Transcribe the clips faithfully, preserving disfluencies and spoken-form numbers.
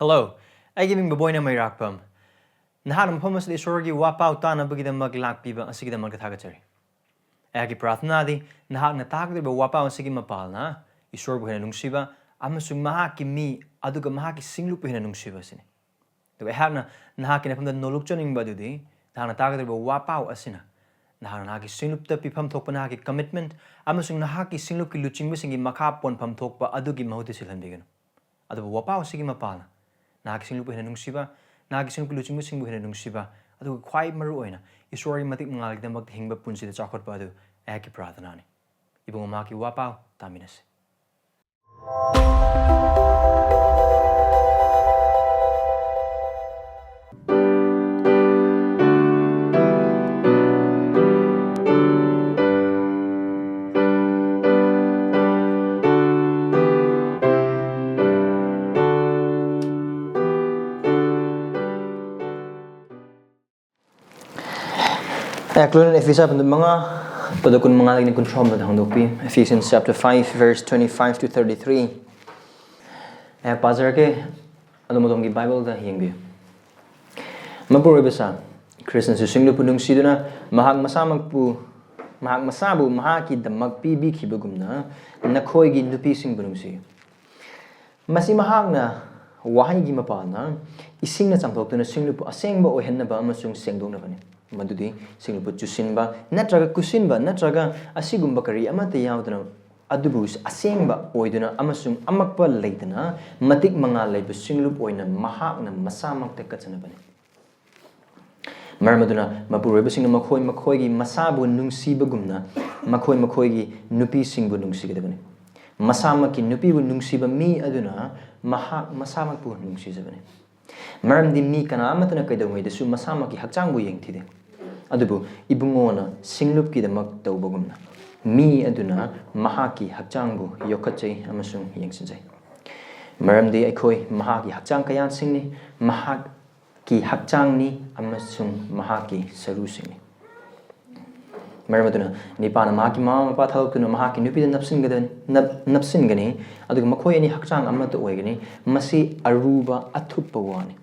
Hello, ꯑꯩꯒꯤ ꯃꯤꯡ ꯕꯕꯣꯏꯅ ꯃꯩꯔꯥꯛꯄꯝ꯫ ꯅꯍꯥꯛꯅ ꯃꯐꯝ ꯑꯁꯤꯗ ꯏꯁꯣꯔꯒꯤ ꯋꯥꯄꯥꯎ ꯇꯥꯅꯕꯒꯤꯗꯃꯛ ꯂꯥꯛꯄꯤꯕ ꯑꯁꯤꯒꯤꯗꯃꯛꯇ ꯊꯥꯒꯠꯆꯔꯤ꯫ ꯑꯩꯍꯥꯛꯀꯤ ꯄ꯭ꯔꯥꯔꯊꯅꯥꯗꯤ ꯅꯍꯥꯛꯅ ꯇꯥꯒꯗꯧꯔꯤꯕ ꯋꯥꯄꯥꯎ ꯑꯁꯤꯒꯤ ꯃꯄꯥꯜꯅ ꯏꯁꯣꯔꯕꯨ ꯍꯦꯟꯅ ꯅꯨꯡꯁꯤꯕ ꯑꯃꯁꯨꯡ ꯃꯍꯥꯛꯀꯤ ꯃꯤ ꯑꯗꯨꯒ ꯃꯍꯥꯛꯀꯤ ꯁꯤꯡꯂꯨꯞꯄꯨ ꯍꯦꯟꯅ ꯅꯨꯡꯁꯤꯕ ꯑꯁꯤꯅꯤ꯫ ꯑꯗꯨꯒ ꯑꯩꯍꯥꯛꯅ ꯅꯍꯥꯛꯀꯤ ꯅꯐꯝꯗ ꯅꯣꯂꯨꯛꯆꯅꯤꯡꯕ ꯑꯗꯨꯗꯤ ꯅꯍꯥꯛꯅ ꯇꯥꯒꯗꯧꯔꯤꯕ ꯋꯥꯄꯥꯎ ꯑꯁꯤꯅ ꯅꯍꯥꯛꯅ ꯅꯍꯥꯛꯀꯤ ꯁꯤꯡꯂꯨꯞꯇ ꯄꯤꯐꯝ ꯊꯣꯛꯄ ꯅꯍꯥꯛꯀꯤ commitment ꯑꯃꯁꯨꯡ ꯅꯍꯥꯛꯀꯤ ꯁꯤꯡꯂꯨꯞꯀꯤ ꯂꯨꯆꯤꯡꯕꯁꯤꯡꯒꯤ ꯃꯈꯥ ꯄꯣꯟꯐꯝ ꯊꯣꯛꯄ ꯑꯗꯨꯒꯤ ꯃꯍꯨꯠꯇ ꯁꯤꯜꯍꯟꯕꯤꯒꯅꯨ꯫ ꯑꯗꯨꯕꯨ ꯋꯥꯄꯥꯎ ꯑꯁꯤꯒꯤ ꯃꯄꯥꯜꯅ ꯅꯍꯥꯛꯀꯤ ꯁꯤꯡꯂꯨꯞꯄꯨ ꯍꯦꯟꯅ ꯅꯨꯡꯁꯤꯕ, ꯅꯍꯥꯛꯀꯤ ꯁꯤꯡꯂꯨꯞꯀꯤ ꯂꯨꯆꯤꯡꯕꯁꯤꯡꯕꯨ ꯍꯦꯟꯅ ꯅꯨꯡꯁꯤꯕ, ꯑꯗꯨꯒ ꯈ꯭ꯋꯥꯏ ꯃꯔꯨ ꯑꯣꯏꯅ ꯏꯁꯣꯔꯒꯤ ꯃꯇꯤꯛ ꯃꯉꯥꯜꯒꯤꯗꯃꯛꯇ ꯍꯤꯡꯕ ꯄꯨꯟꯁꯤꯗ ꯆꯥꯎꯈꯠꯄ ꯑꯗꯨ ꯑꯩꯍꯥꯛꯀꯤ ꯄ꯭ꯔꯥꯔꯊꯅꯥꯅꯤ꯫ ꯏꯕꯨꯡꯉꯣ, ꯃꯍꯥꯛꯀꯤ ꯋꯥꯄꯥꯎ ꯇꯥꯃꯤꯟꯅꯁꯤ꯫ ꯑꯦꯀ꯭ꯂꯣꯟ ꯑꯦꯐꯤꯁꯥ ꯄꯟꯗꯨ ꯃꯉꯥ, ꯄꯗ ꯀꯨꯟ ꯃꯉꯥꯗꯒꯤꯅ ꯀꯨꯟꯊ꯭ꯔꯥ ꯍꯨꯝꯗꯣꯏꯗ ꯍꯥꯡꯗꯣꯛꯄꯤ꯫ Ephesians chapter five, verse twenty-five to thirty-three꯫ ꯑꯩꯍꯥꯛ ꯄꯥꯖꯔꯛꯀꯦ, ꯑꯗꯣꯝ ꯑꯗꯣꯝꯒꯤ ꯕꯥꯏꯕꯜꯗ ꯌꯦꯡꯕꯤꯌꯨ꯫ ꯃꯄꯨꯔꯣꯏꯕ ꯁꯥ, ꯈ꯭ꯔꯤꯁꯅꯁꯨ ꯁꯤꯡꯂꯨꯞꯄꯨ ꯅꯨꯡꯁꯤꯗꯨꯅ ꯃꯍꯥꯛ ꯃꯁꯥꯃꯛꯄꯨ, ꯃꯍꯥꯛ ꯃꯁꯥꯕꯨ ꯃꯍꯥꯛꯀꯤꯗꯃꯛ ꯄꯤꯕꯤꯈꯤꯕꯒꯨꯝꯅ ꯅꯈꯣꯏꯒꯤ ꯅꯨꯄꯤꯁꯤꯡꯕꯨ ꯅꯨꯡꯁꯤꯌꯨ꯫ ꯃꯁꯤ ꯃꯍꯥꯛꯅ ꯋꯥꯍꯩꯒꯤ ꯃꯄꯥꯜꯅ ꯏꯁꯤꯡꯅ ꯆꯥꯝꯊꯣꯛꯇꯨꯅ ꯁꯤꯡꯂꯨꯞꯄꯨ ꯑꯁꯦꯡꯕ ꯑꯣꯏꯍꯟꯅꯕ ꯑꯃꯁꯨꯡ ꯁꯦꯡꯗꯣꯛꯅꯕꯅꯤ꯫ ꯃꯗꯨꯗꯤ ꯁꯤꯡꯂꯨꯞꯄꯨ ꯆꯨꯁꯤꯟꯕ ꯅꯠꯇ꯭ꯔꯒ ꯀꯨꯁꯤꯟꯕ ꯅꯠꯇ꯭ꯔꯒ ꯑꯁꯤꯒꯨꯝꯕ ꯀꯔꯤ ꯑꯃꯠꯇ ꯌꯥꯎꯗꯅ ꯑꯗꯨꯕꯨ ꯑꯁꯦꯡꯕ ꯑꯣꯏꯗꯨꯅ ꯑꯃꯁꯨꯡ ꯑꯃꯛꯄ ꯂꯩꯇꯅ ꯃꯇꯤꯛ ꯃꯉꯥꯜ ꯂꯩꯕ ꯁꯤꯡꯂꯨꯞ ꯑꯣꯏꯅ ꯃꯍꯥꯛꯅ ꯃꯁꯥꯃꯛꯇ ꯀꯠꯆꯅꯕꯅꯤ꯫ ꯃꯔꯝ ꯑꯗꯨꯅ ꯃꯄꯨꯔꯣꯏꯕꯁꯤꯡꯅ ꯃꯈꯣꯏ ꯃꯈꯣꯏꯒꯤ ꯃꯁꯥꯕꯨ ꯅꯨꯡꯁꯤꯕꯒꯨꯝꯅ ꯃꯈꯣꯏ ꯃꯈꯣꯏꯒꯤ ꯅꯨꯄꯤꯁꯤꯡꯕꯨ ꯅꯨꯡꯁꯤꯒꯗꯕꯅꯤ꯫ ꯃꯁꯥꯃꯛꯀꯤ ꯅꯨꯄꯤꯕꯨ ꯅꯨꯡꯁꯤꯕ ꯃꯤ ꯑꯗꯨꯅ ꯃꯍꯥꯛ ꯃꯁꯥꯃꯛꯄꯨ ꯅꯨꯡꯁꯤꯖꯕꯅꯤ꯫ ꯃꯔꯝꯗꯤ ꯃꯤ ꯀꯅꯥ ꯑꯃꯠꯇꯅ ꯀꯩꯗꯧꯉꯩꯗꯁꯨ ꯃꯁꯥꯃꯛꯀꯤ ꯍꯛꯆꯥꯡꯕꯨ ꯌꯦꯡꯊꯤꯗꯦ꯫ ꯑꯗꯨꯕꯨ ꯏꯕꯨꯡꯉꯣꯅ ꯁꯤꯡꯂꯨꯞꯀꯤꯗꯃꯛ ꯇꯧꯕꯒꯨꯝꯅ ꯃꯤ ꯑꯗꯨꯅ ꯃꯍꯥꯛꯀꯤ ꯍꯛꯆꯥꯡꯕꯨ ꯌꯣꯛꯈꯠꯆꯩ ꯑꯃꯁꯨꯡ ꯌꯦꯡꯁꯤꯟꯖꯩ꯫ ꯃꯔꯝꯗꯤ ꯑꯩꯈꯣꯏ ꯃꯍꯥꯛꯀꯤ ꯍꯛꯆꯥꯡ ꯀꯌꯥꯠꯁꯤꯡꯅꯤ, ꯃꯍꯥꯛꯀꯤ ꯍꯛꯆꯥꯡꯅꯤ ꯑꯃꯁꯨꯡ ꯃꯍꯥꯛꯀꯤ ꯁꯔꯨꯁꯤꯡꯅꯤ꯫ ꯃꯔꯝ ꯑꯗꯨꯅ ꯅꯤꯄꯥꯅ ꯃꯍꯥꯛꯀꯤ ꯃꯃꯥ ꯃꯄꯥ ꯊꯥꯗꯣꯛꯇꯨꯅ ꯃꯍꯥꯛꯀꯤ ꯅꯨꯄꯤꯗ ꯅꯞꯁꯤꯟꯒꯗ-, ꯅꯞ-, ꯅꯞꯁꯤꯟꯒꯅꯤ, ꯑꯗꯨꯒ ꯃꯈꯣꯏ ꯑꯅꯤ ꯍꯛꯆꯥꯡ ꯑꯃꯠꯇ ꯑꯣꯏꯒꯅꯤ꯫ ꯃꯁꯤ ꯑꯔꯨꯕ ꯑꯊꯨꯞꯄ ꯋꯥꯅꯤ,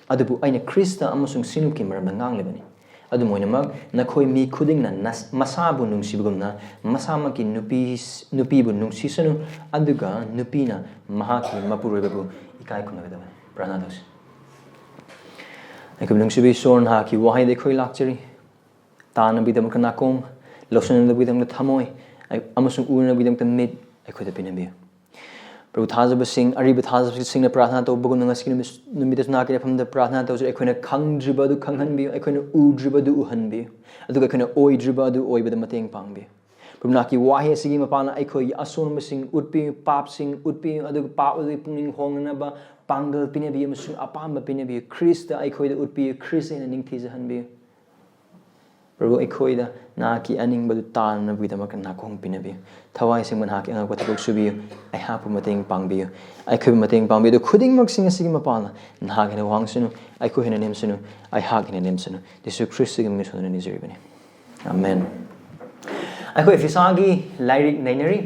ꯑꯗꯨꯕꯨ ꯑꯩꯅ ꯈ꯭ꯔꯤꯁꯇ ꯑꯃꯁꯨꯡ ꯁꯤꯅꯨꯞꯀꯤ ꯃꯔꯝꯗ ꯉꯥꯡꯂꯤꯕꯅꯤ꯫ ꯑꯗꯨꯝ ꯑꯣꯏꯅꯃꯛ, ꯅꯈꯣꯏ ꯃꯤ ꯈꯨꯗꯤꯡꯅ ꯅꯁ-, ꯃꯁꯥꯕꯨ ꯅꯨꯡꯁꯤꯕꯒꯨꯝꯅ ꯃꯁꯥꯃꯛꯀꯤ ꯅꯨꯄꯤ, ꯅꯨꯄꯤꯕꯨ ꯅꯨꯡꯁꯤꯁꯅꯨ, ꯑꯗꯨꯒ ꯅꯨꯄꯤꯅ ꯃꯍꯥꯛꯀꯤ ꯃꯄꯨꯔꯣꯏꯕꯕꯨ ꯏꯀꯥꯏ ꯈꯨꯝꯅꯒꯗꯕꯅꯤ꯫ ꯄ꯭ꯔꯥꯔꯊꯅꯥ ꯇꯧꯁꯤ꯫ ꯑꯩꯈꯣꯏ ꯅꯨꯡꯁꯤꯕꯤ ꯏꯁꯣꯔ, ꯅꯍꯥꯛꯀꯤ ꯋꯥꯍꯩꯗ ꯑꯩꯈꯣꯏ ꯂꯥꯛꯆꯔꯤ꯫ ꯇꯥꯅꯕꯒꯤꯗꯃꯛꯇ ꯅꯥꯀꯣꯡ, ꯂꯧꯁꯤꯟꯅꯕꯒꯤꯗꯃꯛꯇ ꯊꯃꯣꯏ, ꯑꯩ-, ꯑꯃꯁꯨꯡ ꯎꯅꯕꯒꯤꯗꯃꯛꯇ ꯃꯤꯠ ꯑꯩꯈꯣꯏꯗ ꯄꯤꯅꯕꯤꯌꯨ꯫ ꯄ꯭ꯔꯚꯨ, ꯊꯥꯖꯕꯁꯤꯡ, ꯑꯔꯤꯕ ꯊꯥꯖꯕꯁꯤꯡꯅ ꯄ꯭ꯔꯥꯔꯊꯅꯥ ꯇꯧꯕꯒꯨꯝꯅ ꯉꯁꯤꯒꯤ ꯅꯨꯃꯤꯠ, ꯅꯨꯃꯤꯠꯇꯁꯨ ꯅꯍꯥꯛꯀꯤ ꯃꯐꯝꯗ ꯄ꯭ꯔꯥꯔꯊꯅꯥ ꯇꯧꯖꯔꯤ꯫ ꯑꯩꯈꯣꯏꯅ ꯈꯪꯗ꯭ꯔꯤꯕ ꯑꯗꯨ ꯈꯪꯍꯟꯕꯤꯌꯨ, ꯑꯩꯈꯣꯏꯅ ꯎꯗ꯭ꯔꯤꯕ ꯑꯗꯨ ꯎꯍꯟꯕꯤꯌꯨ, ꯑꯗꯨꯒ ꯑꯩꯈꯣꯏꯅ ꯑꯣꯏꯗ꯭ꯔꯤꯕ ꯑꯗꯨ ꯑꯣꯏꯕꯗ ꯃꯇꯦꯡ ꯄꯥꯡꯕꯤꯌꯨ꯫ ꯄ꯭ꯔꯚꯨ, ꯅꯍꯥꯛꯀꯤ ꯋꯥꯍꯩ ꯑꯁꯤꯒꯤ ꯃꯄꯥꯟꯅ ꯑꯩꯈꯣꯏꯒꯤ ꯑꯁꯣꯟꯕꯁꯤꯡ ꯎꯠꯄꯤꯌꯨ, ꯄꯥꯞꯁꯤꯡ ꯎꯠꯄꯤꯌꯨ, ꯑꯗꯨꯒ ꯄꯥꯞ ꯑꯗꯨꯒꯤ ꯄꯨꯛꯅꯤꯡ ꯍꯣꯡꯅꯅꯕ ꯄꯥꯡꯒꯜ ꯄꯤꯅꯕꯤꯌꯨ ꯑꯃꯁꯨꯡ ꯑꯄꯥꯝꯕ ꯄꯤꯅꯕꯤꯌꯨ꯫ ꯈ꯭ꯔꯤꯁꯇ ꯑꯩꯈꯣꯏꯗ ꯎꯠꯄꯤꯌꯨ, ꯈ꯭ꯔꯤꯁꯇ ꯍꯦꯟꯅ ꯅꯤꯡꯊꯤꯖꯍꯟꯕꯤꯌꯨ꯫ ꯄ꯭ꯔꯚꯨ, ꯑꯩꯈꯣꯏꯗ ꯅꯍꯥꯛꯀꯤ ꯑꯅꯤꯡꯕꯗꯨ ꯇꯥꯅꯅꯕꯒꯤꯗꯃꯛꯇ ꯅꯥꯀꯣꯡ ꯄꯤꯅꯕꯤꯌꯨ꯫ ꯊꯋꯥꯏ ꯑꯁꯦꯡꯕ ꯅꯍꯥꯛꯀꯤ ꯑꯉꯛꯄ ꯊꯕꯛ ꯁꯨꯕꯤꯌꯨ꯫ ꯑꯩꯍꯥꯛꯄꯨ ꯃꯇꯦꯡ ꯄꯥꯡꯕꯤꯌꯨ꯫ ꯑꯩꯈꯣꯏꯕꯨ ꯃꯇꯦꯡ ꯄꯥꯡꯕꯤꯌꯨ꯫ ꯑꯗꯨ ꯈꯨꯗꯤꯡꯃꯛꯁꯤꯡ ꯑꯁꯤꯒꯤ ꯃꯄꯥꯟꯅ ꯅꯍꯥꯛ ꯍꯦꯟꯅ ꯋꯥꯡꯁꯅꯨ, ꯑꯩꯈꯣꯏ ꯍꯦꯟꯅ ꯅꯦꯝꯁꯅꯨ, ꯑꯩꯍꯥꯛ ꯍꯦꯟꯅ ꯅꯦꯝꯁꯅꯨ꯫ ꯖꯤꯁꯨ ꯈ꯭ꯔꯤꯁꯇꯒꯤ ꯃꯤꯡ ꯁꯣꯟꯗꯨꯅ ꯅꯤꯖꯔꯤꯕꯅꯤ꯫ ꯑꯃꯦꯟ꯫ ꯑꯩꯈꯣꯏ ꯑꯦꯐꯤꯁꯥꯒꯤ ꯂꯥꯏꯔꯤꯛ ꯅꯩꯅꯔꯤ꯫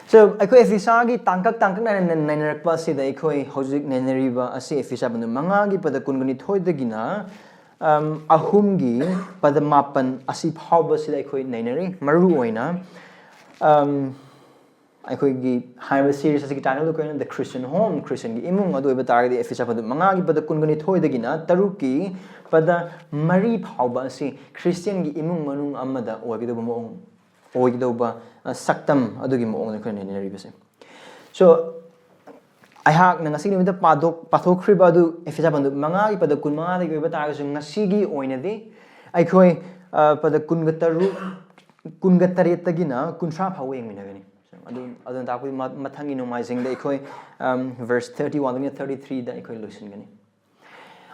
So, ꯑꯩꯈꯣꯏ ꯑꯦꯐꯤꯁꯥꯒꯤ ꯇꯥꯡꯀꯛ ꯇꯥꯡꯀꯛ ꯅꯥꯏꯅ ꯅꯩꯅꯔꯛꯄ ꯑꯁꯤꯗ ꯑꯩꯈꯣꯏ ꯍꯧꯖꯤꯛ ꯅꯩꯅꯔꯤꯕ ꯑꯁꯤ ꯑꯦꯐꯤꯁꯥ ꯄꯟꯗꯨ ꯃꯉꯥꯒꯤ ꯄꯗ ꯀꯨꯟꯒꯅꯤꯊꯣꯏꯗꯒꯤꯅ, ꯑꯝ, ꯑꯍꯨꯝꯒꯤ ꯄꯗ ꯃꯥꯄꯟ ꯑꯁꯤ ꯐꯥꯎꯕꯁꯤꯗ ꯑꯩꯈꯣꯏ ꯅꯩꯅꯔꯤ꯫ ꯃꯔꯨ ꯑꯣꯏꯅ, ꯑꯝ, ꯑꯩꯈꯣꯏꯒꯤ ꯍꯥꯏꯔꯤꯕ series ꯑꯁꯤꯒꯤ title ꯑꯗꯨ ꯀꯩꯅꯣ? The Christian Home, ꯈ꯭ꯔꯤꯁꯇꯤꯌꯟꯒꯤ ꯏꯃꯨꯡ ꯑꯗꯨ ꯑꯣꯏꯕ ꯇꯥꯔꯒꯗꯤ, ꯑꯦꯐꯤꯁꯥ ꯄꯟꯗꯨ ꯃꯉꯥꯒꯤ ꯄꯗ ꯀꯨꯟꯒꯅꯤꯊꯣꯏꯗꯒꯤꯅ ꯇꯔꯨꯛꯀꯤ ꯄꯗ ꯃꯔꯤ ꯐꯥꯎꯕ ꯑꯁꯤ ꯈ꯭ꯔꯤꯁꯇꯤꯌꯟꯒꯤ ꯏꯃꯨꯡ ꯃꯅꯨꯡ ꯑꯃꯗ ꯑꯣꯏꯒꯗꯧꯕ ꯃꯑꯣꯡ, ꯑꯣꯏꯒꯗꯧꯕ, ꯑ, ꯁꯛꯇꯝ ꯑꯗꯨꯒꯤ ꯃꯑꯣꯡꯗ ꯑꯩꯈꯣꯏꯅ ꯅꯩꯅꯔꯤꯕꯁꯦ꯫ So, ꯑꯩꯍꯥꯛꯅ ꯉꯁꯤꯒꯤ ꯅꯨꯃꯤꯠꯇ ꯄꯥꯗꯣꯛ-, ꯄꯥꯊꯣꯛꯈ꯭ꯔꯤꯕ ꯑꯗꯨ ꯑꯦꯐꯤꯁꯥ ꯄꯟꯗꯨ ꯃꯉꯥꯒꯤ ꯄꯗ ꯀꯨꯟꯃꯉꯥꯗꯒꯤ ꯑꯣꯏꯕ ꯇꯥꯔꯒꯁꯨ, ꯉꯁꯤꯒꯤ ꯑꯣꯏꯅꯗꯤ ꯑꯩꯈꯣꯏ, ꯑ, ꯄꯗ ꯀꯨꯟꯒ ꯇꯔꯨꯛ, ꯀꯨꯟꯒ ꯇꯔꯦꯠꯇꯒꯤꯅ ꯀꯨꯟꯊ꯭ꯔꯥ ꯐꯥꯎꯕ ꯌꯦꯡꯃꯤꯟꯅꯒꯅꯤ꯫ ꯑꯗꯨ, ꯑꯗꯨꯅ ꯇꯥꯛꯄꯗꯤ ꯃ-, ꯃꯊꯪꯒꯤ ꯅꯣꯡꯃꯥꯏꯖꯤꯡꯗ ꯑꯩꯈꯣꯏ, ꯑꯝ, verse thirty one ꯗꯒꯤꯅ thirty three ꯗ ꯑꯩꯈꯣꯏ ꯂꯣꯏꯁꯤꯟꯒꯅꯤ꯫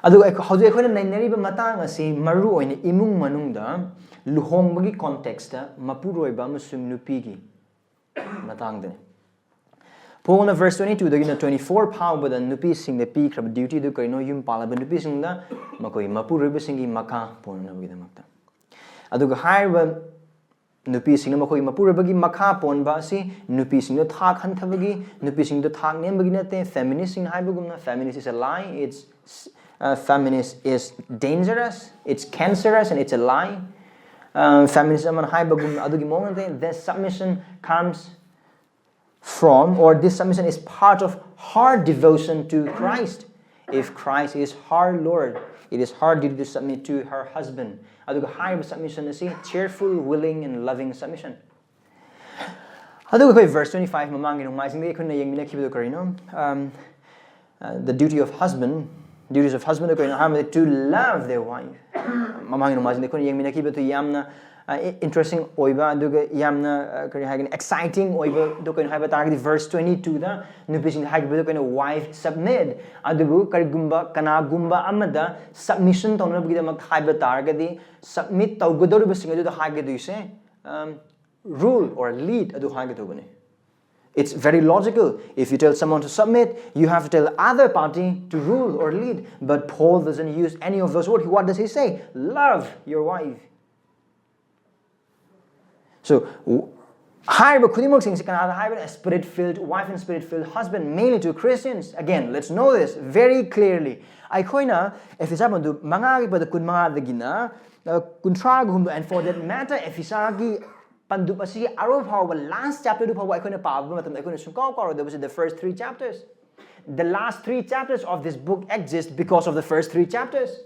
ꯑꯗꯨꯒ ꯑꯩꯈꯣ-, ꯍꯧꯖꯤꯛ ꯑꯩꯈꯣꯏꯅ ꯅꯩꯅꯔꯤꯕ ꯃꯇꯥꯡ ꯑꯁꯤ ꯃꯔꯨ ꯑꯣꯏꯅ ꯏꯃꯨꯡ ꯃꯅꯨꯡꯗ ꯂꯨꯍꯣꯡꯕꯒꯤ context ꯇ ꯃꯄꯨꯔꯣꯏꯕ ꯑꯃꯁꯨꯡ ꯅꯨꯄꯤꯒꯤ ꯃꯇꯥꯡꯗꯅꯤ꯫ ꯄꯣꯜꯅ verse twenty two ꯗꯒꯤꯅ twenty four ꯐꯥꯎꯕꯗ ꯅꯨꯄꯤꯁꯤꯡꯗ ꯄꯤꯈ꯭ꯔꯕ duty ꯑꯗꯨ ꯀꯔꯤꯅꯣ? ꯌꯨꯝ ꯄꯥꯜꯂꯕ ꯅꯨꯄꯤꯁꯤꯡꯗ ꯃꯈꯣꯏꯒꯤ ꯃꯄꯨꯔꯣꯏꯕꯁꯤꯡꯒꯤ ꯃꯈꯥ ꯄꯣꯟꯅꯅꯕꯒꯤꯗꯃꯛꯇ꯫ ꯑꯗꯨꯒ ꯍꯥꯏꯔꯤꯕ ꯅꯨꯄꯤꯁꯤꯡꯅ ꯃꯈꯣꯏꯒꯤ ꯃꯄꯨꯔꯣꯏꯕꯒꯤ ꯃꯈꯥ ꯄꯣꯟꯕ ꯑꯁꯤ ꯅꯨꯄꯤꯁꯤꯡꯗ ꯊꯥꯛ ꯍꯟꯊꯕꯒꯤ, ꯅꯨꯄꯤꯁꯤꯡꯗ ꯊꯥꯛ ꯅꯦꯝꯕꯒꯤ ꯅꯠꯇꯦ꯫ Feministꯁꯤꯡꯅ ꯍꯥꯏꯕꯒꯨꯝꯅ, feminist is a lie, it's, uh, feminist is dangerous, it's cancerous, and it's a lie. Uh, feminist ꯑꯃꯅ ꯍꯥꯏꯕꯒꯨꯝꯅ ꯑꯗꯨꯒꯤ ꯃꯑꯣꯡ ꯅꯠꯇꯦ꯫ This submission comes from, or this submission is part of her devotion to Christ. If Christ is her Lord, it is her duty to submit to her husband. ꯑꯗꯨꯒ ꯍꯥꯏꯔꯤꯕ submission ꯑꯁꯤ cheerful, willing, and loving submission. ꯑꯗꯨꯒ ꯑꯩꯈꯣꯏ verse twenty five ꯃꯃꯥꯡꯒꯤ ꯅꯣꯡꯃꯥꯏꯖꯤꯡꯗꯒꯤ ꯑꯩꯈꯣꯏꯅ ꯌꯦꯡꯃꯤꯟꯅꯈꯤꯕꯗꯨ ꯀꯔꯤꯅꯣ? Um, uh, the duty of husband, duties of husband ꯀꯔꯤꯅꯣ ꯍꯥꯏꯕꯗ to love their wife. ꯃꯃꯥꯡꯒꯤ ꯅꯣꯡꯃꯥꯏꯖꯤꯡꯗ ꯑꯩꯈꯣꯏꯅ ꯌꯦꯡꯃꯤꯟꯅꯈꯤꯕꯗꯨ ꯌꯥꯝꯅ interesting ꯑꯣꯏꯕ, ꯑꯗꯨꯒ ꯌꯥꯝꯅ, uh, ꯀꯔꯤ ꯍꯥꯏꯒꯅꯤ, exciting ꯑꯣꯏꯕꯗꯨ ꯀꯩꯅꯣ ꯍꯥꯏꯕ ꯇꯥꯔꯒꯗꯤ verse twenty twoꯗ ꯅꯨꯄꯤꯁꯤꯡꯗ ꯍꯥꯏꯈꯤꯕꯗꯨ ꯀꯩꯅꯣ, wife submit. ꯑꯗꯨꯕꯨ ꯀꯔꯤꯒꯨꯝꯕ ꯀꯅꯥꯒꯨꯝꯕ ꯑꯃꯗ submission ꯇꯧꯅꯕꯒꯤꯗꯃꯛ ꯍꯥꯏꯕ ꯇꯥꯔꯒꯗꯤ, submit ꯇꯧꯒꯗꯧꯔꯤꯕꯁꯤꯡ ꯑꯗꯨꯗ ꯍꯥꯏꯒꯗꯣꯏꯁꯦ, um, rule or lead ꯑꯗꯨ ꯍꯥꯏꯒꯗꯧꯕꯅꯤ. It's very logical. If you tell someone to submit, you have to tell other party to rule or lead. But Paul doesn't use any of those words. What does he say? Love your wife. So, w- ꯍꯥꯏꯔꯤꯕ ꯈꯨꯗꯤꯡꯃꯛꯁꯤꯡꯁꯤ ꯀꯅꯥꯗ ꯍꯥꯏꯕꯅꯣ? A spirit-filled wife and spirit-filled husband, mainly to Christians. Again, let's know this very clearly. ꯑꯩꯈꯣꯏꯅ Ephesians ꯃꯗꯨ ꯃꯉꯥꯒꯤ ꯄꯗ ꯀꯨꯟ ꯃꯉꯥꯗꯒꯤꯅ, uh, ꯀꯨꯟꯊ꯭ꯔꯥꯒꯨꯝꯕ, and for that matter, Ephesians ꯒꯤ ꯄꯟꯗꯨꯞ ꯑꯁꯤꯒꯤ ꯑꯔꯣꯏ ꯐꯥꯎꯕ, last chapter ꯗꯨ ꯐꯥꯎꯕ ꯑꯩꯈꯣꯏꯅ ꯄꯥꯕ ꯃꯇꯝꯗ ꯑꯩꯈꯣꯏꯅ ꯁꯨꯡꯀꯥꯎ ꯀꯥꯎꯔꯣꯏꯗꯕꯁꯤ the first three chapters. The last three chapters of this book exist because of the first three chapters.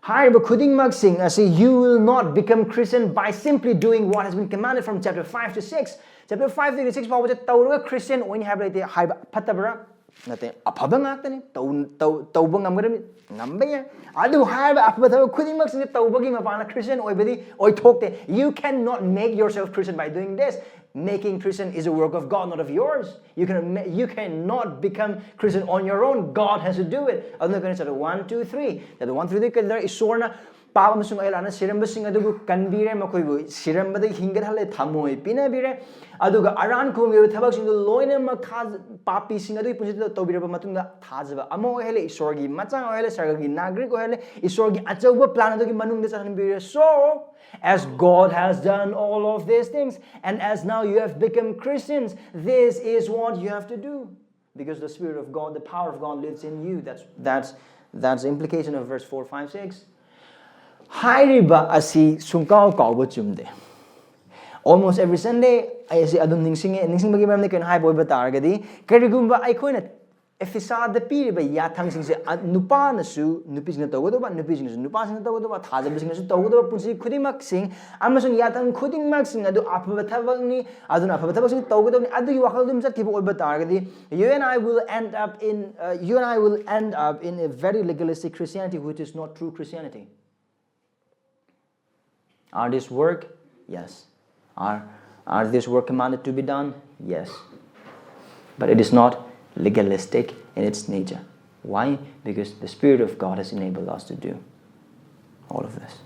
ꯍꯥꯏꯔꯤꯕ ꯈꯨꯗꯤꯡꯃꯛꯁꯤꯡ ꯑꯁꯤ you will not become Christian by simply doing what has been commanded from chapter five to six. Chapter five ꯗꯒꯤ six ꯐꯥꯎꯕꯁꯦ ꯇꯧꯔꯒ Christian ꯑꯣꯏꯅꯤ ꯍꯥꯏꯕ ꯂꯩꯇꯦ꯫ ꯍꯥꯏꯕ ꯐꯠꯇꯕ꯭ꯔꯥ? ꯅꯠꯇꯦ, ꯑꯐꯕ ꯉꯥꯛꯇꯅꯤ꯫ ꯇꯧ- ꯇꯧ- ꯇꯧꯕ ꯉꯝꯒꯗꯕꯅꯤ, ꯉꯝꯕ ꯌꯥꯏ꯫ ꯑꯗꯨ ꯍꯥꯏꯔꯤꯕ ꯑꯐꯕ ꯊꯕꯛ ꯈꯨꯗꯤꯡꯃꯛꯁꯤꯡꯁꯦ ꯇꯧꯕꯒꯤ ꯃꯄꯥꯟꯗ Christian ꯑꯣꯏꯕꯗꯤ ꯑꯣꯏꯊꯣꯛꯇꯦ꯫ You cannot make yourself Christian by doing this. Making Christian is a work of God, not of yours. You can ma- you cannot become Christian on your own. God has to do it. ꯑꯗꯨꯅ ꯀꯩꯅꯣ, chapter one, two, three, chapter one, three ꯗ ꯀꯩꯗꯧꯔꯦ? ꯏꯁꯣꯔꯅ ꯄꯥꯞ ꯑꯃꯁꯨꯡ ꯑꯍꯦꯂꯥꯅ ꯁꯤꯔꯝꯕꯁꯤꯡ ꯑꯗꯨꯕꯨ ꯀꯟꯕꯤꯔꯦ, ꯃꯈꯣꯏꯕꯨ ꯁꯤꯔꯝꯕꯗꯒꯤ ꯍꯤꯡꯒꯠꯍꯜꯂꯦ, ꯊꯃꯣꯏ ꯄꯤꯅꯕꯤꯔꯦ꯫ ꯑꯗꯨꯒ ꯑꯔꯥꯟ ꯈꯨꯕꯝꯒꯤ ꯑꯣꯏꯕ ꯊꯕꯛꯁꯤꯡꯗꯨ ꯂꯣꯏꯅꯃꯛ ꯊꯥ-, ꯄꯥꯄꯤꯁꯤꯡ ꯑꯗꯨꯒꯤ ꯄꯨꯟꯁꯤꯗ ꯇꯧꯕꯤꯔꯕ ꯃꯇꯨꯡꯗ ꯊꯥꯖꯕ ꯑꯃ ꯑꯣꯏꯍꯜꯂꯦ, ꯏꯁꯣꯔꯒꯤ ꯃꯆꯥ ꯑꯣꯏꯍꯜꯂꯦ, ꯁꯔꯒꯒꯤ ꯅꯥꯒꯔꯤꯛ ꯑꯣꯏꯍꯜꯂꯦ, ꯏꯁꯣꯔꯒꯤ ꯑꯆꯧꯕ plan ꯑꯗꯨꯒꯤ ꯃꯅꯨꯡꯗ ꯆꯠꯍꯟꯕꯤꯔꯦ꯫ So, as God has done all of these things, and as now you have become Christians, this is what you have to do. Because the Spirit of God, the power of God lives in you. That's, that's, that's the implication of verse four, five, six. ꯍꯥꯏꯔꯤꯕ ꯑꯁꯤ ꯁꯨꯡꯀꯥꯎ ꯀꯥꯎꯕ ꯆꯨꯝꯗꯦ꯫ Almost every Sunday ꯑꯩ ꯑꯁꯤ ꯑꯗꯨꯝ ꯅꯤꯡꯁꯤꯡꯉꯦ꯫ ꯅꯤꯡꯁꯤꯡꯕꯒꯤ ꯃꯔꯝꯗꯤ ꯀꯩꯅꯣ ꯍꯥꯏꯕ ꯑꯣꯏꯕ ꯇꯥꯔꯒꯗꯤ, ꯀꯔꯤꯒꯨꯝꯕ ꯑꯩꯈꯣꯏꯅ ꯑꯦꯐꯤꯁꯥꯗ ꯄꯤꯔꯤꯕ ꯌꯥꯊꯪꯁꯤꯡꯁꯦ, ꯑ, ꯅꯨꯄꯥꯅꯁꯨ ꯅꯨꯄꯤꯁꯤꯡꯅ ꯇꯧꯒꯗꯧꯕ, ꯅꯨꯄꯤꯁꯤꯡꯅꯁꯨ ꯅꯨꯄꯥꯁꯤꯡꯅ ꯇꯧꯒꯗꯧꯕ, ꯊꯥꯖꯕꯁꯤꯡꯅꯁꯨ ꯇꯧꯒꯗꯧꯕ ꯄꯨꯟꯁꯤ ꯈꯨꯗꯤꯡꯃꯛꯁꯤꯡ ꯑꯃꯁꯨꯡ ꯌꯥꯊꯪ ꯈꯨꯗꯤꯡꯃꯛꯁꯤꯡ ꯑꯗꯨ ꯑꯐꯕ ꯊꯕꯛꯅꯤ, ꯑꯗꯨꯅ ꯑꯐꯕ ꯊꯕꯛꯁꯤꯡ ꯇꯧꯒꯗꯕꯅꯤ꯫ ꯑꯗꯨꯒꯤ ꯋꯥꯈꯜ ꯑꯗꯨꯝ ꯆꯠꯈꯤꯕ ꯑꯣꯏꯕ ꯇꯥꯔꯒꯗꯤ, you and I will end up in, uh, you and I will end up in a very legalistic Christianity, which is not true Christianity. Are this work? Yes. Are, are this work commanded to be done? Yes. But it is not legalistic in its nature. Why? Because the Spirit of God has enabled us to do all of this.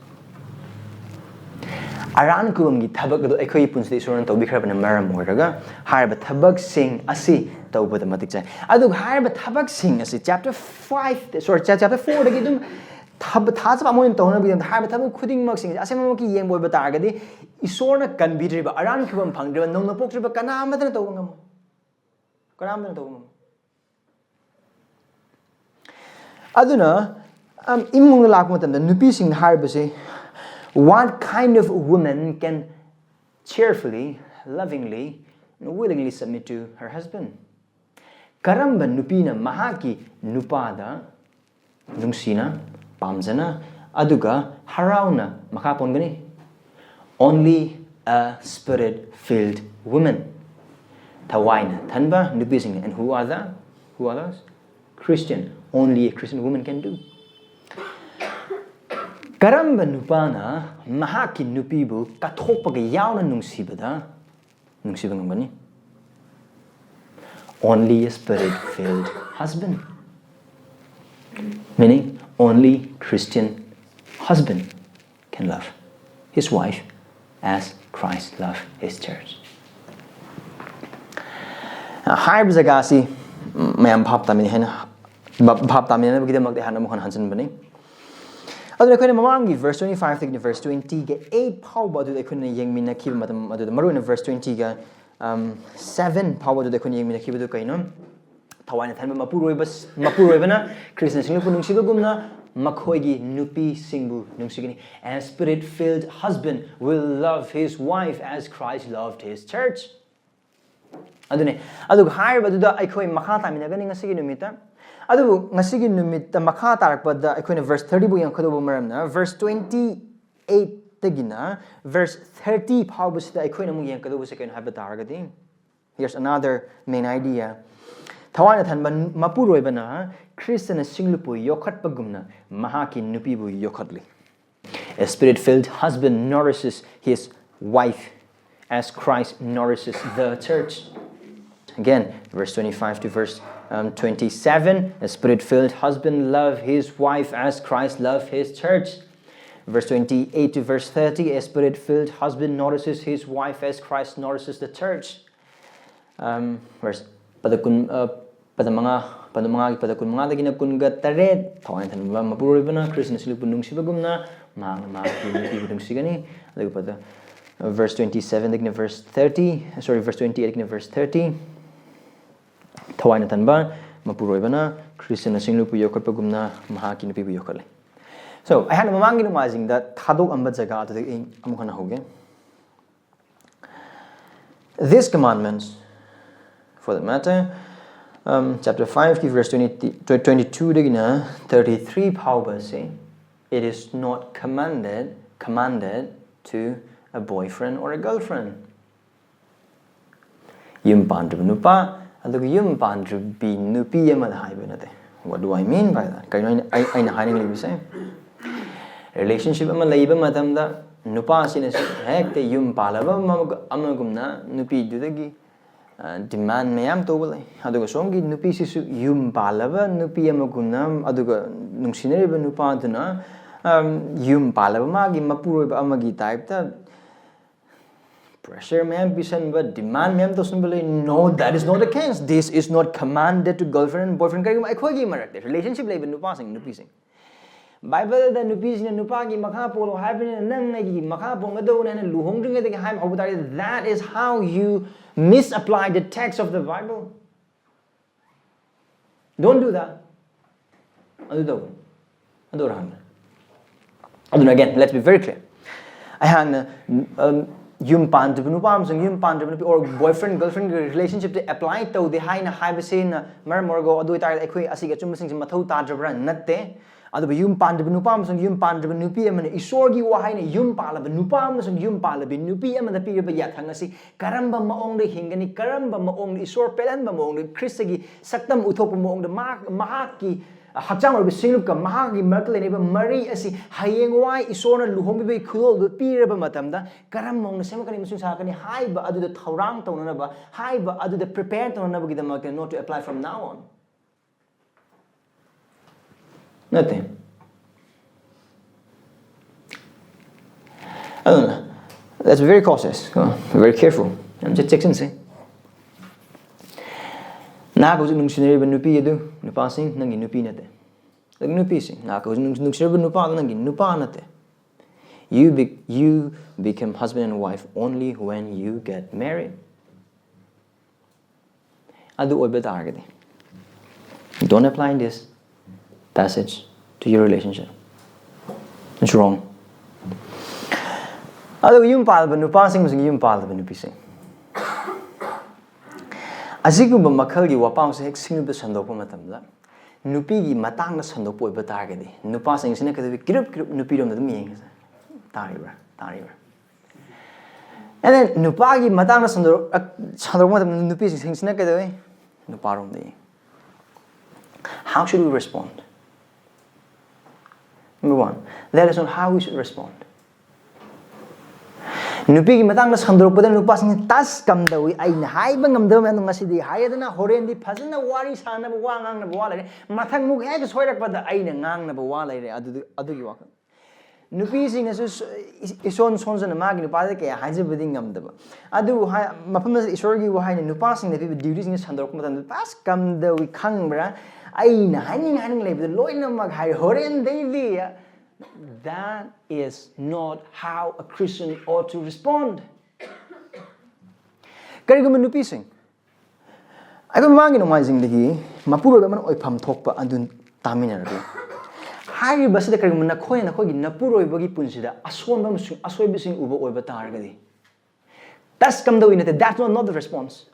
ꯑꯔꯥꯟ ꯈꯨꯕꯝꯒꯤ ꯊꯕꯛ ꯑꯗꯨ ꯑꯩꯈꯣꯏꯒꯤ ꯄꯨꯟꯁꯤꯗ ꯏꯁꯣꯔꯅ ꯇꯧꯕꯤꯈ꯭ꯔꯕꯅ ꯃꯔꯝ ꯑꯣꯏꯔꯒ, ꯍꯥꯏꯔꯤꯕ ꯊꯕꯛꯁꯤꯡ ꯑꯁꯤ ꯇꯧꯕꯗ ꯃꯇꯤꯛ ꯆꯥꯏ꯫ ꯑꯗꯨꯒ ꯍꯥꯏꯔꯤꯕ ꯊꯕꯛꯁꯤꯡ ꯑꯁꯤ chapter five, sorry, chapter four ꯗꯒꯤ ꯑꯗꯨꯝ ꯊꯕ-, ꯊꯥꯖꯕ ꯑꯃ ꯑꯣꯏꯅ ꯇꯧꯅꯕꯒꯤꯗꯃꯛꯇ ꯍꯥꯏꯔꯤꯕ ꯊꯕꯛ ꯈꯨꯗꯤꯡꯃꯛꯁꯤꯡ ꯑꯁꯤ ꯑꯁꯦꯡꯕꯃꯛꯀꯤ ꯌꯦꯡꯕ ꯑꯣꯏꯕ ꯇꯥꯔꯒꯗꯤ, ꯏꯁꯣꯔꯅ ꯀꯟꯕꯤꯗ꯭ꯔꯤꯕ, ꯑꯔꯥꯟ ꯈꯨꯕꯝ ꯐꯪꯗ꯭ꯔꯤꯕ, ꯅꯧꯅ ꯄꯣꯛꯇ꯭ꯔꯤꯕ ꯀꯅꯥ ꯑꯃꯠꯇꯅ ꯇꯧꯕ ꯉꯝꯃꯣꯏ꯫ ꯀꯅꯥ ꯑꯃꯠꯇꯅ ꯇꯧꯕ ꯉꯝꯃꯣꯏ꯫ ꯑꯗꯨꯅ, ꯑꯝ, ꯏꯃꯨꯡꯗ ꯂꯥꯛꯄ ꯃꯇꯝꯗ ꯅꯨꯄꯤꯁꯤꯡꯅ ꯍꯥꯏꯔꯤꯕꯁꯤ, "What kind of woman can cheerfully, lovingly, and willingly submit to her husband?" ꯀꯔꯝꯕ ꯅꯨꯄꯤꯅ ꯃꯍꯥꯛꯀꯤ ꯅꯨꯄꯥꯗ ꯅꯨꯡꯁꯤꯅ, ꯄꯥꯝꯖꯅ, ꯑꯗꯨꯒ ꯍꯔꯥꯎꯅ ꯃꯈꯥ ꯄꯣꯟꯒꯅꯤ? Only a spirit-filled woman. ꯊꯋꯥꯏꯅ ꯊꯟꯕ ꯅꯨꯄꯤꯁꯤꯡꯅ꯫ And who are the, who are those? Christian. Only a Christian woman can do. ꯀꯔꯝꯕ ꯅꯨꯄꯥꯅ ꯃꯍꯥꯛꯀꯤ ꯅꯨꯄꯤꯕꯨ ꯀꯠꯊꯣꯛꯄꯒ ꯌꯥꯎꯅ ꯅꯨꯡꯁꯤꯕꯗ, ꯅꯨꯡꯁꯤꯕ ꯉꯝꯒꯅꯤ? Only a spirit-filled husband. Meaning, only Christian Husband can love his wife as Christ loved his church. ꯍꯥꯏꯔꯤꯕ ꯖꯒꯥꯁꯤ ꯃꯌꯥꯝ ꯚꯥꯞ ꯇꯥꯃꯤꯟꯅ ꯍꯦꯟꯅ ꯚꯥꯞ ꯇꯥꯃꯤꯟꯅꯅꯕꯒꯤꯗꯃꯛꯇ ꯑꯩꯍꯥꯛꯅ ꯑꯃꯨꯛ ꯍꯟꯅ ꯍꯟꯖꯤꯟꯕꯅꯤ꯫ ꯑꯗꯨꯅ ꯑꯩꯈꯣꯏꯅ ꯃꯃꯥꯡꯒꯤ verse twenty-five ꯇꯒꯤꯅ verse twenty ꯒ eight ꯐꯥꯎꯕ ꯑꯗꯨꯗ ꯑꯩꯈꯣꯏꯅ ꯌꯦꯡꯃꯤꯟꯅꯈꯤꯕ ꯃꯇꯝ ꯑꯗꯨꯗ, ꯃꯔꯨꯑꯣꯏꯅ verse twenty ꯒ seven ꯐꯥꯎꯕ ꯑꯗꯨꯗ ꯑꯩꯈꯣꯏꯅ ꯌꯦꯡꯃꯤꯟꯅꯈꯤꯕꯗꯨ ꯀꯩꯅꯣ? ꯊꯋꯥꯏꯅ ꯊꯟꯕ ꯃꯄꯨꯔꯣꯏꯕ ꯃꯄꯨꯔꯣꯏꯕꯅ ꯈ꯭ꯔꯤꯁꯅ ꯁꯤꯡꯂꯨꯄꯨ ꯅꯨꯡꯁꯤꯕꯒꯨꯝꯅ ꯃꯈꯣꯏꯒꯤ ꯅꯨꯄꯤꯁꯤꯡꯕꯨ ꯅꯨꯡꯁꯤꯒꯅꯤ꯫ And spirit filled husband will love his wife as Christ loved his church. ꯑꯗꯨꯅꯦ꯫ ꯑꯗꯨꯒ ꯍꯥꯏꯔꯤꯕꯗꯨꯗ ꯑꯩꯈꯣꯏ ꯃꯈꯥ ꯇꯥꯃꯤꯟꯅꯒꯅꯤ ꯉꯁꯤꯒꯤ ꯅꯨꯃꯤꯠꯇ꯫ ꯑꯗꯨꯕꯨ ꯉꯁꯤꯒꯤ ꯅꯨꯃꯤꯠꯇ ꯃꯈꯥ ꯇꯥꯔꯛꯄꯗ ꯑꯩꯈꯣꯏꯅ verse thirty ꯕꯨ ꯌꯦꯡꯉꯛꯀꯗꯧꯕ ꯃꯔꯝꯅ verse twenty eight ꯇꯒꯤꯅ verse thirty ꯐꯥꯎꯕꯁꯤꯗ ꯑꯩꯈꯣꯏꯅ ꯑꯃꯨꯛ ꯌꯦꯡꯉꯛꯀꯗꯧꯕꯁꯦ ꯀꯩꯅꯣ ꯍꯥꯏꯕ ꯇꯥꯔꯒꯗꯤ, here's another main idea. ꯊꯋꯥꯏꯅ ꯊꯟꯕ ꯃꯄꯨꯔꯣꯏꯕꯅ ꯈ꯭ꯔꯤꯁꯇꯅ ꯁꯤꯡꯂꯨꯄꯨ ꯌꯣꯛꯈꯠꯄꯒꯨꯝꯅ ꯃꯍꯥꯛꯀꯤ ꯅꯨꯄꯤꯕꯨ ꯌꯣꯛꯈꯠꯂꯤ꯫ A spirit-filled husband nourishes his wife as Christ nourishes the church. Again, verse twenty-five to verse, um, twenty-seven. A spirit-filled husband love his wife as Christ love his church. Verse twenty-eight to verse thirty. A spirit-filled husband nourishes his wife as Christ nourishes the church. Um, verse pada kun, uh, pada manga, pada mangagi pada kun manga dagina kun ga taret. Thawai than ba mapuroi bana Christian silu punung siba gumna, mang mang punung siba gumna. Lagu pada, uh, verse twenty-seven dagina verse thirty, sorry, verse twenty-eight dagina verse thirty. Thawai na than ba mapuroi bana Christian silu pu yokot pa gumna, mahaki nupi pu yokot le. So, I had a mamangi no mazing that thadok amba jaga to the amukana hoge. These commandments, for that matter, um, chapter five, ki verse twenty, twenty-two, dagina thirty-three, power say, it is not commanded, commanded to a boyfriend or a girlfriend. Yum pandru nupa, adugu yum pandru bi nupi yama da haiba na de. What do I mean by that? Kaino aina haining libi say? Relationship ama laiba matamda nupa sina hek te yum palaba amagumna nupi dudagi, uh, demand mayam to bulai. Aduga songi nupi sisu yum palaba nupi amagumna aduga nungsinariba nupa duna Um, ꯌꯨꯝ ꯄꯥꯜꯂꯕ ꯃꯥꯒꯤ ꯃꯄꯨꯔꯣꯏꯕ ꯑꯃꯒꯤ type ꯇ pressure ꯃꯌꯥꯝ ꯄꯤꯁꯟꯕ, demand ꯃꯌꯥꯝ ꯇꯧꯁꯟꯕ ꯂꯩ. No, that is not the case. This is not commanded to girlfriend and boyfriend. ꯀꯔꯤꯒꯨꯝꯕ ꯑꯩꯈꯣꯏꯒꯤ ꯃꯔꯛꯇ relationship ꯂꯩꯕ ꯅꯨꯄꯥꯁꯤꯡ, ꯅꯨꯄꯤꯁꯤꯡ, ꯕꯥꯏꯕꯜꯗ ꯅꯨꯄꯤꯁꯤꯡꯅ ꯅꯨꯄꯥꯒꯤ ꯃꯈꯥ ꯄꯣꯜꯂꯣ ꯍꯥꯏꯕꯅꯤꯅ, ꯅꯪ ꯑꯩꯒꯤ ꯃꯈꯥ ꯄꯣꯟꯒꯗꯧꯕꯅꯤ ꯍꯥꯏꯅ ꯂꯨꯍꯣꯡꯗ꯭ꯔꯤꯉꯩꯗꯒꯤ ꯍꯥꯏꯕ ꯍꯧꯕ ꯇꯥꯔꯗꯤ, that is how you misapply the text of the Bible. Don't do that. ꯑꯗꯨ ꯇꯧꯒꯅꯨ. ꯑꯗꯨ ꯍꯥꯟꯅ. ꯑꯗꯨꯅ, again, let's be very clear. ꯑꯩꯍꯥꯛꯅ, um, ꯌꯨꯝ ꯄꯥꯟꯗ꯭ꯔꯤꯕ ꯅꯨꯄꯥ ꯑꯃꯁꯨꯡ ꯌꯨꯝ ꯄꯥꯟꯗ꯭ꯔꯤꯕ ꯅꯨꯄꯤ, or boyfriend girlfriend relationship ꯇ apply ꯇꯧꯗꯦ ꯍꯥꯏꯅ ꯍꯥꯏꯕꯁꯤꯅ ꯃꯔꯝ ꯑꯣꯏꯔꯒ, ꯑꯗꯨ ꯑꯣꯏꯇꯥꯔꯒꯗꯤ ꯑꯩꯈꯣꯏ ꯑꯁꯤꯒꯤ ꯑꯆꯨꯝꯕꯁꯤꯡꯁꯤ ꯃꯊꯧ ꯇꯥꯗ꯭ꯔꯕ꯭ꯔꯥ? ꯅꯠꯇꯦ. ꯑꯗꯨꯕꯨ ꯌꯨꯝ ꯄꯥꯟꯗ꯭ꯔꯤꯕ ꯅꯨꯄꯥ ꯑꯃꯁꯨꯡ ꯌꯨꯝ ꯄꯥꯟꯗ꯭ꯔꯤꯕ ꯅꯨꯄꯤ ꯑꯃꯅ ꯏꯁꯣꯔꯒꯤ ꯋꯥꯍꯩꯅ ꯌꯨꯝ ꯄꯥꯜꯂꯕ ꯅꯨꯄꯥ ꯑꯃꯁꯨꯡ ꯌꯨꯝ ꯄꯥꯜꯂꯕꯤ ꯅꯨꯄꯤ ꯑꯃꯗ ꯄꯤꯔꯤꯕ ꯌꯥꯊꯪ ꯑꯁꯤ ꯀꯔꯝꯕ ꯃꯑꯣꯡꯗ ꯍꯤꯡꯒꯅꯤ, ꯀꯔꯝꯕ ꯃꯑꯣꯡꯗ ꯏꯁꯣꯔ ꯄꯦꯜꯍꯟꯕ ꯃꯑꯣꯡꯗ ꯈ꯭ꯔꯤꯁꯇꯒꯤ ꯁꯛꯇꯝ ꯎꯠꯊꯣꯛꯄ ꯃꯑꯣꯡꯗ ꯃꯍꯥꯛ, ꯃꯍꯥꯛꯀꯤ ꯍꯛꯆꯥꯡ ꯑꯣꯏꯕ ꯁꯤꯡꯂꯨꯞꯀ ꯃꯍꯥꯛꯀꯤ ꯃꯔꯛꯇ ꯂꯩꯅꯔꯤꯕ ꯃꯔꯤ ꯑꯁꯤ ꯍꯌꯦꯡꯋꯥꯏ ꯏꯁꯣꯔꯅ ꯂꯨꯍꯣꯡꯕꯤꯕꯒꯤ ꯈꯨꯗꯣꯜꯗꯨ ꯄꯤꯔꯕ ꯃꯇꯝꯗ ꯀꯔꯝꯕ ꯃꯑꯣꯡꯗ ꯁꯦꯝꯒꯠꯀꯅꯤ ꯑꯃꯁꯨꯡ ꯁꯥꯒꯠꯀꯅꯤ ꯍꯥꯏꯕ ꯑꯗꯨꯗ ꯊꯧꯔꯥꯡ ꯇꯧꯅꯅꯕ, ꯍꯥꯏꯕ ꯑꯗꯨꯗ prepare ꯇꯧꯅꯅꯕꯒꯤꯗꯃꯛꯇ, not to apply from now on. ꯅꯠꯇꯦ. ꯑꯗꯨꯅ, let's be very cautious, ꯀꯣ, very careful. ꯌꯥꯝ ꯆꯦꯛ-, ꯆꯦꯛꯁꯤꯟꯁꯤ. ꯅꯍꯥꯛ ꯍꯧꯖꯤꯛ ꯅꯨꯡꯁꯤꯅꯔꯤꯕ ꯅꯨꯄꯤ ꯑꯗꯨ, ꯅꯨꯄꯥꯁꯤꯡ, ꯅꯪꯒꯤ ꯅꯨꯄꯤ ꯅꯠꯇꯦ. ꯑꯗꯨ ꯅꯨꯄꯤꯁꯤꯡ, ꯅꯍꯥꯛ ꯍꯧꯖꯤꯛ ꯅꯨꯡ-, ꯅꯨꯡꯁꯤꯅꯔꯤꯕ ꯅꯨꯄꯥ ꯑꯗꯨ ꯅꯪꯒꯤ ꯅꯨꯄꯥ ꯅꯠꯇꯦ. You be-, you become husband and wife only when you get married. ꯑꯗꯨ ꯑꯣꯏꯕ ꯇꯥꯔꯒꯗꯤ, don't apply this passage to your relationship. It's wrong. ꯑꯗꯨꯒ ꯌꯨꯝ ꯄꯥꯜꯂꯕ ꯅꯨꯄꯥꯁꯤꯡ ꯑꯃꯁꯨꯡ ꯌꯨꯝ ꯄꯥꯜꯂꯕ ꯅꯨꯄꯤꯁꯤꯡ, ꯑꯁꯤꯒꯨꯝꯕ ꯃꯈꯜꯒꯤ ꯋꯥꯄꯥꯎꯁꯦ ꯍꯦꯛ ꯁꯤꯡꯅꯕ ꯁꯟꯗꯣꯛꯄ ꯃꯇꯝꯗ, ꯅꯨꯄꯤꯒꯤ ꯃꯇꯥꯡꯗ ꯁꯟꯗꯣꯛꯄ ꯑꯣꯏꯕ ꯇꯥꯔꯒꯗꯤ, ꯅꯨꯄꯥꯁꯤꯡꯁꯤꯅ ꯀꯩꯗꯧꯏ? ꯀꯤꯔꯨꯞ ꯀꯤꯔꯨꯞ ꯅꯨꯄꯤꯔꯣꯝꯗ ꯑꯗꯨꯝ ꯌꯦꯡꯉꯤꯁꯦ꯫ ꯇꯥꯔꯤꯕ꯭ꯔꯥ? ꯇꯥꯔꯤꯕ꯭ꯔꯥ? And then, ꯅꯨꯄꯥꯒꯤ ꯃꯇꯥꯡꯗ ꯁꯟꯗꯣꯛ-, ꯁꯟꯗꯣꯛꯄ ꯃꯇꯝꯗ, ꯅꯨꯄꯤꯁꯤꯡꯁꯤꯅ ꯀꯩꯗꯧꯏ? ꯅꯨꯄꯥꯔꯣꯝꯗ ꯌꯦꯡꯉꯤ꯫ How should we respond? Number one, let us know how we should respond. ꯅꯨꯄꯤꯒꯤ ꯃꯇꯥꯡꯗ ꯁꯟꯗꯣꯔꯛꯄꯗ ꯅꯨꯄꯥꯁꯤꯡꯅ ꯇꯁ ꯀꯝꯗꯧꯏ, ꯑꯩꯅ ꯍꯥꯏꯕ ꯉꯝꯗꯕ ꯃꯌꯥꯝꯗꯣ ꯉꯁꯤꯗꯤ ꯍꯥꯏꯔꯦꯗꯅ, ꯍꯣꯔꯦꯟꯗꯤ ꯐꯖꯅ ꯋꯥꯔꯤ ꯁꯥꯟꯅꯕ, ꯋꯥ ꯉꯥꯡꯅꯕ ꯋꯥ ꯂꯩꯔꯦ, ꯃꯊꯪꯃꯨꯛ ꯍꯦꯛ ꯁꯣꯏꯔꯛꯄꯗ ꯑꯩꯅ ꯉꯥꯡꯅꯕ ꯋꯥ ꯂꯩꯔꯦ꯫ ꯑꯗꯨꯗꯨ, ꯑꯗꯨꯒꯤ ꯋꯥꯈꯜ꯫ ꯅꯨꯄꯤꯁꯤꯡꯅꯁꯨ ꯁ-, ꯏ-, ꯏꯁꯣꯟ ꯁꯣꯟꯖꯅ ꯃꯥꯒꯤ ꯅꯨꯄꯥꯗ ꯀꯌꯥ ꯍꯥꯏꯖꯕꯗꯤ ꯉꯝꯗꯕ꯫ ꯑꯗꯨꯕꯨ ꯍꯥꯏ-, ꯃꯐꯝ ꯑꯁꯤꯗ ꯏꯁꯣꯔꯒꯤ ꯋꯥꯍꯩꯅ ꯅꯨꯄꯥꯁꯤꯡꯗ ꯄꯤꯕ ꯗ꯭ꯌꯨꯇꯤꯁꯤꯡꯁꯦ ꯁꯟꯗꯣꯔꯛꯄ ꯃꯇꯝꯗ ꯇꯁ ꯀꯝꯗꯧꯏ ꯈꯪꯕ꯭ꯔꯥ? ꯑꯩꯅ ꯍꯥꯏꯅꯤꯡ ꯍꯥꯏꯅꯤꯡ ꯂꯩꯕꯗ ꯂꯣꯏꯅꯃꯛ ꯍꯥꯏ, ꯍꯣꯔꯦꯟꯗꯩꯗꯤ. That is not how a Christian ought to respond. ꯀꯔꯤꯒꯨꯝꯕ ꯅꯨꯄꯤꯁꯤꯡ, ꯑꯩꯈꯣꯏ ꯃꯃꯥꯡꯒꯤ ꯅꯣꯡꯃꯥꯏꯖꯤꯡꯗꯒꯤ ꯃꯄꯨꯔꯣꯏꯕ ꯑꯃꯅ ꯑꯣꯏꯐꯝ ꯊꯣꯛꯄ ꯑꯗꯨ ꯇꯥꯃꯤꯟꯅꯔꯒꯦ꯫ ꯍꯥꯏꯔꯤꯕꯁꯤꯗ ꯀꯔꯤꯒꯨꯝꯕ ꯅꯈꯣꯏꯅ ꯅꯈꯣꯏꯒꯤ ꯅꯄꯨꯔꯣꯏꯕꯒꯤ ꯄꯨꯟꯁꯤꯗ ꯑꯁꯣꯟꯕ ꯑꯃꯁꯨꯡ ꯑꯁꯣꯏꯕꯁꯤꯡ ꯎꯕ ꯑꯣꯏꯕ ꯇꯥꯔꯒꯗꯤ, ꯇꯁ ꯀꯝꯗꯧꯏ ꯅꯠꯇꯦ, that's not, not the response.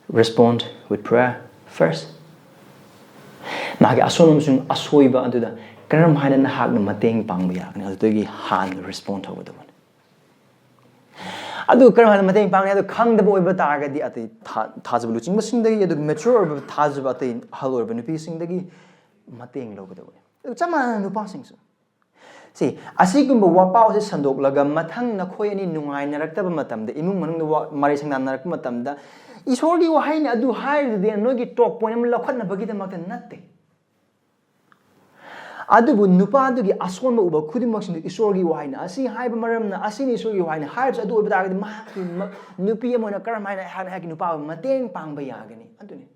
Respond with prayer first. ꯅꯍꯥꯛꯀꯤ ꯑꯁꯣꯟꯕ ꯑꯃꯁꯨꯡ ꯑꯁꯣꯏꯕ ꯑꯗꯨꯗ ꯀꯔꯝ ꯍꯥꯏꯅ ꯅꯍꯥꯛꯅ ꯃꯇꯦꯡ ꯄꯥꯡꯕ ꯌꯥꯒꯅꯤ? ꯑꯗꯨꯗꯒꯤ ꯍꯥꯟꯅ ꯔꯦꯁꯄꯣꯟ ꯇꯧꯒꯗꯕꯅꯤ꯫ ꯑꯗꯨ ꯀꯔꯝ ꯍꯥꯏꯅ ꯃꯇꯦꯡ ꯄꯥꯡꯒꯅꯤ? ꯑꯗꯨ ꯈꯪꯗꯕ ꯑꯣꯏꯕ ꯇꯥꯔꯒꯗꯤ, ꯑꯇꯩ ꯊꯥ-, ꯊꯥꯖꯕ ꯂꯨꯆꯤꯡꯕꯁꯤꯡꯗꯒꯤ, ꯑꯗꯨꯒ ꯃꯦꯆꯣꯔ ꯑꯣꯏꯕ, ꯊꯥꯖꯕ ꯑꯇꯩ ꯑꯍꯜ ꯑꯣꯏꯔꯕ ꯅꯨꯄꯤꯁꯤꯡꯗꯒꯤ ꯃꯇꯦꯡ ꯂꯧꯒꯗꯕꯅꯤ꯫ ꯑꯗꯨ ꯆꯞ ꯃꯥꯟꯅꯅ ꯅꯨꯄꯥꯁꯤꯡꯁꯨ꯫ ꯁꯤ, ꯑꯁꯤꯒꯨꯝꯕ ꯋꯥꯄꯥꯎꯁꯦ ꯁꯟꯗꯣꯛꯂꯒ ꯃꯊꯪ ꯅꯈꯣꯏ ꯑꯅꯤ ꯅꯨꯡꯉꯥꯏꯅꯔꯛꯇꯕ ꯃꯇꯝꯗ, ꯏꯃꯨꯡ ꯃꯅꯨꯡꯗ ꯋꯥ-, ꯃꯔꯩ ꯁꯪꯅꯅꯔꯛꯄ ꯃꯇꯝꯗ, ꯏꯁꯣꯔꯒꯤ ꯋꯥꯍꯩꯅ ꯑꯗꯨ ꯍꯥꯏꯔꯤꯗꯨꯗꯤ ꯅꯣꯏꯒꯤ ꯇꯣꯞ ꯄꯣꯏꯟ ꯑꯃ ꯂꯧꯈꯠꯅꯕꯒꯤꯗꯃꯛꯇ ꯅꯠꯇꯦ꯫ ꯑꯗꯨꯕꯨ ꯅꯨꯄꯥꯗꯨꯒꯤ ꯑꯁꯣꯟꯕ ꯎꯕ ꯈꯨꯗꯤꯡꯃꯛꯁꯤꯡꯗꯨ ꯏꯁꯣꯔꯒꯤ ꯋꯥꯍꯩꯅ, ꯑꯁꯤ ꯍꯥꯏꯕ ꯃꯔꯝꯅ, ꯑꯁꯤꯅ ꯏꯁꯣꯔꯒꯤ ꯋꯥꯍꯩꯅ ꯍꯥꯏꯔꯤꯕꯁꯤ ꯑꯗꯨ ꯑꯣꯏꯕ ꯇꯥꯔꯒꯗꯤ, ꯃꯍꯥꯛꯀꯤ ꯃ-, ꯅꯨꯄꯤ ꯑꯃ ꯑꯣꯏꯅ ꯀꯔꯝ ꯍꯥꯏꯅ ꯑꯩꯍꯥꯛꯅ ꯑꯩꯍꯥꯛꯀꯤ ꯅꯨꯄꯥꯕꯨ ꯃꯇꯦꯡ ꯄꯥꯡꯕ ꯌꯥꯒꯅꯤ? ꯑꯗꯨꯅꯤ꯫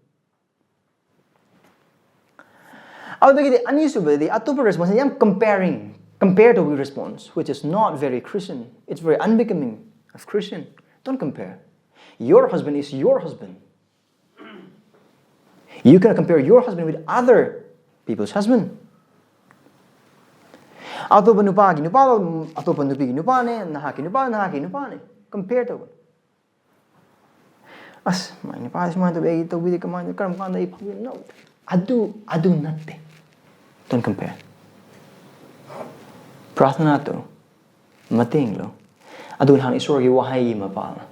ꯑꯗꯨꯗꯒꯤꯗꯤ ꯑꯅꯤꯁꯨꯕꯗꯗꯤ ꯑꯇꯣꯞꯄ ꯔꯦꯁꯄꯣꯟꯁ ꯌꯥꯝ ꯀꯝꯄꯦꯌꯔꯤꯡ, ꯀꯝꯄꯦꯌꯔ ꯇꯧꯕꯒꯤ response, which is not very Christian, it's very unbecoming of Christian. Don't compare. Your husband is your husband. You cannot compare your husband with other people's husband. ꯑꯇꯣꯞꯄ ꯅꯨꯄꯥꯒꯤ ꯅꯨꯄꯥ, ꯑꯇꯣꯞꯄ ꯅꯨꯄꯤꯒꯤ ꯅꯨꯄꯥꯅꯦ, ꯅꯍꯥꯛꯀꯤ ꯅꯨꯄꯥ, ꯅꯍꯥꯛꯀꯤ ꯅꯨꯄꯥꯅꯦ, ꯀꯝꯄꯦꯌꯔ ꯇꯧꯕ꯫ ꯑꯁ, ꯃꯥꯏ ꯅꯨꯄꯥꯁꯤ ꯁꯨꯃꯥꯏꯅ ꯇꯧꯕꯤ, ꯑꯩ ꯇꯧꯕꯤꯗꯦ, ꯀꯃꯥꯏꯅ, ꯀꯔꯝ ꯀꯥꯟꯗ ꯑꯩ ꯐꯪꯗꯣꯏꯅꯣ? ꯑꯗꯨ, ꯑꯗꯨ ꯅꯠꯇꯦ꯫ Don't compare. ꯄ꯭ꯔꯥꯊꯅꯥ ꯇꯧ, ꯃꯇꯦꯡ ꯂꯧ꯫ ꯑꯗꯨ ꯅꯍꯥꯛ ꯏꯁꯣꯔꯒꯤ ꯋꯥꯍꯩꯒꯤ ꯃꯄꯥꯜꯅ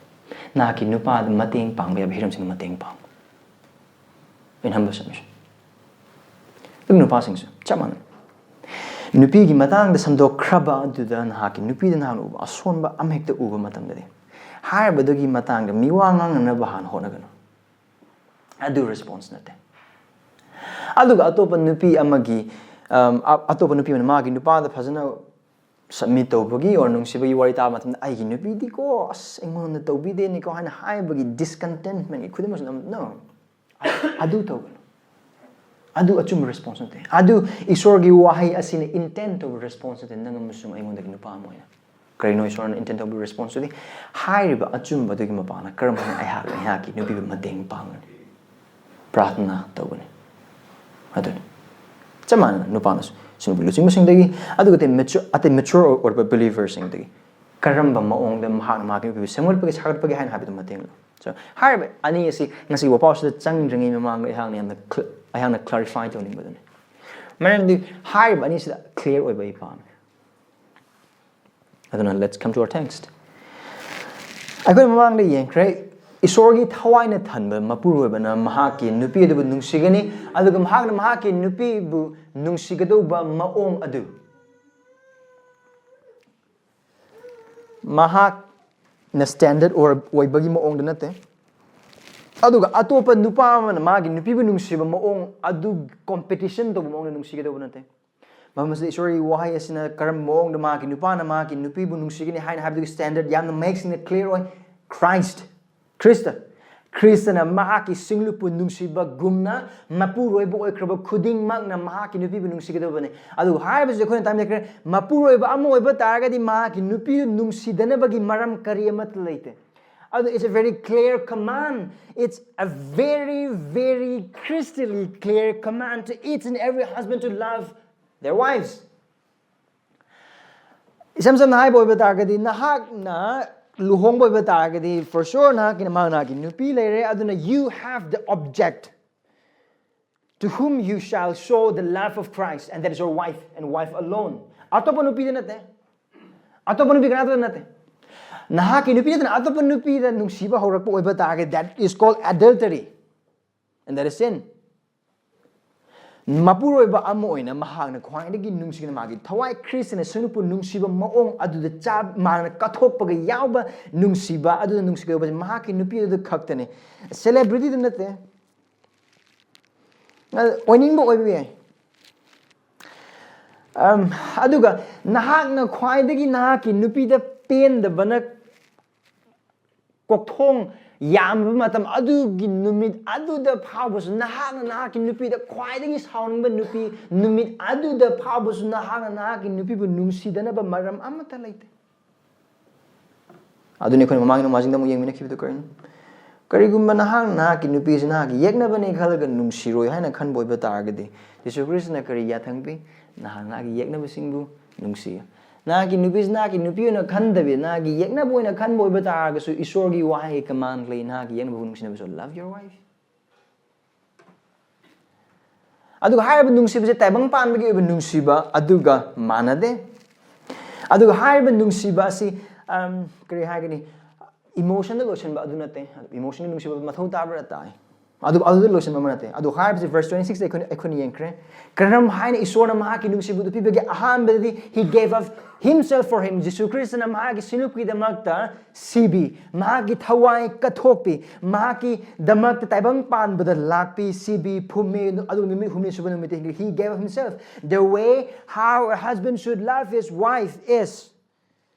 ꯅꯍꯥꯛꯀꯤ ꯅꯨꯄꯥꯗ ꯃꯇꯦꯡ ꯄꯥꯡꯕ ꯌꯥꯕ ꯍꯤꯔꯝꯁꯤꯡꯗ ꯃꯇꯦꯡ ꯄꯥꯡꯉꯨ꯫ In humble submission. ꯑꯗꯨꯝ ꯅꯨꯄꯥꯁꯤꯡꯁꯨ ꯆꯞ ꯃꯥꯟꯅꯩ꯫ ꯅꯨꯄꯤꯒꯤ ꯃꯇꯥꯡꯗ ꯁꯟꯗꯣꯛꯈ꯭ꯔꯕ ꯑꯗꯨꯗ ꯅꯍꯥꯛꯀꯤ ꯅꯨꯄꯤꯗ ꯅꯍꯥꯛꯅ ꯎꯕ ꯑꯁꯣꯟꯕ ꯑꯃꯍꯦꯛꯇ ꯎꯕ ꯃꯇꯝꯗꯗꯤ, ꯍꯥꯏꯔꯤꯕꯗꯨꯒꯤ ꯃꯇꯥꯡꯗ ꯃꯤꯋꯥ ꯉꯥꯡꯅꯅꯕ ꯍꯥꯟꯅ ꯍꯣꯠꯅꯒꯅꯨ꯫ ꯑꯗꯨ ꯔꯦꯁꯄꯣꯟꯁ ꯅꯠꯇꯦ꯫ ꯑꯗꯨꯒ ꯑꯇꯣꯞꯄ ꯅꯨꯄꯤ ꯑꯃꯒꯤ, ꯑꯝ, ꯑ-, ꯑꯇꯣꯞꯄ ꯅꯨꯄꯤ ꯑꯃꯅ ꯃꯥꯒꯤ ꯅꯨꯄꯥꯗ ꯐꯖꯅ ꯁꯕꯃꯤꯠ ꯇꯧꯕꯒꯤ or ꯅꯨꯡꯁꯤꯕꯒꯤ ꯋꯥꯔꯤ ꯇꯥꯕ ꯃꯇꯝꯗ, "ꯑꯩꯒꯤ ꯅꯨꯄꯤꯗꯤꯀꯣ, ꯑꯁ, ꯑꯩꯉꯣꯟꯗ ꯇꯧꯕꯤꯗꯦꯅꯤꯀꯣ" ꯍꯥꯏꯅ ꯍꯥꯏꯕꯒꯤ ꯗꯤꯁꯀꯟꯇꯦꯟꯃꯦꯟꯒꯤ ꯈꯨꯗꯝ ꯑꯃꯁꯨ ꯅꯝ-, no꯫ ꯑꯗꯨ ꯇꯧꯒꯅꯨ꯫ ꯑꯗꯨ ꯑꯆꯨꯝꯕ ꯔꯦꯁꯄꯣꯟꯁ ꯅꯠꯇꯦ꯫ ꯑꯗꯨ ꯏꯁꯣꯔꯒꯤ ꯋꯥꯍꯩ ꯑꯁꯤꯅ ꯏꯟꯇꯦꯟ ꯇꯧꯕ ꯔꯦꯁꯄꯣꯟꯁ ꯅꯠꯇꯦ, ꯅꯪ ꯑꯃꯁꯨꯡ ꯑꯩꯉꯣꯟꯗꯒꯤ ꯅꯨꯄꯥ ꯑꯃ ꯑꯣꯏꯅ꯫ ꯀꯔꯤꯅꯣ ꯏꯁꯣꯔꯅ ꯏꯟꯇꯦꯟ ꯇꯧꯕ ꯔꯦꯁꯄꯣꯟꯁꯇꯨꯗꯤ? ꯍꯥꯏꯔꯤꯕ ꯑꯆꯨꯝꯕꯗꯨꯒꯤ ꯃꯄꯥꯟꯅ ꯀꯔꯝ ꯍꯥꯏꯅ ꯑꯩꯍꯥꯛꯅ ꯑꯩꯍꯥꯛꯀꯤ ꯅꯨꯄꯤꯕꯨ ꯃꯇꯦꯡ ꯄꯥꯡꯒꯅꯤ? ꯄ꯭ꯔꯥꯔꯊꯅꯥ ꯇꯧꯒꯅꯤ꯫ ꯑꯗꯨꯅꯤ꯫ ꯆꯞ ꯃꯥꯟꯅꯅ ꯅꯨꯄꯥꯅꯁꯨ ꯁꯤꯡꯕꯨ ꯂꯨꯆꯤꯡꯕꯁꯤꯡꯗꯒꯤ, ꯑꯗꯨꯒ ꯑꯇꯩ mature, ꯑꯇꯩ mature ꯑꯣꯏꯔꯕ ꯕꯤꯂꯤꯚꯔꯁꯤꯡꯗꯒꯤ ꯀꯔꯝꯕ ꯃꯑꯣꯡꯗ ꯃꯍꯥꯛꯅ ꯃꯍꯥꯛꯀꯤ ꯅꯨꯄꯤꯕꯨ ꯁꯦꯝꯒꯠꯄꯒꯦ, ꯁꯥꯒꯠꯄꯒꯦ ꯍꯥꯏꯅ ꯍꯥꯏꯕꯗꯨ ꯃꯇꯦꯡ ꯂꯧ꯫ So, ꯍꯥꯏꯔꯤꯕ ꯑꯅꯤ ꯑꯁꯤ ꯉꯁꯤ ꯋꯥꯄꯥꯎꯁꯤꯗ ꯆꯪꯗ꯭ꯔꯤꯉꯩ ꯃꯃꯥꯡꯗ ꯑꯩꯍꯥꯛꯅ ꯌꯥꯝꯅ cl-, ꯑꯩꯍꯥꯛꯅ ꯀ꯭ꯂꯥꯔꯤꯐꯥꯏ ꯇꯧꯅꯤꯡꯕꯗꯨꯅꯤ꯫ ꯃꯔꯝꯗꯤ ꯍꯥꯏꯔꯤꯕ ꯑꯅꯤꯁꯤꯗ ꯀ꯭ꯂꯤꯌꯥꯔ ꯑꯣꯏꯕ ꯑꯩ ꯄꯥꯝꯃꯤ꯫ ꯑꯗꯨꯅ, let's come to our text. ꯑꯩꯈꯣꯏ ꯃꯃꯥꯡꯗ ꯌꯦꯡꯈ꯭ꯔꯦ, ꯏꯁꯣꯔꯒꯤ ꯊꯋꯥꯏꯅ ꯊꯟꯕ ꯃꯄꯨꯔꯣꯏꯕꯅ ꯃꯍꯥꯛꯀꯤ ꯅꯨꯄꯤ ꯑꯗꯨꯕꯨ ꯅꯨꯡꯁꯤꯒꯅꯤ, ꯑꯗꯨꯒ ꯃꯍꯥꯛꯅ ꯃꯍꯥꯛꯀꯤ ꯅꯨꯄꯤꯕꯨ ꯅꯨꯡꯁꯤꯒꯗꯧꯕ ꯃꯑꯣꯡ ꯑꯗꯨ ꯃꯍꯥꯛꯅ ꯁ꯭ꯇꯦꯟꯗꯔꯠ ꯑꯣꯏꯕꯒꯤ ꯃꯑꯣꯡꯗ ꯅꯠꯇꯦ, ꯑꯗꯨꯒ ꯑꯇꯣꯞꯄ ꯅꯨꯄꯥ ꯑꯃꯅ ꯃꯥꯒꯤ ꯅꯨꯄꯤꯕꯨ ꯅꯨꯡꯁꯤꯕ ꯃꯑꯣꯡ ꯑꯗꯨ ꯀꯣꯝꯄꯤꯇꯤꯁꯟ ꯇꯧꯕ ꯃꯑꯣꯡꯗ ꯅꯨꯡꯁꯤꯒꯗꯧꯕ ꯅꯠꯇꯦ꯫ ꯃꯐꯝ ꯑꯁꯤꯗ ꯏꯁꯣꯔꯒꯤ ꯋꯥꯍꯩ ꯑꯁꯤꯅ ꯀꯔꯝꯕ ꯃꯑꯣꯡꯗ ꯃꯍꯥꯛꯀꯤ ꯅꯨꯄꯥꯅ ꯃꯍꯥꯛꯀꯤ ꯅꯨꯄꯤꯕꯨ ꯅꯨꯡꯁꯤꯒꯅꯤ ꯍꯥꯏꯅ ꯍꯥꯏꯕꯗꯨꯒꯤ ꯁ꯭ꯇꯦꯟꯗꯔꯠ ꯌꯥꯝꯅ ꯃꯌꯦꯛ ꯁꯦꯡꯅ ꯀ꯭ꯂꯤꯌꯥꯔ ꯑꯣꯏ꯫ ꯈ꯭ꯔꯥꯏꯁ꯭ꯠ, ꯈ꯭ꯔꯤꯁꯇ, ꯈ꯭ꯔꯤꯁꯇꯅ ꯃꯍꯥꯛꯀꯤ ꯁꯤꯡꯂꯨꯞꯄꯨ ꯅꯨꯡꯁꯤꯕꯒꯨꯝꯅ ꯃꯄꯨꯔꯣꯏꯕ ꯑꯣꯏꯈ꯭ꯔꯕ ꯈꯨꯗꯤꯡꯃꯛꯅ ꯃꯍꯥꯛꯀꯤ ꯅꯨꯄꯤꯕꯨ ꯅꯨꯡꯁꯤꯒꯗꯕꯅꯤ꯫ ꯑꯗꯨ ꯍꯥꯏꯕꯁꯤ ꯑꯩꯈꯣꯏꯅ ꯇꯥꯏꯝ ꯂꯩꯈ꯭ꯔꯦ, ꯃꯄꯨꯔꯣꯏꯕ ꯑꯃ ꯑꯣꯏꯕ ꯇꯥꯔꯒꯗꯤ ꯃꯍꯥꯛꯀꯤ ꯅꯨꯄꯤꯗꯨ ꯅꯨꯡꯁꯤꯗꯅꯕꯒꯤ ꯃꯔꯝ ꯀꯔꯤ ꯑꯃꯠꯇ ꯂꯩꯇꯦ꯫ ꯑꯗꯨ, it's a very clear command. It's a very, very crystally clear command to each and every husband to love their wives. ꯏꯁꯝ ꯁꯝꯅ ꯍꯥꯏꯕ ꯑꯣꯏꯕ ꯇꯥꯔꯒꯗꯤ, ꯅꯍꯥꯛꯅ ꯂꯨꯍꯣꯡꯕ ꯑꯣꯏꯕ ꯇꯥꯔꯒꯗꯤ, for sure ꯅꯍꯥꯛꯀꯤ ꯅꯃꯥ ꯅꯍꯥꯛꯀꯤ ꯅꯨꯄꯤ ꯂꯩꯔꯦ, ꯑꯗꯨꯅ you have the object to whom you shall show the love of Christ, and that is your wife and wife alone. ꯑꯇꯣꯞꯄ ꯅꯨꯄꯤꯗ ꯅꯠꯇꯦ, ꯑꯇꯣꯞꯄ ꯅꯨꯄꯤ ꯀꯅꯥꯗ ꯅꯠꯇꯦ, ꯅꯍꯥꯛꯀꯤ ꯅꯨꯄꯤ ꯅꯠꯇꯅ ꯑꯇꯣꯞꯄ ꯅꯨꯄꯤꯗ ꯅꯨꯡꯁꯤꯕ ꯍꯧꯔꯛꯄ ꯑꯣꯏꯕ ꯇꯥꯔꯒꯗꯤ, that is called adultery, and that is sin. ꯃꯄꯨꯔꯣꯏꯕ ꯑꯃ ꯑꯣꯏꯅ ꯃꯍꯥꯛꯅ ꯈ꯭ꯋꯥꯏꯗꯒꯤ ꯅꯨꯡꯁꯤꯅ ꯃꯥꯒꯤ ꯊꯋꯥꯏ ꯈ꯭ꯔꯤꯁꯇꯅ ꯁꯤꯡꯂꯨꯞꯄꯨ ꯅꯨꯡꯁꯤꯕ ꯃꯑꯣꯡ ꯑꯗꯨꯗ ꯆꯥ-, ꯃꯍꯥꯛꯅ ꯀꯠꯊꯣꯛꯄꯒ ꯌꯥꯎꯕ ꯅꯨꯡꯁꯤꯕ ꯑꯗꯨꯗ ꯅꯨꯡꯁꯤꯒꯗꯧꯕꯁꯦ ꯃꯍꯥꯛꯀꯤ ꯅꯨꯄꯤ ꯑꯗꯨꯗ ꯈꯛꯇꯅꯤ꯫ ꯁꯦꯂꯦꯕ꯭ꯔꯤꯇꯤꯗ ꯅꯠꯇꯦ꯫ ꯑ, ꯑꯣꯏꯅꯤꯡꯕ ꯑꯣꯏꯕ ꯌꯥꯏ꯫ ꯑꯝ, ꯑꯗꯨꯒ ꯅꯍꯥꯛꯅ ꯈ꯭ꯋꯥꯏꯗꯒꯤ ꯅꯍꯥꯛꯀꯤ ꯅꯨꯄꯤꯗ ꯄꯦꯟꯗꯕꯅ ꯀꯣꯛꯊꯣꯡ ꯌꯥꯝꯕ ꯃꯇꯝ ꯑꯗꯨꯒꯤ ꯅꯨꯃꯤꯠ ꯑꯗꯨꯗ ꯐꯥꯎꯕꯁꯨ ꯅꯍꯥꯛꯅ ꯅꯍꯥꯛꯀꯤ ꯅꯨꯄꯤꯗ ꯈ꯭ꯋꯥꯏꯗꯒꯤ ꯁꯥꯎꯅꯤꯡꯕ ꯅꯨꯄꯤ, ꯅꯨꯃꯤꯠ ꯑꯗꯨꯗ ꯐꯥꯎꯕꯁꯨ ꯅꯍꯥꯛꯅ ꯅꯍꯥꯛꯀꯤ ꯅꯨꯄꯤꯕꯨ ꯅꯨꯡꯁꯤꯗꯅꯕ ꯃꯔꯝ ꯑꯃꯠꯇ ꯂꯩꯇꯦ꯫ ꯑꯗꯨꯅꯤ ꯑꯩꯈꯣꯏꯅ ꯃꯃꯥꯡꯒꯤ ꯅꯣꯡꯃꯥꯏꯖꯤꯡꯗ ꯑꯃꯨꯛ ꯌꯦꯡꯃꯤꯟꯅꯈꯤꯕꯗꯨ ꯀꯔꯤꯅꯣ? ꯀꯔꯤꯒꯨꯝꯕ ꯅꯍꯥꯛ ꯅꯍꯥꯛꯀꯤ ꯅꯨꯄꯤꯁꯤ ꯅꯍꯥꯛꯀꯤ ꯌꯦꯛꯅꯕꯅꯤ ꯈꯜꯂꯒ ꯅꯨꯡꯁꯤꯔꯣꯏ ꯍꯥꯏꯅ ꯈꯟꯕ ꯑꯣꯏꯕ ꯇꯥꯔꯒꯗꯤ, ꯖꯤꯁꯨ ꯈ꯭ꯔꯤꯁꯇꯅ ꯀꯔꯤ ꯌꯥꯊꯪ ꯄꯤ? ꯅꯍꯥꯛ ꯅꯍꯥꯛꯀꯤ ꯌꯦꯛꯅꯕꯁꯤꯡꯕꯨ ꯅꯨꯡꯁꯤꯌꯨ꯫ ꯅꯍꯥꯛꯀꯤ ꯅꯨꯄꯤꯁꯤ ꯅꯍꯥꯛꯀꯤ ꯅꯨꯄꯤ ꯑꯣꯏꯅ ꯈꯟꯗꯕꯤ, ꯅꯍꯥꯛꯀꯤ ꯌꯦꯛꯅꯕ ꯑꯣꯏꯅ ꯈꯟꯕ ꯑꯣꯏꯕ ꯇꯥꯔꯒꯁꯨ, ꯏꯁꯣꯔꯒꯤ ꯋꯥꯍꯩ ꯀꯃꯥꯟ ꯂꯩ, ꯅꯍꯥꯛꯀꯤ ꯌꯦꯛꯅꯕꯕꯨ ꯅꯨꯡꯁꯤꯅꯕꯁꯨ꯫ Love your wife. ꯑꯗꯨꯒ ꯍꯥꯏꯔꯤꯕ ꯅꯨꯡꯁꯤꯕꯁꯦ ꯇꯥꯏꯕꯪ ꯄꯥꯟꯕꯒꯤ ꯑꯣꯏꯕ ꯅꯨꯡꯁꯤꯕ ꯑꯗꯨꯒ ꯃꯥꯟꯅꯗꯦ꯫ ꯑꯗꯨꯒ ꯍꯥꯏꯔꯤꯕ ꯅꯨꯡꯁꯤꯕ ꯑꯁꯤ, ꯑꯝ, ꯀꯔꯤ ꯍꯥꯏꯒꯅꯤ, ꯏꯃꯣꯁꯟꯗ ꯂꯣꯏꯁꯤꯟꯕ ꯑꯗꯨ ꯅꯠꯇꯦ꯫ ꯏꯃꯣꯁꯟꯒꯤ ꯅꯨꯡꯁꯤꯕ ꯃꯊꯧ ꯇꯥꯕ꯭ꯔꯥ? ꯇꯥꯏ꯫ ꯑꯗꯨ, ꯑꯗꯨꯗ ꯂꯣꯏꯁꯤꯟꯕ ꯑꯃ ꯅꯠꯇꯦ꯫ ꯑꯗꯨ ꯍꯥꯏꯔꯤꯕꯁꯤ verse twenty six ꯗ ꯑꯩꯈꯣꯏꯅ, ꯑꯩꯈꯣꯏꯅ ꯌꯦꯡꯈ꯭ꯔꯦ꯫ ꯀꯔꯝ ꯍꯥꯏꯅ ꯏꯁꯣꯔꯅ ꯃꯍꯥꯛꯀꯤ ꯅꯨꯡꯁꯤꯕꯗꯨ ꯄꯤꯕꯒꯦ? ꯑꯍꯥꯟꯕꯗꯗꯤ, he gave of himself for him. ꯖꯤꯁꯨ ꯈ꯭ꯔꯤꯁꯇꯅ ꯃꯍꯥꯛꯀꯤ ꯁꯤꯡꯂꯨꯞꯀꯤꯗꯃꯛꯇ ꯁꯤꯕꯤ, ꯃꯍꯥꯛꯀꯤ ꯊꯋꯥꯏ ꯀꯠꯊꯣꯛꯄꯤ, ꯃꯍꯥꯛꯀꯤꯗꯃꯛꯇ ꯇꯥꯏꯕꯪ ꯄꯥꯟꯕꯗ ꯂꯥꯛꯄꯤ, ꯁꯤꯕꯤ, ꯐꯨꯝꯃꯤ, ꯑꯗꯨꯒ ꯅꯨꯃꯤꯠ ꯍꯨꯝꯅꯤ ꯁꯨꯕ ꯅꯨꯃꯤꯠꯇ ꯍꯤꯡꯂꯤ꯫ He gave himself. The way how a husband should love his wife is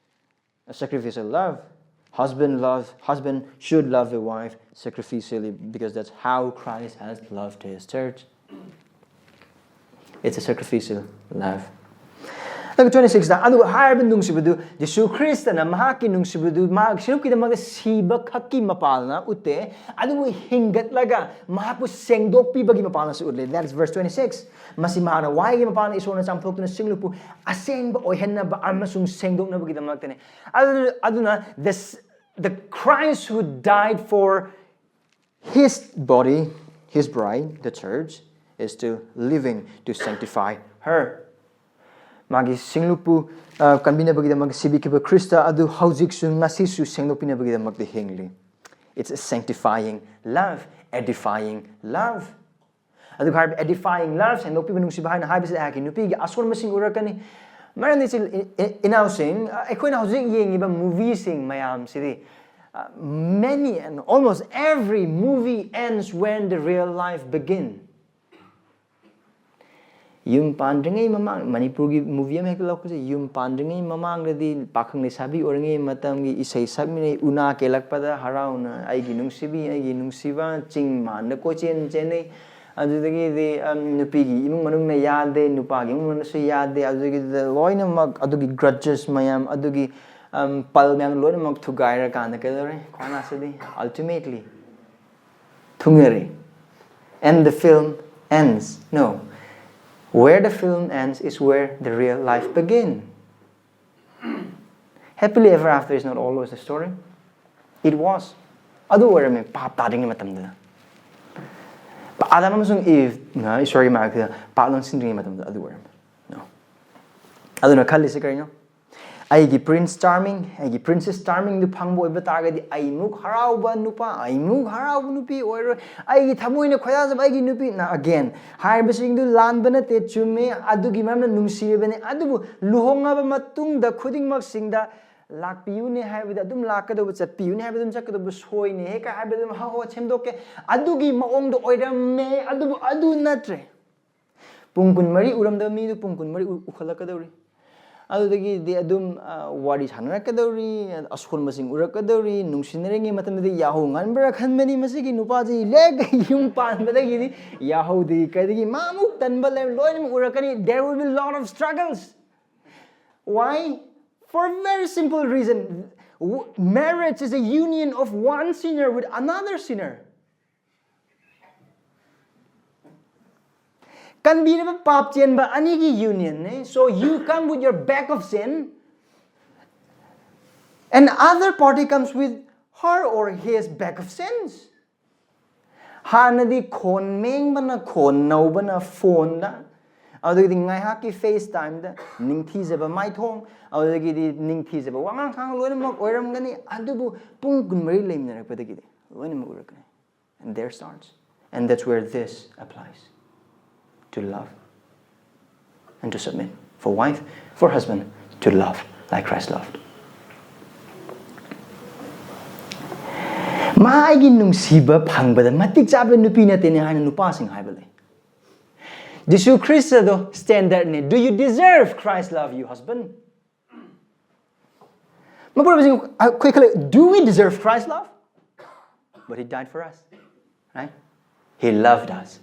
a sacrificial love. Husband love, husband should love the wife sacrificially because that's how Christ has loved his church. It's a sacrificial love. ꯑꯗꯨꯒ twenty six ꯗ, ꯑꯗꯨꯒ ꯍꯥꯏꯔꯤꯕ ꯅꯨꯡꯁꯤꯕꯗꯨ, ꯖꯤꯁꯨ ꯈ꯭ꯔꯤꯁꯇꯅ ꯃꯍꯥꯛꯀꯤ ꯅꯨꯡꯁꯤꯕꯗꯨ ꯃꯍꯥꯛ ꯁꯤꯡꯂꯨꯞꯀꯤꯗꯃꯛꯇ ꯁꯤꯕ ꯈꯛꯀꯤ ꯃꯄꯥꯜꯅ ꯎꯠꯇꯦ, ꯑꯗꯨꯕꯨ ꯍꯤꯡꯒꯠꯂꯒ ꯃꯍꯥꯛꯄꯨ ꯁꯦꯡꯗꯣꯛꯄꯤꯕꯒꯤ ꯃꯄꯥꯜꯅꯁꯨ ꯎꯠꯂꯦ꯫ That is verse twenty six. ꯃꯁꯤ ꯃꯍꯥꯛꯅ ꯋꯥꯍꯩꯒꯤ ꯃꯄꯥꯜꯅ ꯏꯁꯣꯔꯅ ꯆꯥꯝꯊꯣꯛꯇꯨꯅ ꯁꯤꯡꯂꯨꯞꯄꯨ ꯑꯁꯦꯡꯕ ꯑꯣꯏꯍꯟꯅꯕ ꯑꯃꯁꯨꯡ ꯁꯦꯡꯗꯣꯛꯅꯕꯒꯤꯗꯃꯛꯇꯅꯤ꯫ ꯑꯗꯨ-, ꯑꯗꯨꯅ the, the Christ who died for his body, his bride, the church, is still living to sanctify her. ꯃꯥꯒꯤ ꯁꯤꯡꯂꯨꯞꯄꯨ, ꯑ, ꯀꯟꯕꯤꯅꯕꯒꯤꯗꯃꯛ ꯁꯤꯕꯤꯈꯤꯕ ꯈ꯭ꯔꯤꯁꯇ ꯑꯗꯨ ꯍꯧꯖꯤꯛꯁꯨ ꯉꯁꯤꯁꯨ ꯁꯦꯡꯗꯣꯛꯄꯤꯅꯕꯒꯤꯗꯃꯛꯇ ꯍꯤꯡꯂꯤ꯫ It's a sanctifying love, edifying love. ꯑꯗꯨꯒ ꯍꯥꯏꯔꯤꯕ edifying love, ꯁꯦꯡꯗꯣꯛꯄꯤꯕ ꯅꯨꯡꯁꯤꯕ ꯍꯥꯏꯅ ꯍꯥꯏꯕꯁꯤꯗ ꯑꯩꯍꯥꯛꯀꯤ ꯅꯨꯄꯤꯒꯤ ꯑꯁꯣꯟꯕꯁꯤꯡ ꯎꯔꯛꯀꯅꯤ꯫ ꯃꯔꯝꯗꯤ ꯏꯆꯤꯜ ꯏ- ꯏ- ꯏꯅꯥꯎꯁꯤꯡ, ꯑ, ꯑꯩꯈꯣꯏꯅ ꯍꯧꯖꯤꯛ ꯌꯦꯡꯉꯤꯕ movieꯁꯤꯡ ꯃꯌꯥꯝꯁꯤꯗꯤ, uh, many and almost every movie ends when the real life begin. ꯌꯨꯝ ꯄꯥꯟꯗ꯭ꯔꯤꯉꯩ ꯃꯃꯥꯡ, ꯃꯅꯤꯄꯨꯔꯒꯤ movie ꯑꯃ ꯍꯦꯛꯇ ꯂꯧꯈꯠꯁꯦ, ꯌꯨꯝ ꯄꯥꯟꯗ꯭ꯔꯤꯉꯩ ꯃꯃꯥꯡꯗꯗꯤ ꯄꯥꯈꯪ ꯂꯩꯁꯥꯕꯤ ꯑꯣꯏꯔꯤꯉꯩ ꯃꯇꯝꯒꯤ ꯏꯁꯩ ꯁꯛꯃꯤꯟꯅꯩ, ꯎꯅꯥ ꯀꯦꯜꯂꯛꯄꯗ ꯍꯔꯥꯎꯅ "ꯑꯩꯒꯤ ꯅꯨꯡꯁꯤꯕꯤ, ꯑꯩꯒꯤ ꯅꯨꯡꯁꯤꯕ", ꯆꯤꯡ ꯃꯥꯟꯗ ꯀꯣꯏꯆꯦꯟ ꯆꯦꯟꯅꯩ꯫ ꯑꯗꯨꯗꯒꯤꯗꯤ, ꯑꯝ, ꯅꯨꯄꯤꯒꯤ ꯏꯃꯨꯡ ꯃꯅꯨꯡꯅ ꯌꯥꯗꯦ, ꯅꯨꯄꯥꯒꯤ ꯏꯃꯨꯡ ꯃꯅꯨꯡꯅꯁꯨ ꯌꯥꯗꯦ꯫ ꯑꯗꯨꯗꯒꯤꯗꯨꯗ ꯂꯣꯏꯅꯃꯛ ꯑꯗꯨꯒꯤ grudges ꯃꯌꯥꯝ, ꯑꯗꯨꯒꯤ, ꯑꯝ, ꯄꯜ ꯃꯌꯥꯝ ꯂꯣꯏꯅꯃꯛ ꯊꯨꯒꯥꯏꯔꯀꯥꯟꯗ ꯀꯩꯗꯧꯔꯦ? ꯈ꯭ꯋꯥꯏ lastꯇꯗꯤ, ultimately, ꯊꯨꯡꯅꯔꯦ꯫ And the film ends. No. Where the film ends is where the real life begin. Happily ever after is not always the story. It was. ꯑꯗꯨ ꯑꯣꯏꯔꯝꯃꯦ ꯄꯥꯞ ꯇꯥꯗ꯭ꯔꯤꯉꯩ ꯃꯇꯝꯗꯨꯗ꯫ ꯑꯥꯗꯝ ꯑꯃꯁꯨꯡ ꯏꯚꯅ ꯏꯁꯣꯔꯒꯤ ꯃꯥꯏꯌꯣꯛꯇ ꯄꯥꯞ ꯂꯣꯟꯁꯤꯟꯗ꯭ꯔꯤꯉꯩ ꯃꯇꯝꯗ ꯑꯗꯨ ꯑꯣꯏꯔꯝꯃꯦ꯫ No. ꯑꯗꯨꯅ ꯈꯜꯂꯤꯁꯤ ꯀꯔꯤꯅꯣ? ꯑꯩꯒꯤ Prince Charming, ꯑꯩꯒꯤ Princess Charmingꯗꯨ ꯐꯪꯕ ꯑꯣꯏꯕ ꯇꯥꯔꯒꯗꯤ ꯑꯩꯃꯨꯛ ꯍꯔꯥꯎꯕ ꯅꯨꯄꯥ, ꯑꯩꯃꯨꯛ ꯍꯔꯥꯎꯕ ꯅꯨꯄꯤ ꯑꯣꯏꯔꯣꯏ꯫ ꯑꯩꯒꯤ ꯊꯃꯣꯏꯅ ꯈꯣꯏꯗꯥꯖꯕ ꯑꯩꯒꯤ ꯅꯨꯄꯤ꯫ Now again, ꯍꯥꯏꯔꯤꯕꯁꯤꯡꯗꯨ ꯂꯥꯟꯕ ꯅꯠꯇꯦ, ꯆꯨꯝꯃꯦ, ꯑꯗꯨꯒꯤ ꯃꯔꯝꯅ ꯅꯨꯡꯁꯤꯔꯤꯕꯅꯤ꯫ ꯑꯗꯨꯕꯨ ꯂꯨꯍꯣꯡꯉꯕ ꯃꯇꯨꯡꯗ ꯈꯨꯗꯤꯡꯃꯛꯁꯤꯡꯗ "ꯂꯥꯛꯄꯤꯌꯨꯅꯦ" ꯍꯥꯏꯕꯗ ꯑꯗꯨꯝ ꯂꯥꯛꯀꯗꯧꯕ, "ꯆꯠꯄꯤꯌꯨꯅꯦ" ꯍꯥꯏꯕꯗ ꯑꯗꯨꯝ ꯆꯠꯀꯗꯧꯕ, "ꯁꯣꯏꯅꯦ" ꯍꯦꯛ ꯍꯥꯏꯕꯗ ꯑꯗꯨꯝ "ꯍꯣ ꯍꯣ ꯁꯦꯝꯗꯣꯛꯀꯦ", ꯑꯗꯨꯒꯤ ꯃꯑꯣꯡꯗ ꯑꯣꯏꯔꯝꯃꯦ꯫ ꯑꯗꯨꯕꯨ ꯑꯗꯨ ꯅꯠꯇ꯭ꯔꯦ꯫ ꯄꯨꯡ ꯀꯨꯟꯃꯔꯤ ꯎꯔꯝꯗꯕ ꯃꯤꯗꯨ ꯄꯨꯡ ꯀꯨꯟꯃꯔꯤ ꯎ- ꯎꯈꯠꯂꯛꯀꯗꯧꯔꯤ꯫ ꯑꯗꯨꯗꯒꯤꯗꯤ ꯑꯗꯨꯝ, ꯑ, ꯋꯥꯔꯤ ꯁꯥꯟꯅꯔꯛꯀꯗꯧꯔꯤ, ꯑꯁꯣꯟꯕꯁꯤꯡ ꯎꯔꯛꯀꯗꯧꯔꯤ, ꯅꯨꯡꯁꯤꯅꯔꯤꯉꯩ ꯃꯇꯝꯗꯗꯤ ꯌꯥꯍꯧ ꯉꯟꯕ꯭ꯔꯥ ꯈꯟꯕꯅꯤ, ꯃꯁꯤꯒꯤ ꯅꯨꯄꯥꯁꯤ ꯂꯦꯛ ꯌꯨꯝ ꯄꯥꯟꯕꯗꯒꯤꯗꯤ ꯌꯥꯍꯧꯗꯤ ꯀꯩꯗꯒꯤ ꯃꯥꯃꯨꯛ ꯇꯟꯕ ꯂꯩ, ꯂꯣꯏꯅꯃꯛ ꯎꯔꯛꯀꯅꯤ꯫ There will be lot of struggles. Why? For a very simple reason. W- marriage is a union of one sinner with another sinner. ꯀꯟꯕꯤꯔꯕ ꯄꯥꯞ ꯆꯦꯟꯕ ꯑꯅꯤꯒꯤ unionꯅꯦ꯫ So you come with your bag of sin, and other party comes with her or his bag of sins. ꯍꯥꯟꯅꯗꯤ ꯈꯣꯟ ꯃꯦꯡꯕꯅ, ꯈꯣꯟ ꯅꯧꯕꯅ phoneꯗ, ꯑꯗꯨꯗꯒꯤꯗꯤ ꯉꯥꯏꯍꯥꯛꯀꯤ FaceTimeꯗ ꯅꯤꯡꯊꯤꯖꯕ ꯃꯥꯏꯊꯣꯡ, ꯑꯗꯨꯗꯒꯤꯗꯤ ꯅꯤꯡꯊꯤꯖꯕ ꯋꯥꯉꯥꯡ ꯁꯉꯥꯡ ꯂꯣꯏꯅꯃꯛ ꯑꯣꯏꯔꯝꯒꯅꯤ꯫ ꯑꯗꯨꯕꯨ ꯄꯨꯡ ꯀꯨꯟꯃꯔꯤ ꯂꯩꯃꯤꯟꯅꯔꯛꯄꯗꯒꯤꯗꯤ ꯂꯣꯏꯅꯃꯛ ꯎꯔꯛꯀꯅꯤ꯫ And there starts And that's where this applies to love and to submit. For wife, for husband, to love like Christ loved. ꯃꯥꯒꯤ ꯅꯨꯡꯁꯤꯕ ꯐꯪꯕꯗ ꯃꯇꯤꯛ ꯆꯥꯕ ꯅꯨꯄꯤ ꯅꯠꯇꯦꯅꯦ ꯍꯥꯏꯅ ꯅꯨꯄꯥꯁꯤꯡ ꯍꯥꯏꯕ ꯂꯩ꯫ ꯖꯤꯁꯨ ꯈ꯭ꯔꯤꯁꯇꯗꯣ ꯁ꯭ꯇꯦꯟꯗꯔꯗꯅꯦ꯫ Do you deserve Christ love you, husband? ꯃꯄꯨꯔꯣꯏꯕꯁꯤꯡ, ꯑꯩꯈꯣꯏ ꯈꯜꯂꯦ, do we deserve Christ love? But he died for us, right? He loved us.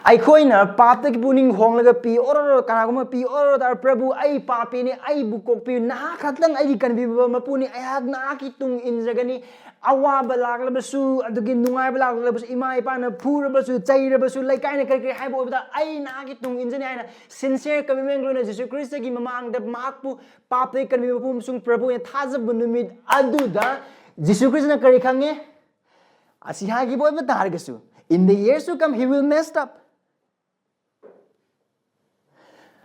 ꯑꯩꯈꯣꯏꯅ ꯄꯥꯞꯇꯒꯤ ꯄꯨꯛꯅꯤꯡ ꯍꯣꯡꯂꯒ ꯄꯤ ꯑꯣꯔꯣ, ꯀꯅꯥꯒꯨꯝꯕ ꯄꯤ ꯑꯣꯔꯣ ꯇꯥꯔ, "ꯄ꯭ꯔꯚꯨ, ꯑꯩ ꯄꯥꯄꯤꯅꯤ, ꯑꯩꯕꯨ ꯀꯣꯛꯄꯤꯌꯨ, ꯅꯍꯥꯛ ꯈꯛꯇꯪ ꯑꯩꯒꯤ ꯀꯟꯕꯤꯕ ꯃꯄꯨꯅꯤ, ꯑꯩꯍꯥꯛ ꯅꯍꯥꯛꯀꯤ ꯇꯨꯡ ꯏꯟꯖꯒꯅꯤ, ꯑꯋꯥꯕ ꯂꯥꯛꯂꯕꯁꯨ, ꯑꯗꯨꯒꯤ ꯅꯨꯡꯉꯥꯏꯕ ꯂꯥꯛꯂꯕꯁꯨ, ꯏꯃꯥ ꯏꯄꯥꯅ ꯐꯨꯔꯕꯁꯨ, ꯆꯩꯔꯕꯁꯨ, ꯂꯩꯀꯥꯏꯅ ꯀꯔꯤ ꯀꯔꯤ ꯍꯥꯏꯕ ꯑꯣꯏꯕꯗ ꯑꯩ ꯅꯍꯥꯛꯀꯤ ꯇꯨꯡ ꯏꯟꯖꯅꯤ" ꯍꯥꯏꯅ sincere commitment ꯂꯣꯏꯅ ꯖꯤꯁꯨ ꯈ꯭ꯔꯤꯁꯇꯒꯤ ꯃꯃꯥꯡꯗ ꯃꯍꯥꯛꯄꯨ ꯄꯥꯞꯇꯒꯤ ꯀꯟꯕꯤꯕ ꯃꯄꯨ ꯑꯃꯁꯨꯡ ꯄ꯭ꯔꯚꯨ ꯑꯣꯏꯅ ꯊꯥꯖꯕ ꯅꯨꯃꯤꯠ ꯑꯗꯨꯗ ꯖꯤꯁꯨ ꯈ꯭ꯔꯤꯁꯇꯅ ꯀꯔꯤ ꯈꯪꯉꯦ? ꯑꯁꯤ ꯍꯥꯏꯈꯤꯕ ꯑꯣꯏꯕ ꯇꯥꯔꯒꯁꯨ, in the years to come, he will messed up.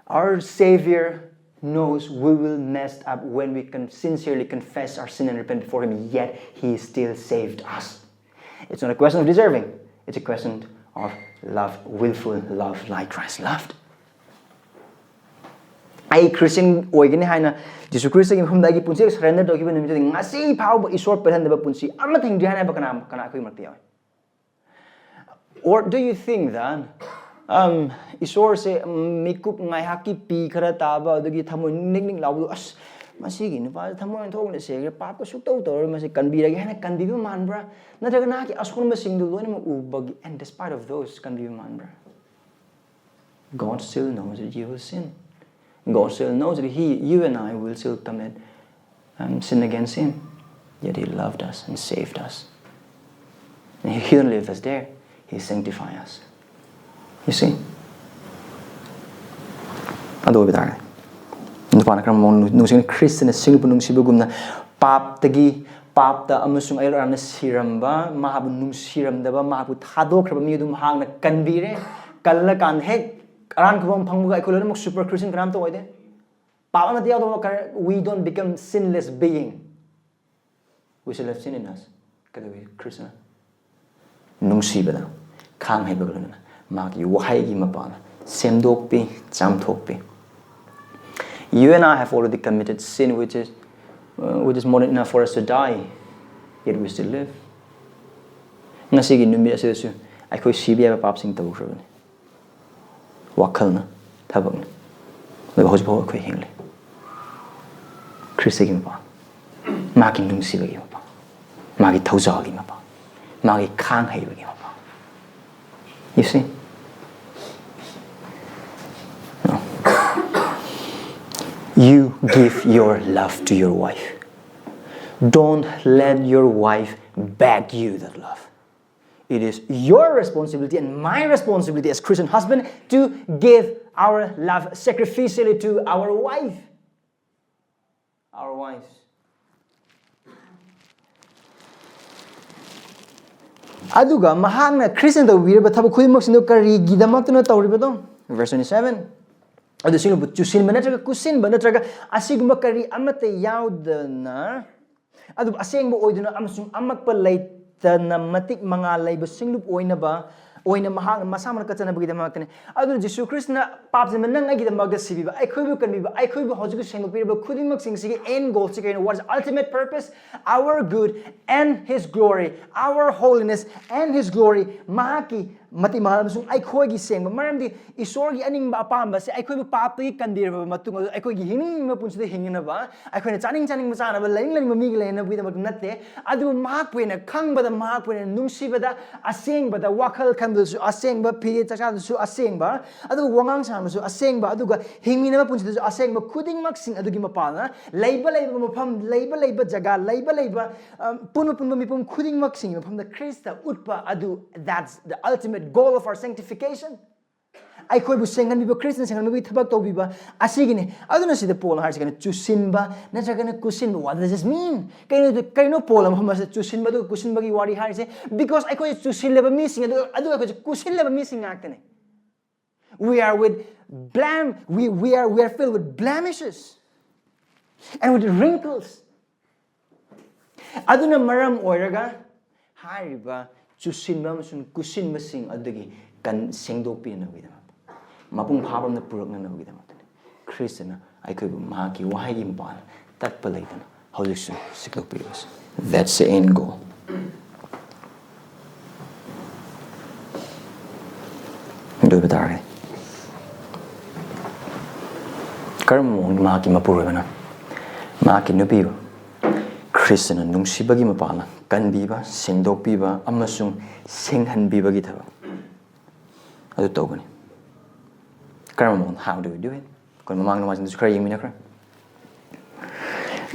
Our Savior knows we will mess up when we con- sincerely confess our sin and repent before Him, yet He still saved us. It's not a question of deserving, it's a question of love, willful love like Christ loved. ꯑꯩ Christian ꯑꯣꯏꯒꯅꯤ ꯍꯥꯏꯅ ꯖꯤꯁꯨ ꯈ꯭ꯔꯤꯁꯇꯒꯤ ꯃꯐꯝꯗ ꯑꯩꯒꯤ ꯄꯨꯟꯁꯤ surrender ꯇꯧꯈꯤꯕ ꯅꯨꯃꯤꯠꯇꯨꯗꯒꯤ ꯉꯁꯤ ꯐꯥꯎꯕ ꯏꯁꯣꯔ ꯄꯦꯜꯍꯟꯗꯕ ꯄꯨꯟꯁꯤ ꯑꯃꯠꯇ ꯍꯤꯡꯗ꯭ꯔꯤ ꯍꯥꯏꯅ ꯍꯥꯏꯕ ꯀꯅꯥ, ꯀꯅꯥ ꯑꯩꯈꯣꯏ ꯃꯔꯛꯇ ꯌꯥꯎꯏ? Or do you think that, um, ꯏꯁꯣꯔꯁꯦ, ꯎꯝ, ꯃꯤꯀꯨꯞ ꯉꯥꯏꯍꯥꯛꯀꯤ ꯄꯤ ꯈꯔ ꯇꯥꯕ, ꯑꯗꯨꯒꯤ ꯊꯃꯣꯏ ꯅꯤꯛ ꯅꯤꯛ ꯂꯥꯎꯕꯗꯨ, "ꯑꯁ, ꯃꯁꯤꯒꯤ ꯅꯨꯄꯥꯁꯦ ꯊꯃꯣꯏ ꯑꯣꯟꯊꯣꯛꯅ ꯁꯦꯡꯉꯦ, ꯄꯥꯞꯀ ꯁꯨꯛꯇꯧ ꯇꯧꯔꯣꯏ, ꯃꯁꯤ ꯀꯟꯕꯤꯔꯒꯦ" ꯍꯥꯏꯅ ꯀꯟꯕꯤꯕ ꯃꯥꯟꯕ꯭ꯔꯥ? ꯅꯠꯇ꯭ꯔꯒ ꯅꯍꯥꯛꯀꯤ ꯑꯁꯣꯟꯕꯁꯤꯡꯗꯨ ꯂꯣꯏꯅꯃꯛ ꯎꯕꯒꯤ, and despite of those, ꯀꯟꯕꯤꯕ ꯃꯥꯟꯕ꯭ꯔꯥ? God still knows that you will sin. God still knows that he, you and I will still commit, um, sin against Him. Yet He loved us and saved us. And He, He doesn't leave us there. He sanctifies us. You see? ꯑꯗꯨ ꯑꯣꯏꯕ ꯇꯥꯔꯒꯗꯤ ꯅꯨꯄꯥꯅ ꯀꯔꯝꯕ ꯃꯑꯣꯡꯗ ꯅꯨꯡꯁꯤꯒꯅꯤ? ꯈ꯭ꯔꯤꯁꯇꯅ ꯁꯤꯡꯅꯨꯄꯨ ꯅꯨꯡꯁꯤꯕꯒꯨꯝꯅ ꯄꯥꯞꯇꯒꯤ, ꯄꯥꯞꯇ ꯑꯃꯁꯨꯡ ꯑꯌꯦꯜ ꯑꯔꯥꯟꯅ ꯁꯤꯔꯝꯕ, ꯃꯍꯥꯛꯄꯨ ꯅꯨꯡꯁꯤꯔꯝꯗꯕ, ꯃꯍꯥꯛꯄꯨ ꯊꯥꯗꯣꯛꯈ꯭ꯔꯕ ꯃꯤ ꯑꯗꯨ ꯃꯍꯥꯛꯅ ꯀꯟꯕꯤꯔꯦ꯫ ꯀꯜꯂꯀꯥꯟꯗ ꯍꯦꯛ ꯑꯔꯥꯟ ꯈꯨꯕꯝ ꯐꯪꯕꯒ ꯑꯩꯈꯣꯏ ꯂꯣꯏꯅꯃꯛ super Christian ꯀꯅꯥꯝꯇ ꯑꯣꯏꯗꯦ꯫ ꯄꯥꯞ ꯑꯃꯠꯇ ꯌꯥꯎꯗꯕ ꯀꯔ-, we don't become sinless being. We still have sin in us. ꯀꯩꯗꯧꯏ ꯈ꯭ꯔꯤꯁꯇꯅ? ꯅꯨꯡꯁꯤꯕꯗ, ꯈꯥꯡ ꯍꯩꯕꯒ ꯂꯣꯏꯅꯅ ꯃꯥꯒꯤ ꯋꯥꯍꯩꯒꯤ ꯃꯄꯥꯜꯅ ꯁꯦꯝꯗꯣꯛꯄꯤ, ꯆꯥꯝꯊꯣꯛꯄꯤ꯫ You and I have already committed sin which is, uh, which is more than enough for us to die, yet we still live. ꯉꯁꯤꯒꯤ ꯅꯨꯃꯤꯠ ꯑꯁꯤꯗꯁꯨ ꯑꯩꯈꯣꯏ ꯁꯤꯕ ꯌꯥꯕ ꯄꯥꯞꯁꯤꯡ ꯇꯧꯈ꯭ꯔꯕꯅꯤ꯫ ꯋꯥꯈꯜꯅ, ꯊꯕꯛꯅ꯫ ꯑꯗꯨꯒ ꯍꯧꯖꯤꯛꯐꯥꯎ ꯑꯩꯈꯣꯏ ꯍꯤꯡꯂꯤ꯫ ꯈ꯭ꯔꯤꯁꯇꯒꯤ ꯃꯄꯥꯜ, ꯃꯥꯒꯤ ꯅꯨꯡꯁꯤꯕꯒꯤ ꯃꯄꯥꯜ, ꯃꯥꯒꯤ ꯊꯧꯖꯥꯜꯒꯤ ꯃꯄꯥꯜ, ꯃꯥꯒꯤ ꯈꯥꯡ ꯍꯩꯕꯒꯤ ꯃꯄꯥꯜ꯫ You see? No. You give your love to your wife. Don't let your wife beg you that love. It is your responsibility and my responsibility as Christian husband to give our love sacrificially to our wife. Our wives. ꯑꯗꯨꯒ ꯃꯍꯥꯛꯅ ꯈ꯭ꯔꯤꯁꯅ ꯇꯧꯕꯤꯔꯤꯕ ꯊꯕꯛ ꯈꯨꯗꯤꯡꯃꯛꯁꯤꯡꯗꯣ ꯀꯔꯤꯒꯤꯗꯃꯛꯇꯅꯣ ꯇꯧꯔꯤꯕꯗꯣ? Verse twenty-seven. ꯑꯗꯨ ꯁꯤꯅꯕꯨ ꯆꯨꯁꯤꯟꯕ ꯅꯠꯇ꯭ꯔꯒ ꯀꯨꯁꯤꯟꯕ ꯅꯠꯇ꯭ꯔꯒ ꯑꯁꯤꯒꯨꯝꯕ ꯀꯔꯤ ꯑꯃꯠꯇ ꯌꯥꯎꯗꯅ, ꯑꯗꯨꯕꯨ ꯑꯁꯦꯡꯕ ꯑꯣꯏꯗꯨꯅ ꯑꯃꯁꯨꯡ ꯑꯃꯛꯄ ꯂꯩꯇꯅ ꯃꯇꯤꯛ ꯃꯉꯥ ꯂꯩꯕ ꯁꯤꯡꯂꯨꯞ ꯑꯣꯏꯅꯕ, ꯑꯣꯏꯅ ꯃꯍꯥꯛꯅ ꯃꯁꯥꯃꯛ ꯀꯠꯆꯅꯕꯒꯤꯗꯃꯛꯇꯅꯤ꯫ ꯑꯗꯨꯅ ꯖꯤꯁꯨ ꯈ꯭ꯔꯤꯁꯇꯅ ꯄꯥꯞꯁꯤꯡꯕ ꯅꯪ ꯑꯩꯒꯤꯗꯃꯛꯇ ꯁꯤꯕꯤꯕ, ꯑꯩꯈꯣꯏꯕꯨ ꯀꯟꯕꯤꯕ, ꯑꯩꯈꯣꯏꯕꯨ ꯍꯧꯖꯤꯛ ꯁꯦꯡꯗꯣꯛꯄꯤꯔꯕ ꯈꯨꯗꯤꯡꯃꯛꯁꯤꯡꯁꯤꯒꯤ end goal ꯁꯤ ꯀꯩꯅꯣ? What is ultimate purpose? Our good and His glory, our holiness and His glory. ꯃꯍꯥꯛꯀꯤ ꯃꯇꯤꯛ ꯃꯉꯥ ꯑꯃꯁꯨꯡ ꯑꯩꯈꯣꯏꯒꯤ ꯁꯦꯡꯕ, ꯃꯔꯝꯗꯤ ꯏꯁꯣꯔꯒꯤ ꯑꯅꯤꯡꯕ ꯑꯄꯥꯝꯕꯁꯦ ꯑꯩꯈꯣꯏꯕꯨ ꯄꯥꯞꯇꯒꯤ ꯀꯟꯕꯤꯔꯕ ꯃꯇꯨꯡ ꯑꯗꯨ ꯑꯩꯈꯣꯏꯒꯤ ꯍꯤꯡꯅꯤꯡꯕ ꯄꯨꯟꯁꯤꯗ ꯍꯤꯡꯅꯅꯕ, ꯑꯩꯈꯣꯏꯅ ꯆꯥꯅꯤꯡ ꯆꯥꯅꯤꯡꯕ ꯆꯥꯅꯕ, ꯂꯩꯅꯤꯡ ꯂꯩꯅꯤꯡꯕ ꯃꯤꯒꯤ ꯂꯩꯅꯕꯒꯤꯗꯃꯛꯇ ꯅꯠꯇꯦ, ꯑꯗꯨꯕꯨ ꯃꯍꯥꯛꯄꯨ ꯍꯦꯟꯅ ꯈꯪꯕꯗ, ꯃꯍꯥꯛꯄꯨ ꯍꯦꯟꯅ ꯅꯨꯡꯁꯤꯕꯗ, ꯑꯁꯦꯡꯕꯗ, ꯋꯥꯈꯜ ꯈꯟꯕꯗꯁꯨ ꯑꯁꯦꯡꯕ, ꯐꯤꯔꯦ ꯆꯥꯛꯆꯥꯗꯁꯨ ꯑꯁꯦꯡꯕ, ꯑꯗꯨꯒ ꯋꯥꯉꯥꯡ ꯁꯉꯥꯡꯗꯁꯨ ꯑꯁꯦꯡꯕ, ꯑꯗꯨꯒ ꯍꯤꯡꯃꯤꯟꯅꯕ ꯄꯨꯟꯁꯤꯗꯁꯨ ꯑꯁꯦꯡꯕ ꯈꯨꯗꯤꯡꯃꯛꯁꯤꯡ ꯑꯗꯨꯒꯤ ꯃꯄꯥꯜꯅ ꯂꯩꯕ ꯂꯩꯕ ꯃꯐꯝ, ꯂꯩꯕ ꯂꯩꯕ ꯖꯒꯥ, ꯂꯩꯕ ꯂꯩꯕ, ꯑ, ꯄꯨꯟꯕ ꯄꯨꯟꯕ ꯃꯤꯄꯨꯝ ꯈꯨꯗꯤꯡꯃꯛꯁꯤꯡꯒꯤ ꯃꯐꯝꯗ ꯈ꯭ꯔꯤꯁꯇ ꯎꯠꯄ ꯑꯗꯨ, that's the ultimate goal of our sanctification. ꯑꯩꯈꯣꯏꯕꯨ ꯁꯦꯡꯍꯟꯕꯤꯕ, ꯈ꯭ꯔꯤꯁꯇꯅ ꯁꯦꯡꯍꯟꯕꯒꯤ ꯊꯕꯛ ꯇꯧꯕꯤꯕ ꯑꯁꯤꯒꯤꯅꯤ꯫ ꯑꯗꯨꯅ ꯁꯤꯗ ꯄꯣꯜꯅ ꯍꯥꯏꯔꯤꯁꯤ ꯀꯩꯅꯣ? ꯆꯨꯁꯤꯟꯕ ꯅꯠꯇ꯭ꯔꯒꯅ ꯀꯨꯁꯤꯟꯕ꯫ What does this mean? ꯀꯩꯅꯣ, ꯀꯩꯅꯣ ꯄꯣꯜꯅ ꯃꯐꯝ ꯑꯁꯤꯗ ꯆꯨꯁꯤꯟꯕ ꯑꯗꯨꯒ ꯀꯨꯁꯤꯟꯕꯒꯤ ꯋꯥꯔꯤ ꯍꯥꯏꯔꯤꯁꯦ? Because ꯑꯩꯈꯣꯏ ꯆꯨꯁꯤꯜꯂꯕ ꯃꯤꯁꯤꯡ ꯑꯗꯨ, ꯑꯗꯨꯒ ꯑꯩꯈꯣꯏꯁꯦ ꯀꯨꯁꯤꯜꯂꯕ ꯃꯤꯁꯤꯡ ꯉꯥꯛꯇꯅꯤ꯫ We are with blem-, we, we are, we are filled with blemishes and with wrinkles. ꯑꯗꯨꯅ ꯃꯔꯝ ꯑꯣꯏꯔꯒ ꯍꯥꯏꯔꯤꯕ ꯆꯨꯁꯤꯟꯕ ꯑꯃꯁꯨꯡ ꯀꯨꯁꯤꯟꯕꯁꯤꯡ ꯑꯗꯨꯗꯒꯤ ꯀꯟ ꯁꯦꯡꯗꯣꯛꯄꯤꯅꯕꯒꯤꯗꯃꯛꯇ, ꯃꯄꯨꯡ ꯐꯥꯕ ꯑꯃꯗ ꯄꯨꯔꯛꯅꯅꯕꯒꯤꯗꯃꯛꯇꯅꯤ꯫ ꯈ꯭ꯔꯤꯁꯇꯅ ꯑꯩꯈꯣꯏꯕꯨ ꯃꯍꯥꯛꯀꯤ ꯋꯥꯍꯩꯒꯤ ꯃꯄꯥꯟ ꯇꯠꯄ ꯂꯩꯇꯅ ꯍꯧꯖꯤꯛꯁꯨ ꯁꯦꯡꯗꯣꯛꯄꯤꯔꯤꯕꯁꯤ꯫ That's the end goal. ꯑꯗꯨ ꯑꯣꯏꯕ ꯇꯥꯔꯒꯗꯤ ꯀꯔꯝꯕ ꯃꯑꯣꯡꯗ ꯃꯍꯥꯛꯀꯤ ꯃꯄꯨꯔꯣꯏꯕꯅ ꯃꯍꯥꯛꯀꯤ ꯅꯨꯄꯤꯕꯨ ꯈ꯭ꯔꯤꯁꯇꯅ ꯅꯨꯡꯁꯤꯕꯒꯤ ꯃꯄꯥꯟꯅ ꯀꯟꯕꯤꯕ, ꯁꯦꯡꯗꯣꯛꯄꯤꯕ ꯑꯃꯁꯨꯡ ꯁꯦꯡꯍꯟꯕꯤꯕꯒꯤ ꯊꯕꯛ ꯑꯗꯨ ꯇꯧꯒꯅꯤ? ꯀꯔꯝꯕ ꯃꯑꯣꯡꯗ? How do we do it? ꯑꯩꯈꯣꯏ ꯃꯃꯥꯡ ꯅꯣꯡꯃꯥꯏꯖꯤꯡꯗꯁꯨ ꯈꯔ ꯌꯦꯡꯃꯤꯟꯅꯈ꯭ꯔꯦ꯫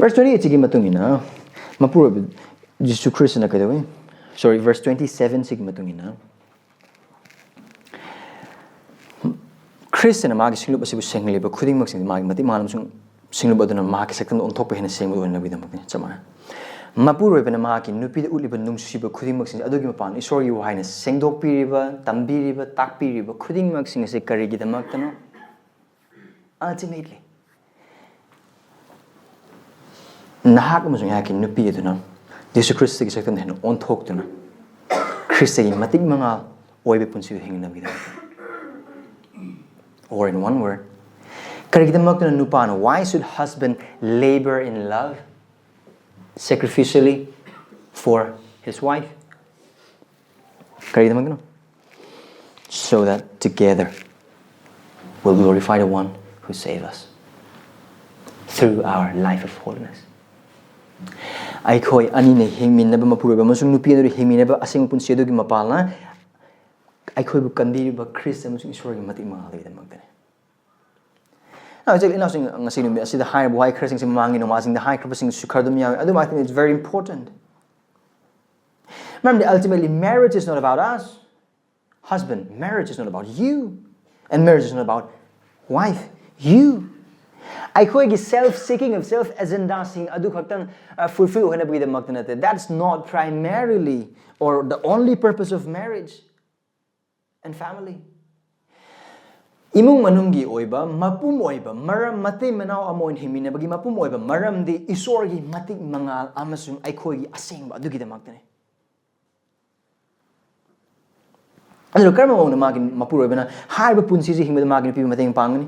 Verse twenty eight ꯁꯤꯒꯤ ꯃꯇꯨꯡ ꯏꯟꯅ ꯃꯄꯨꯔꯣꯏꯕ ꯖꯤꯁꯨ ꯈ꯭ꯔꯤꯁꯇꯅ ꯀꯩꯗꯧꯏ? Sorry, verse twenty seven ꯁꯤꯒꯤ ꯃꯇꯨꯡ ꯏꯟꯅ ꯈ꯭ꯔꯤꯁꯇꯅ ꯃꯥꯒꯤ ꯁꯤꯡꯂꯨꯞ ꯑꯁꯤꯕꯨ ꯁꯦꯡꯍꯜꯂꯤꯕ ꯈꯨꯗꯤꯡꯃꯛꯁꯤꯡ ꯃꯥꯒꯤ ꯃꯇꯤꯛ ꯃꯥꯅ ꯑꯃꯁꯨꯡ ꯁꯤꯡꯂꯨꯞ ꯑꯗꯨꯅ ꯃꯍꯥꯛꯀꯤ ꯁꯛꯇꯝꯗ ꯑꯣꯟꯊꯣꯛꯄ ꯍꯦꯟꯅ ꯁꯦꯡꯕ ꯑꯣꯏꯅꯕꯒꯤꯗꯃꯛꯇꯅꯤ꯫ ꯆꯞ ꯃꯥꯟꯅꯩ꯫ ꯃꯄꯨꯔꯣꯏꯕꯅ ꯃꯍꯥꯛꯀꯤ ꯅꯨꯄꯤꯗ ꯎꯠꯂꯤꯕ ꯅꯨꯡꯁꯤꯕ ꯈꯨꯗꯤꯡꯃꯛꯁꯤꯡ ꯑꯗꯨꯒꯤ ꯃꯄꯥꯟ ꯏꯁꯣꯔꯒꯤ ꯋꯥꯍꯩꯅ ꯁꯦꯡꯗꯣꯛꯄꯤꯔꯤꯕ, ꯇꯝꯕꯤꯔꯤꯕ, ꯇꯥꯛꯄꯤꯔꯤꯕ ꯈꯨꯗꯤꯡꯃꯛꯁꯤꯡ ꯑꯁꯤ ꯀꯔꯤꯒꯤꯗꯃꯛꯇꯅꯣ? Ultimately, ꯅꯍꯥꯛ ꯑꯃꯁꯨꯡ ꯑꯩꯍꯥꯛꯀꯤ ꯅꯨꯄꯤ ꯑꯗꯨꯅ ꯖꯤꯁꯨ ꯈ꯭ꯔꯤꯁꯇꯒꯤ ꯁꯛꯇꯝꯗ ꯍꯦꯟꯅ ꯑꯣꯟꯊꯣꯛꯇꯨꯅ ꯈ꯭ꯔꯤꯁꯇꯒꯤ ꯃꯇꯤꯛ ꯃꯉꯥꯜ ꯑꯣꯏꯕ ꯄꯨꯟꯁꯤ ꯍꯤꯡꯅꯕꯒꯤꯗꯃꯛꯇ꯫ Or in one word, ꯀꯔꯤꯒꯤꯗꯃꯛꯇꯅ ꯅꯨꯄꯥꯅ, why should husband labor in love sacrificially for his wife? ꯀꯔꯤꯒꯤꯗꯃꯛꯇꯅꯣ? So that together we'll glorify the one who saved us through our life of holiness. ꯑꯩꯈꯣꯏ ꯑꯅꯤꯅ ꯍꯤꯡꯃꯤꯟꯅꯕ, ꯃꯄꯨꯔꯣꯏꯕ ꯑꯃꯁꯨꯡ ꯅꯨꯄꯤ ꯑꯗꯨ ꯍꯤꯡꯃꯤꯟꯅꯕ ꯑꯁꯦꯡꯕ ꯄꯨꯟꯁꯤ ꯑꯗꯨꯒꯤ ꯃꯄꯥꯜꯅ ꯑꯩꯈꯣꯏꯕꯨ ꯀꯟꯕꯤꯔꯤꯕ ꯈ꯭ꯔꯤꯁꯇ ꯑꯃꯁꯨꯡ ꯏꯁꯣꯔꯒꯤ ꯃꯇꯤꯛ ꯃꯉꯥꯜꯗꯒꯤꯗꯃꯛꯇꯅꯤ꯫ ꯍꯧꯖꯤꯛ ꯏꯅꯥꯎꯁꯤꯡ, ꯉꯁꯤ ꯅꯨꯃꯤꯠ ꯑꯁꯤꯗ ꯍꯥꯏꯔꯤꯕ ꯋꯥꯍꯩ ꯈꯔꯁꯤꯡꯁꯤ ꯃꯃꯥꯡꯒꯤ ꯅꯣꯡꯃꯥꯁꯤꯡꯗ ꯍꯥꯏꯈ꯭ꯔꯕꯁꯤꯡꯁꯨ ꯈꯔ ꯑꯗꯨꯝ ꯌꯥꯎꯏ꯫ ꯑꯗꯨꯝ, I think it's very important. ꯃꯔꯝꯗꯤ ultimately marriage is not about us. Husband, marriage is not about you. And marriage is not about wife, you. ꯑꯩꯈꯣꯏꯒꯤ self seeking of self agendaꯁꯤꯡ ꯑꯗꯨ ꯈꯛꯇꯪ fulfill ꯑꯣꯏꯅꯕꯒꯤꯗꯃꯛꯇ ꯅꯠꯇꯦ. That's not primarily or the only purpose of marriage and family. ꯏꯃꯨꯡ ꯃꯅꯨꯡꯒꯤ ꯑꯣꯏꯕ ꯃꯄꯨꯝ ꯑꯣꯏꯕ ꯃꯔꯝ, ꯃꯇꯩ ꯃꯅꯥꯎ ꯑꯃ ꯑꯣꯏꯅ ꯍꯤꯡꯃꯤꯟꯅꯕꯒꯤ ꯃꯄꯨꯝ ꯑꯣꯏꯕ ꯃꯔꯝꯗꯤ ꯏꯁꯣꯔꯒꯤ ꯃꯇꯤꯛ ꯃꯉꯥꯜ ꯑꯃꯁꯨꯡ ꯑꯩꯈꯣꯏꯒꯤ ꯑꯁꯦꯡꯕ ꯑꯗꯨꯒꯤꯗꯃꯛꯇꯅꯤ꯫ ꯑꯗꯨꯅ ꯀꯔꯝꯕ ꯃꯑꯣꯡꯗ ꯃꯥꯒꯤ ꯃꯄꯨꯔꯣꯏꯕꯅ ꯍꯥꯏꯔꯤꯕ ꯄꯨꯟꯁꯤꯁꯤ ꯍꯤꯡꯕꯗ ꯃꯥꯒꯤ ꯅꯨꯄꯤꯕꯨ ꯃꯇꯦꯡ ꯄꯥꯡꯒꯅꯤ?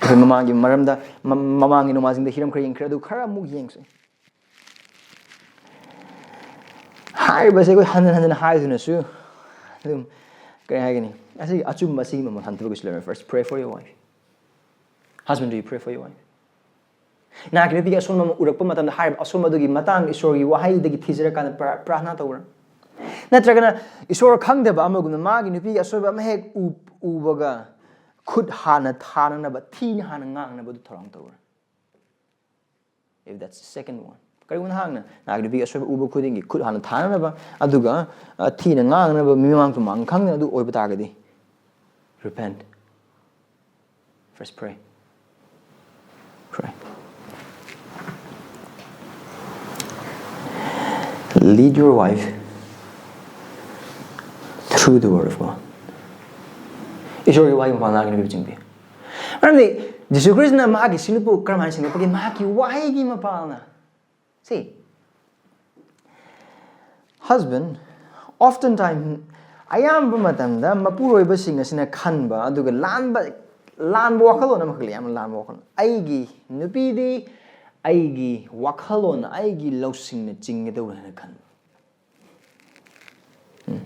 ꯑꯩꯈꯣꯏ ꯃꯃꯥꯡꯒꯤ ꯃꯔꯝꯗ, ꯃ-, ꯃꯃꯥꯡꯒꯤ ꯅꯣꯡꯃꯥꯏꯖꯤꯡꯗ ꯍꯤꯔꯝ ꯈꯔ ꯌꯦꯡꯈ꯭ꯔꯦ, ꯑꯗꯨ ꯈꯔ ꯑꯃꯨꯛ ꯌꯦꯡꯁꯦ꯫ ꯍꯥꯏꯔꯤꯕꯁꯦ ꯑꯩꯈꯣꯏ ꯍꯟꯖꯤꯟ ꯍꯟꯖꯤꯟ ꯍꯥꯏꯗꯨꯅꯁꯨ ꯑꯗꯨꯝ, ꯀꯔꯤ ꯍꯥꯏꯒꯅꯤ, ꯑꯁꯤꯒꯤ ꯑꯆꯨꯝꯕ ꯑꯁꯤꯒꯤ ꯃꯃꯜ ꯍꯟꯊꯕꯒꯤꯁꯨ ꯂꯩꯔꯣꯏ꯫ First, pray for your wife. Husband, do you pray for your wife? ꯅꯍꯥꯛꯀꯤ ꯅꯨꯄꯤꯒꯤ ꯑꯁꯣꯟꯕ ꯑꯃ ꯎꯔꯛꯄ ꯃꯇꯝꯗ, ꯍꯥꯏꯔꯤꯕ ꯑꯁꯣꯟꯕ ꯑꯗꯨꯒꯤ ꯃꯇꯥꯡꯗ ꯏꯁꯣꯔꯒꯤ ꯋꯥꯍꯩꯗꯒꯤ ꯊꯤꯖꯔꯀꯥꯟꯗ ꯄ꯭ꯔꯥ-, ꯄ꯭ꯔꯥꯔꯊꯅꯥ ꯇꯧꯕ꯭ꯔꯥ? ꯅꯠꯇ꯭ꯔꯒꯅ ꯏꯁꯣꯔ ꯈꯪꯗꯕ ꯑꯃꯒꯨꯝꯅ ꯃꯥꯒꯤ ꯅꯨꯄꯤꯒꯤ ꯑꯁꯣꯏꯕ ꯑꯃ ꯍꯦꯛ ꯎ-, ꯎꯕꯒ ꯈꯨꯠ ꯍꯥꯟꯅ ꯊꯥꯅꯅꯕ, ꯊꯤꯅ ꯍꯥꯟꯅ ꯉꯥꯡꯅꯕꯗꯨ ꯊꯧꯔꯥꯡ ꯇꯧꯕ꯭ꯔꯥ? If that's the second one. ꯀꯔꯤꯒꯨꯝꯕ ꯅꯍꯥꯛꯅ ꯅꯍꯥꯛꯀꯤ ꯅꯨꯄꯤꯒꯤ ꯑꯁꯣꯏꯕ ꯎꯕ ꯈꯨꯗꯤꯡꯒꯤ ꯈꯨꯠ ꯍꯥꯟꯅ ꯊꯥꯅꯅꯕ, ꯑꯗꯨꯒ, ꯑ, ꯊꯤꯅ ꯉꯥꯡꯅꯕ, ꯃꯤꯃꯥꯡ ꯇꯨꯃꯥꯡ ꯈꯪꯗꯅ ꯑꯗꯨ ꯑꯣꯏꯕ ꯇꯥꯔꯒꯗꯤ, repent. First, pray. Pray. Lead your wife through the word of God. ꯏꯁꯣꯔꯒꯤ ꯋꯥꯍꯩ ꯃꯄꯥꯟ ꯅꯍꯥꯛꯀꯤ ꯅꯨꯄꯤꯕꯨ ꯆꯤꯡꯕꯤꯌꯨ꯫ ꯃꯔꯝꯗꯤ ꯖꯤꯁꯨ ꯈ꯭ꯔꯤꯁꯇꯅ ꯃꯍꯥꯛꯀꯤ ꯁꯤꯡꯂꯨꯞꯄꯨ ꯀꯔꯝꯍꯥꯏꯅ ꯁꯦꯝꯒꯠꯄꯒꯦ? ꯃꯍꯥꯛꯀꯤ ꯋꯥꯍꯩꯒꯤ ꯃꯄꯥꯜꯅ꯫ See, husband, oftentimes, ꯑꯌꯥꯝꯕ ꯃꯇꯝꯗ ꯃꯄꯨꯔꯣꯏꯕꯁꯤꯡ ꯑꯁꯤꯅ ꯈꯟꯕ, ꯑꯗꯨꯒ ꯂꯥꯟꯕ, ꯂꯥꯟꯕ ꯋꯥꯈꯜꯂꯣꯟ ꯑꯃꯈꯛ ꯂꯩ, ꯌꯥꯝꯅ ꯂꯥꯟꯕ ꯋꯥꯈꯜꯂꯣꯟ꯫ ꯑꯩꯒꯤ ꯅꯨꯄꯤꯗꯤ ꯑꯩꯒꯤ ꯋꯥꯈꯜꯂꯣꯟ, ꯑꯩꯒꯤ ꯂꯧꯁꯤꯡꯅ ꯆꯤꯡꯒꯗꯧꯔꯦ ꯍꯥꯏꯅ ꯈꯟꯕ꯫ ꯎꯝ꯫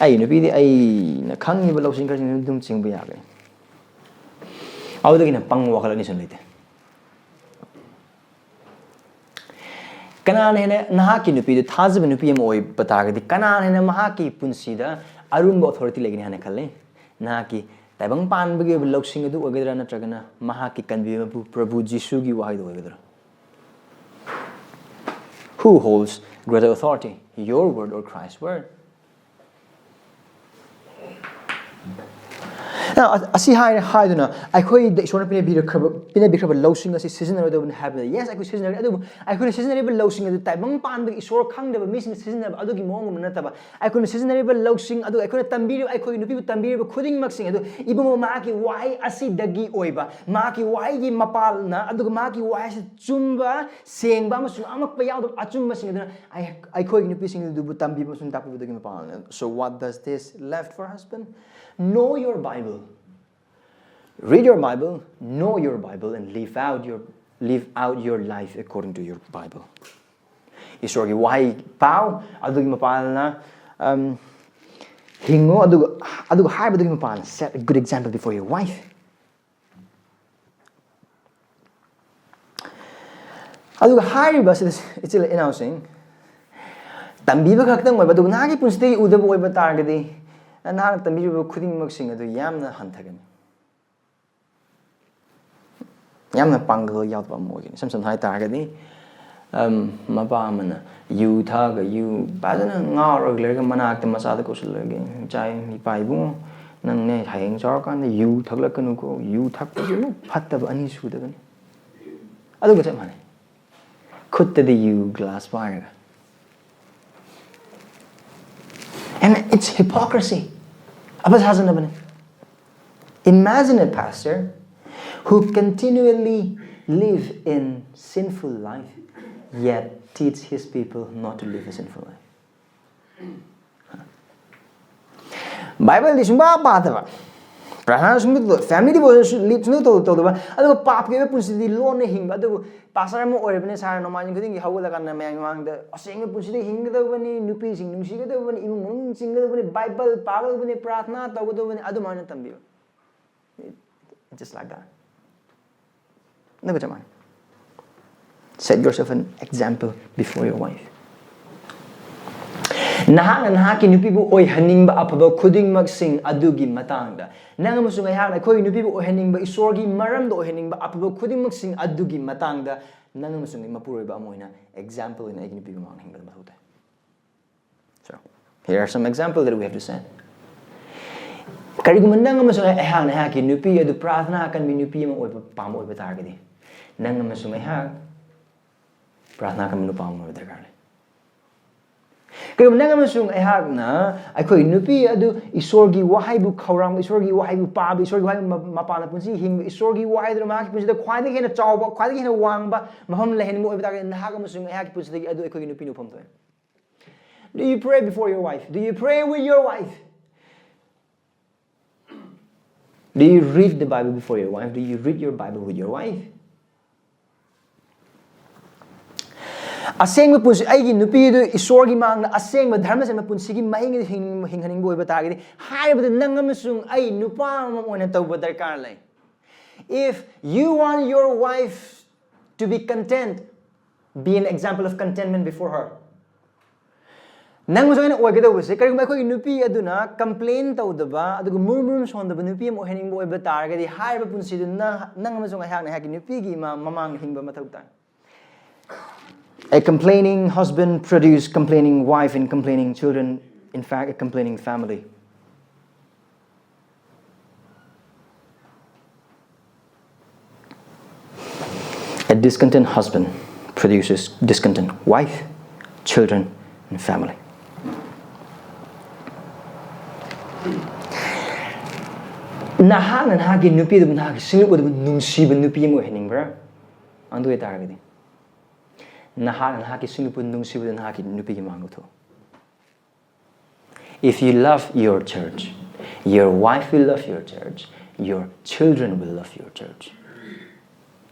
ꯑꯩ ꯅꯨꯄꯤꯗꯤ ꯑꯩꯅ ꯈꯪꯉꯤꯕ ꯂꯧꯁꯤꯡ ꯈꯔꯁꯤꯡꯗꯨ ꯑꯗꯨꯝ ꯆꯤꯡꯕ ꯌꯥꯒꯅꯤ꯫ ꯑꯗꯨꯗꯒꯤꯅ ꯄꯪꯕ ꯋꯥꯈꯜ ꯑꯅꯤ ꯁꯨꯝ ꯂꯩꯇꯦ꯫ ꯀꯅꯥꯅ ꯍꯦꯟꯅ ꯅꯍꯥꯛꯀꯤ ꯅꯨꯄꯤꯗꯨ ꯊꯥꯖꯕ ꯅꯨꯄꯤ ꯑꯃ ꯑꯣꯏꯕ ꯇꯥꯔꯒꯗꯤ, ꯀꯅꯥꯅ ꯍꯦꯟꯅ ꯃꯍꯥꯛꯀꯤ ꯄꯨꯟꯁꯤꯗ ꯑꯔꯨꯝꯕ authority ꯂꯩꯒꯅꯤ ꯍꯥꯏꯅ ꯈꯜꯂꯤ? ꯅꯍꯥꯛꯀꯤ ꯇꯥꯏꯕꯪ ꯄꯥꯟꯕꯒꯤ ꯑꯣꯏꯕ ꯂꯧꯁꯤꯡ ꯑꯗꯨ ꯑꯣꯏꯒꯗ꯭ꯔꯥ, ꯅꯠꯇ꯭ꯔꯒꯅ ꯃꯍꯥꯛꯀꯤ ꯀꯟꯕꯤꯕ ꯃꯄꯨ ꯄ꯭ꯔꯚꯨ ꯖꯤꯁꯨꯒꯤ ꯋꯥꯍꯩꯗꯨ ꯑꯣꯏꯒꯗ꯭ꯔꯥ? Who holds greater authority, your word or Christ's word? Now, ꯑ-, ꯑꯁꯤ ꯍꯥꯏꯅ ꯍꯥꯏꯗꯨꯅ ꯑꯩꯈꯣꯏꯗ ꯏꯁꯣꯔꯅ ꯄꯤꯅꯕꯤꯔꯛꯈ꯭ꯔꯕ, ꯄꯤꯅꯕꯤꯈ꯭ꯔꯕ ꯂꯧꯁꯤꯡ ꯑꯁꯤ ꯁꯤꯖꯤꯟꯅꯔꯣꯏꯗꯕꯅꯤ ꯍꯥꯏꯕꯗ, yes, ꯑꯩꯈꯣꯏ ꯁꯤꯖꯤꯟꯅꯔꯦ, ꯑꯗꯨꯕꯨ ꯑꯩꯈꯣꯏꯅ ꯁꯤꯖꯤꯟꯅꯔꯤꯕ ꯂꯧꯁꯤꯡ ꯑꯗꯨ ꯇꯥꯏꯕꯪ ꯄꯥꯟꯕꯒꯤ ꯏꯁꯣꯔ ꯈꯪꯗꯕ ꯃꯤꯁꯤꯡꯅ ꯁꯤꯖꯤꯟꯅꯕ ꯑꯗꯨꯒꯤ ꯃꯑꯣꯡ ꯑꯃ ꯅꯠꯇꯕ, ꯑꯩꯈꯣꯏꯅ ꯁꯤꯖꯤꯟꯅꯔꯤꯕ ꯂꯧꯁꯤꯡ ꯑꯗꯨ, ꯑꯩꯈꯣꯏꯅ ꯇꯝꯕꯤꯔꯤꯕ, ꯑꯩꯈꯣꯏꯒꯤ ꯅꯨꯄꯤꯕꯨ ꯇꯝꯕꯤꯔꯤꯕ ꯈꯨꯗꯤꯡꯃꯛꯁꯤꯡ ꯑꯗꯨ ꯏꯕꯨꯡꯉꯣ ꯃꯍꯥꯛꯀꯤ ꯋꯥꯍꯩ ꯑꯁꯤꯗꯒꯤ ꯑꯣꯏꯕ, ꯃꯍꯥꯛꯀꯤ ꯋꯥꯍꯩꯒꯤ ꯃꯄꯥꯜꯅ, ꯑꯗꯨꯒ ꯃꯍꯥꯛꯀꯤ ꯋꯥꯍꯩ ꯑꯁꯤ ꯆꯨꯝꯕ, ꯁꯦꯡꯕ ꯑꯃꯁꯨꯡ ꯑꯃꯛꯄ ꯌꯥꯎꯗꯕ ꯑꯆꯨꯝꯕꯁꯤꯡ ꯑꯗꯨꯅ ꯑꯩ-, ꯑꯩꯈꯣꯏꯒꯤ ꯅꯨꯄꯤꯁꯤꯡ ꯑꯗꯨꯕꯨ ꯇꯝꯕꯤꯕ ꯑꯃꯁꯨꯡ ꯇꯥꯛꯄꯤꯕꯗꯒꯤ ꯃꯄꯥꯜꯅ꯫ So what does this left for husband? Know your Bible. Read your Bible, know your Bible, and live out your, live out your life according to your Bible. ꯏꯁꯣꯔꯒꯤ ꯋꯥꯍꯩ ꯄꯥꯎ, ꯑꯗꯨꯒꯤ ꯃꯄꯥꯜꯅ, um, ꯍꯤꯡꯉꯨ, ꯑꯗꯨꯒ, ꯑꯗꯨꯒ ꯍꯥꯏꯕꯗꯨꯒꯤ ꯃꯄꯥꯜꯅ set a good example before your wife. ꯑꯗꯨꯒ ꯍꯥꯏꯔꯤꯕ ꯑꯁꯤꯗ ꯏꯆꯤꯜ ꯏꯅꯥꯎꯁꯤꯡ, ꯇꯝꯕꯤꯕ ꯈꯛꯇꯪ ꯑꯣꯏꯕ, ꯑꯗꯨꯒ ꯅꯍꯥꯛꯀꯤ ꯄꯨꯟꯁꯤꯗꯒꯤ ꯎꯗꯕ ꯑꯣꯏꯕ ꯇꯥꯔꯒꯗꯤ, ꯅꯍꯥꯛꯅ ꯇꯝꯕꯤꯔꯤꯕ ꯈꯨꯗꯤꯡꯃꯛꯁꯤꯡ ꯑꯗꯨ ꯌꯥꯝꯅ ꯍꯟꯊꯒꯅꯤ, ꯌꯥꯝꯅ ꯄꯥꯡꯒꯜ ꯌꯥꯎꯗꯕ ꯑꯃ ꯑꯣꯏꯒꯅꯤ꯫ ꯏꯁꯝ ꯁꯝꯅ ꯍꯥꯏ ꯇꯥꯔꯒꯗꯤ, ꯑꯝ, ꯃꯄꯥ ꯑꯃꯅ ꯌꯨ ꯊꯛꯑꯒ, ꯌꯨ ꯐꯖꯅ ꯉꯥꯎꯔꯒ ꯂꯩꯔꯒ ꯃꯅꯥꯛꯇ ꯃꯆꯥꯗ ꯀꯧꯁꯤꯜꯂꯒ, "ꯏꯆꯥ, ꯏꯄꯥ ꯏꯕꯨꯡꯉꯣ, ꯅꯪꯅꯦ ꯍꯌꯦꯡ ꯆꯥꯎꯔꯀꯥꯟꯗ ꯌꯨ ꯊꯛꯂꯛꯀꯅꯨꯀꯣ, ꯌꯨ ꯊꯛꯄꯁꯤꯃꯨꯛ ꯐꯠꯇꯕ ꯑꯅꯤ ꯁꯨꯗꯕꯅꯤ"꯫ ꯑꯗꯨꯒ ꯆꯞ ꯃꯥꯟꯅꯩ꯫ ꯈꯨꯠꯇꯗꯤ ꯌꯨ ꯒ꯭ꯂꯥꯁ ꯄꯥꯏꯔꯒ꯫ And it's hypocrisy. ꯑꯐ ꯁꯥꯖꯅꯕꯅꯤ꯫ Imagine a pastor who continually live in sinful life, yet teach his people not to live a sinful life. ꯕꯥꯏꯕꯜꯗꯤ ꯁꯨꯡꯄꯥ ꯄꯥꯗꯕ, ꯄ꯭ꯔꯥꯔꯊꯅꯥ ꯁꯨꯡꯇꯧ ꯇꯧ-, family devotion ꯁꯨ-, lead ꯁꯨꯡꯇꯧ ꯇꯧ-, ꯇꯧꯗꯕ, ꯑꯗꯨꯒ ꯄꯥꯞꯀꯤ ꯑꯣꯏꯕ ꯄꯨꯟꯁꯤꯗꯤ ꯂꯣꯟꯅ ꯍꯤꯡꯕ, ꯑꯗꯨꯕꯨ ꯄꯥꯁꯇꯔ ꯑꯃ ꯑꯣꯏꯔꯕꯅꯤ ꯁꯥꯔ, ꯅꯣꯡꯃꯥꯏꯖꯤꯡ ꯈꯨꯗꯤꯡꯒꯤ ꯍꯧꯒꯠꯂꯀꯥꯟꯗ ꯃꯌꯥꯝꯒꯤ ꯃꯃꯥꯡꯗ ꯑꯁꯦꯡꯕ ꯄꯨꯟꯁꯤꯗ ꯍꯤꯡꯒꯗꯕꯅꯤ, ꯅꯨꯄꯤꯁꯤꯡ ꯅꯨꯡꯁꯤꯒꯗꯕꯅꯤ, ꯏꯃꯨꯡ ꯃꯅꯨꯡ ꯆꯤꯡꯒꯗꯕꯅꯤ, ꯕꯥꯏꯕꯜ ꯄꯥꯒꯗꯕꯅꯤ, ꯄ꯭ꯔꯥꯔꯊꯅꯥ ꯇꯧꯒꯗꯕꯅꯤ, ꯑꯗꯨꯃꯥꯏꯅ ꯇꯝꯕꯤꯕ꯫ Just like that. ꯑꯗꯨꯒ ꯆꯞ ꯃꯥꯟꯅꯩ꯫ Set yourself an example before your wife. ꯅꯍꯥꯛꯅ ꯅꯍꯥꯛꯀꯤ ꯅꯨꯄꯤꯕꯨ ꯑꯣꯏꯍꯟꯅꯤꯡꯕ ꯑꯐꯕ ꯈꯨꯗꯤꯡꯃꯛꯁꯤꯡ ꯑꯗꯨꯒꯤ ꯃꯇꯥꯡꯗ, ꯅꯪ ꯑꯃꯁꯨꯡ ꯑꯩꯍꯥꯛꯅ ꯑꯩꯈꯣꯏꯒꯤ ꯅꯨꯄꯤꯕꯨ ꯑꯣꯏꯍꯟꯅꯤꯡꯕ, ꯏꯁꯣꯔꯒꯤ ꯃꯔꯝꯗ ꯑꯣꯏꯍꯟꯅꯤꯡꯕ ꯑꯐꯕ ꯈꯨꯗꯤꯡꯃꯛꯁꯤꯡ ꯑꯗꯨꯒꯤ ꯃꯇꯥꯡꯗ ꯅꯪ ꯑꯃꯁꯨꯡ ꯑꯩ ꯃꯄꯨꯔꯣꯏꯕ ꯑꯃ ꯑꯣꯏꯅ example ꯑꯣꯏꯅ ꯑꯩꯒꯤ ꯅꯨꯄꯤꯕꯨ ꯃꯥꯡꯍꯟꯕ ꯃꯊꯧ ꯇꯥꯏ꯫ So, here are some examples that we have to set. ꯀꯔꯤꯒꯨꯝꯕ ꯅꯪ ꯑꯃꯁꯨꯡ ꯑꯩꯍꯥꯛꯅ ꯑꯩꯍꯥꯛꯀꯤ ꯅꯨꯄꯤ ꯑꯗꯨ ꯄ꯭ꯔꯥꯔꯊꯅꯥ ꯀꯟꯕꯤ ꯅꯨꯄꯤ ꯑꯃ ꯑꯣꯏꯕ ꯄꯥꯝꯕ ꯑꯣꯏꯕ ꯇꯥꯔꯒꯗꯤ, ꯅꯪ ꯑꯃꯁꯨꯡ ꯑꯩꯍꯥꯛ ꯄ꯭ꯔꯥꯔꯊꯅꯥ ꯀꯟꯕ ꯅꯨꯄꯥ ꯑꯃ ꯑꯣꯏꯕ ꯗꯔꯀꯥꯔ ꯂꯩ꯫ ꯀꯔꯤꯒꯨꯝꯕ ꯅꯪ ꯑꯃꯁꯨꯡ ꯑꯩꯍꯥꯛꯅ ꯑꯩꯈꯣꯏ ꯅꯨꯄꯤ ꯑꯗꯨ ꯏꯁꯣꯔꯒꯤ ꯋꯥꯍꯩꯕꯨ ꯈꯧꯔꯥꯡꯕ, ꯏꯁꯣꯔꯒꯤ ꯋꯥꯍꯩꯕꯨ ꯄꯥꯕ, ꯏꯁꯣꯔꯒꯤ ꯋꯥꯍꯩ ꯃ-, ꯃꯄꯥꯟꯅ ꯄꯨꯟꯁꯤ ꯍꯤꯡꯕ, ꯏꯁꯣꯔꯒꯤ ꯋꯥꯍꯩꯗꯨꯅ ꯃꯍꯥꯛꯀꯤ ꯄꯨꯟꯁꯤꯗ ꯈ꯭ꯋꯥꯏꯗꯒꯤ ꯍꯦꯟꯅ ꯆꯥꯎꯕ, ꯈ꯭ꯋꯥꯏꯗꯒꯤ ꯍꯦꯟꯅ ꯋꯥꯡꯕ ꯃꯐꯝ ꯂꯩꯍꯟꯕ ꯑꯣꯏꯕ ꯇꯥꯔꯒꯗꯤ, ꯅꯍꯥꯛ ꯑꯃꯁꯨꯡ ꯑꯩꯍꯥꯛꯀꯤ ꯄꯨꯟꯁꯤꯗꯒꯤ ꯑꯗꯨ ꯑꯩꯈꯣꯏꯒꯤ ꯅꯨꯄꯤꯅ ꯎꯐꯝ ꯊꯣꯛꯑꯦ꯫ Do you pray before your wife? Do you pray with your wife? Do you read the Bible before your wife? Do you read your Bible with your wife? ꯑꯁꯦꯡꯕ ꯄꯨꯟꯁꯤ, ꯑꯩꯒꯤ ꯅꯨꯄꯤꯗꯨ ꯏꯁꯣꯔꯒꯤ ꯃꯥꯡꯗ ꯑꯁꯦꯡꯕ ꯙꯔꯃ ꯆꯦꯟꯕ ꯄꯨꯟꯁꯤꯒꯤ ꯃꯍꯤꯡ ꯑꯗꯨ ꯍꯤꯡ-, ꯍꯤꯡꯍꯟꯅꯤꯡꯕ ꯑꯣꯏꯕ ꯇꯥꯔꯒꯗꯤ, ꯍꯥꯏꯔꯤꯕꯗꯨ ꯅꯪ ꯑꯃꯁꯨꯡ ꯑꯩ ꯅꯨꯄꯥ ꯑꯃꯃꯝ ꯑꯣꯏꯅ ꯇꯧꯕ ꯗꯔꯀꯥꯔ ꯂꯩ꯫ If you want your wife to be content, be an example of contentment before her. ꯅꯪꯁꯨ ꯑꯩꯅ ꯑꯣꯏꯒꯗꯧꯕꯁꯦ, ꯀꯔꯤꯒꯨꯝꯕ ꯑꯩꯈꯣꯏꯒꯤ ꯅꯨꯄꯤ ꯑꯗꯨꯅ complain ꯇꯧꯗꯕ, ꯑꯗꯨꯒ ꯃꯨꯔꯨꯝ ꯃꯨꯔꯨꯝ ꯁꯣꯟꯗꯕ ꯅꯨꯄꯤ ꯑꯃ ꯑꯣꯏꯍꯟꯅꯤꯡꯕ ꯑꯣꯏꯕ ꯇꯥꯔꯒꯗꯤ, ꯍꯥꯏꯔꯤꯕ ꯄꯨꯟꯁꯤꯗꯨ ꯅꯪ, ꯅꯪ ꯑꯃꯁꯨꯡ ꯑꯩꯍꯥꯛꯅ ꯑꯩꯍꯥꯛꯀꯤ ꯅꯨꯄꯤꯒꯤ ꯃ-, ꯃꯃꯥꯡꯗ ꯍꯤꯡꯕ ꯃꯊꯧ ꯇꯥꯏ꯫ A complaining husband produce complaining wife and complaining children. In fact, a complaining family. A discontent husband produces discontent wife, children, and family. ꯅꯍꯥꯛꯅ ꯅꯍꯥꯛꯀꯤ ꯅꯨꯄꯤ ꯑꯗꯨꯕꯨ ꯅꯍꯥꯛꯀꯤ ꯁꯤꯡꯂꯨꯞ ꯑꯗꯨꯕꯨ ꯅꯨꯡꯁꯤꯕ ꯅꯨꯄꯤ ꯑꯃ ꯑꯣꯏꯍꯟꯅꯤꯡꯕ꯭ꯔꯥ? ꯑꯗꯨ ꯑꯣꯏꯇꯥꯔꯒꯗꯤ, ꯅꯍꯥꯛꯅ ꯅꯍꯥꯛꯀꯤ ꯁꯤꯡꯂꯨꯞꯄꯨ ꯅꯨꯡꯁꯤꯕꯗꯨ ꯅꯍꯥꯛꯀꯤ ꯅꯨꯄꯤꯒꯤ ꯃꯥꯡꯗ ꯊꯣꯛꯎ꯫ If you love your church, your wife will love your church, your children will love your church.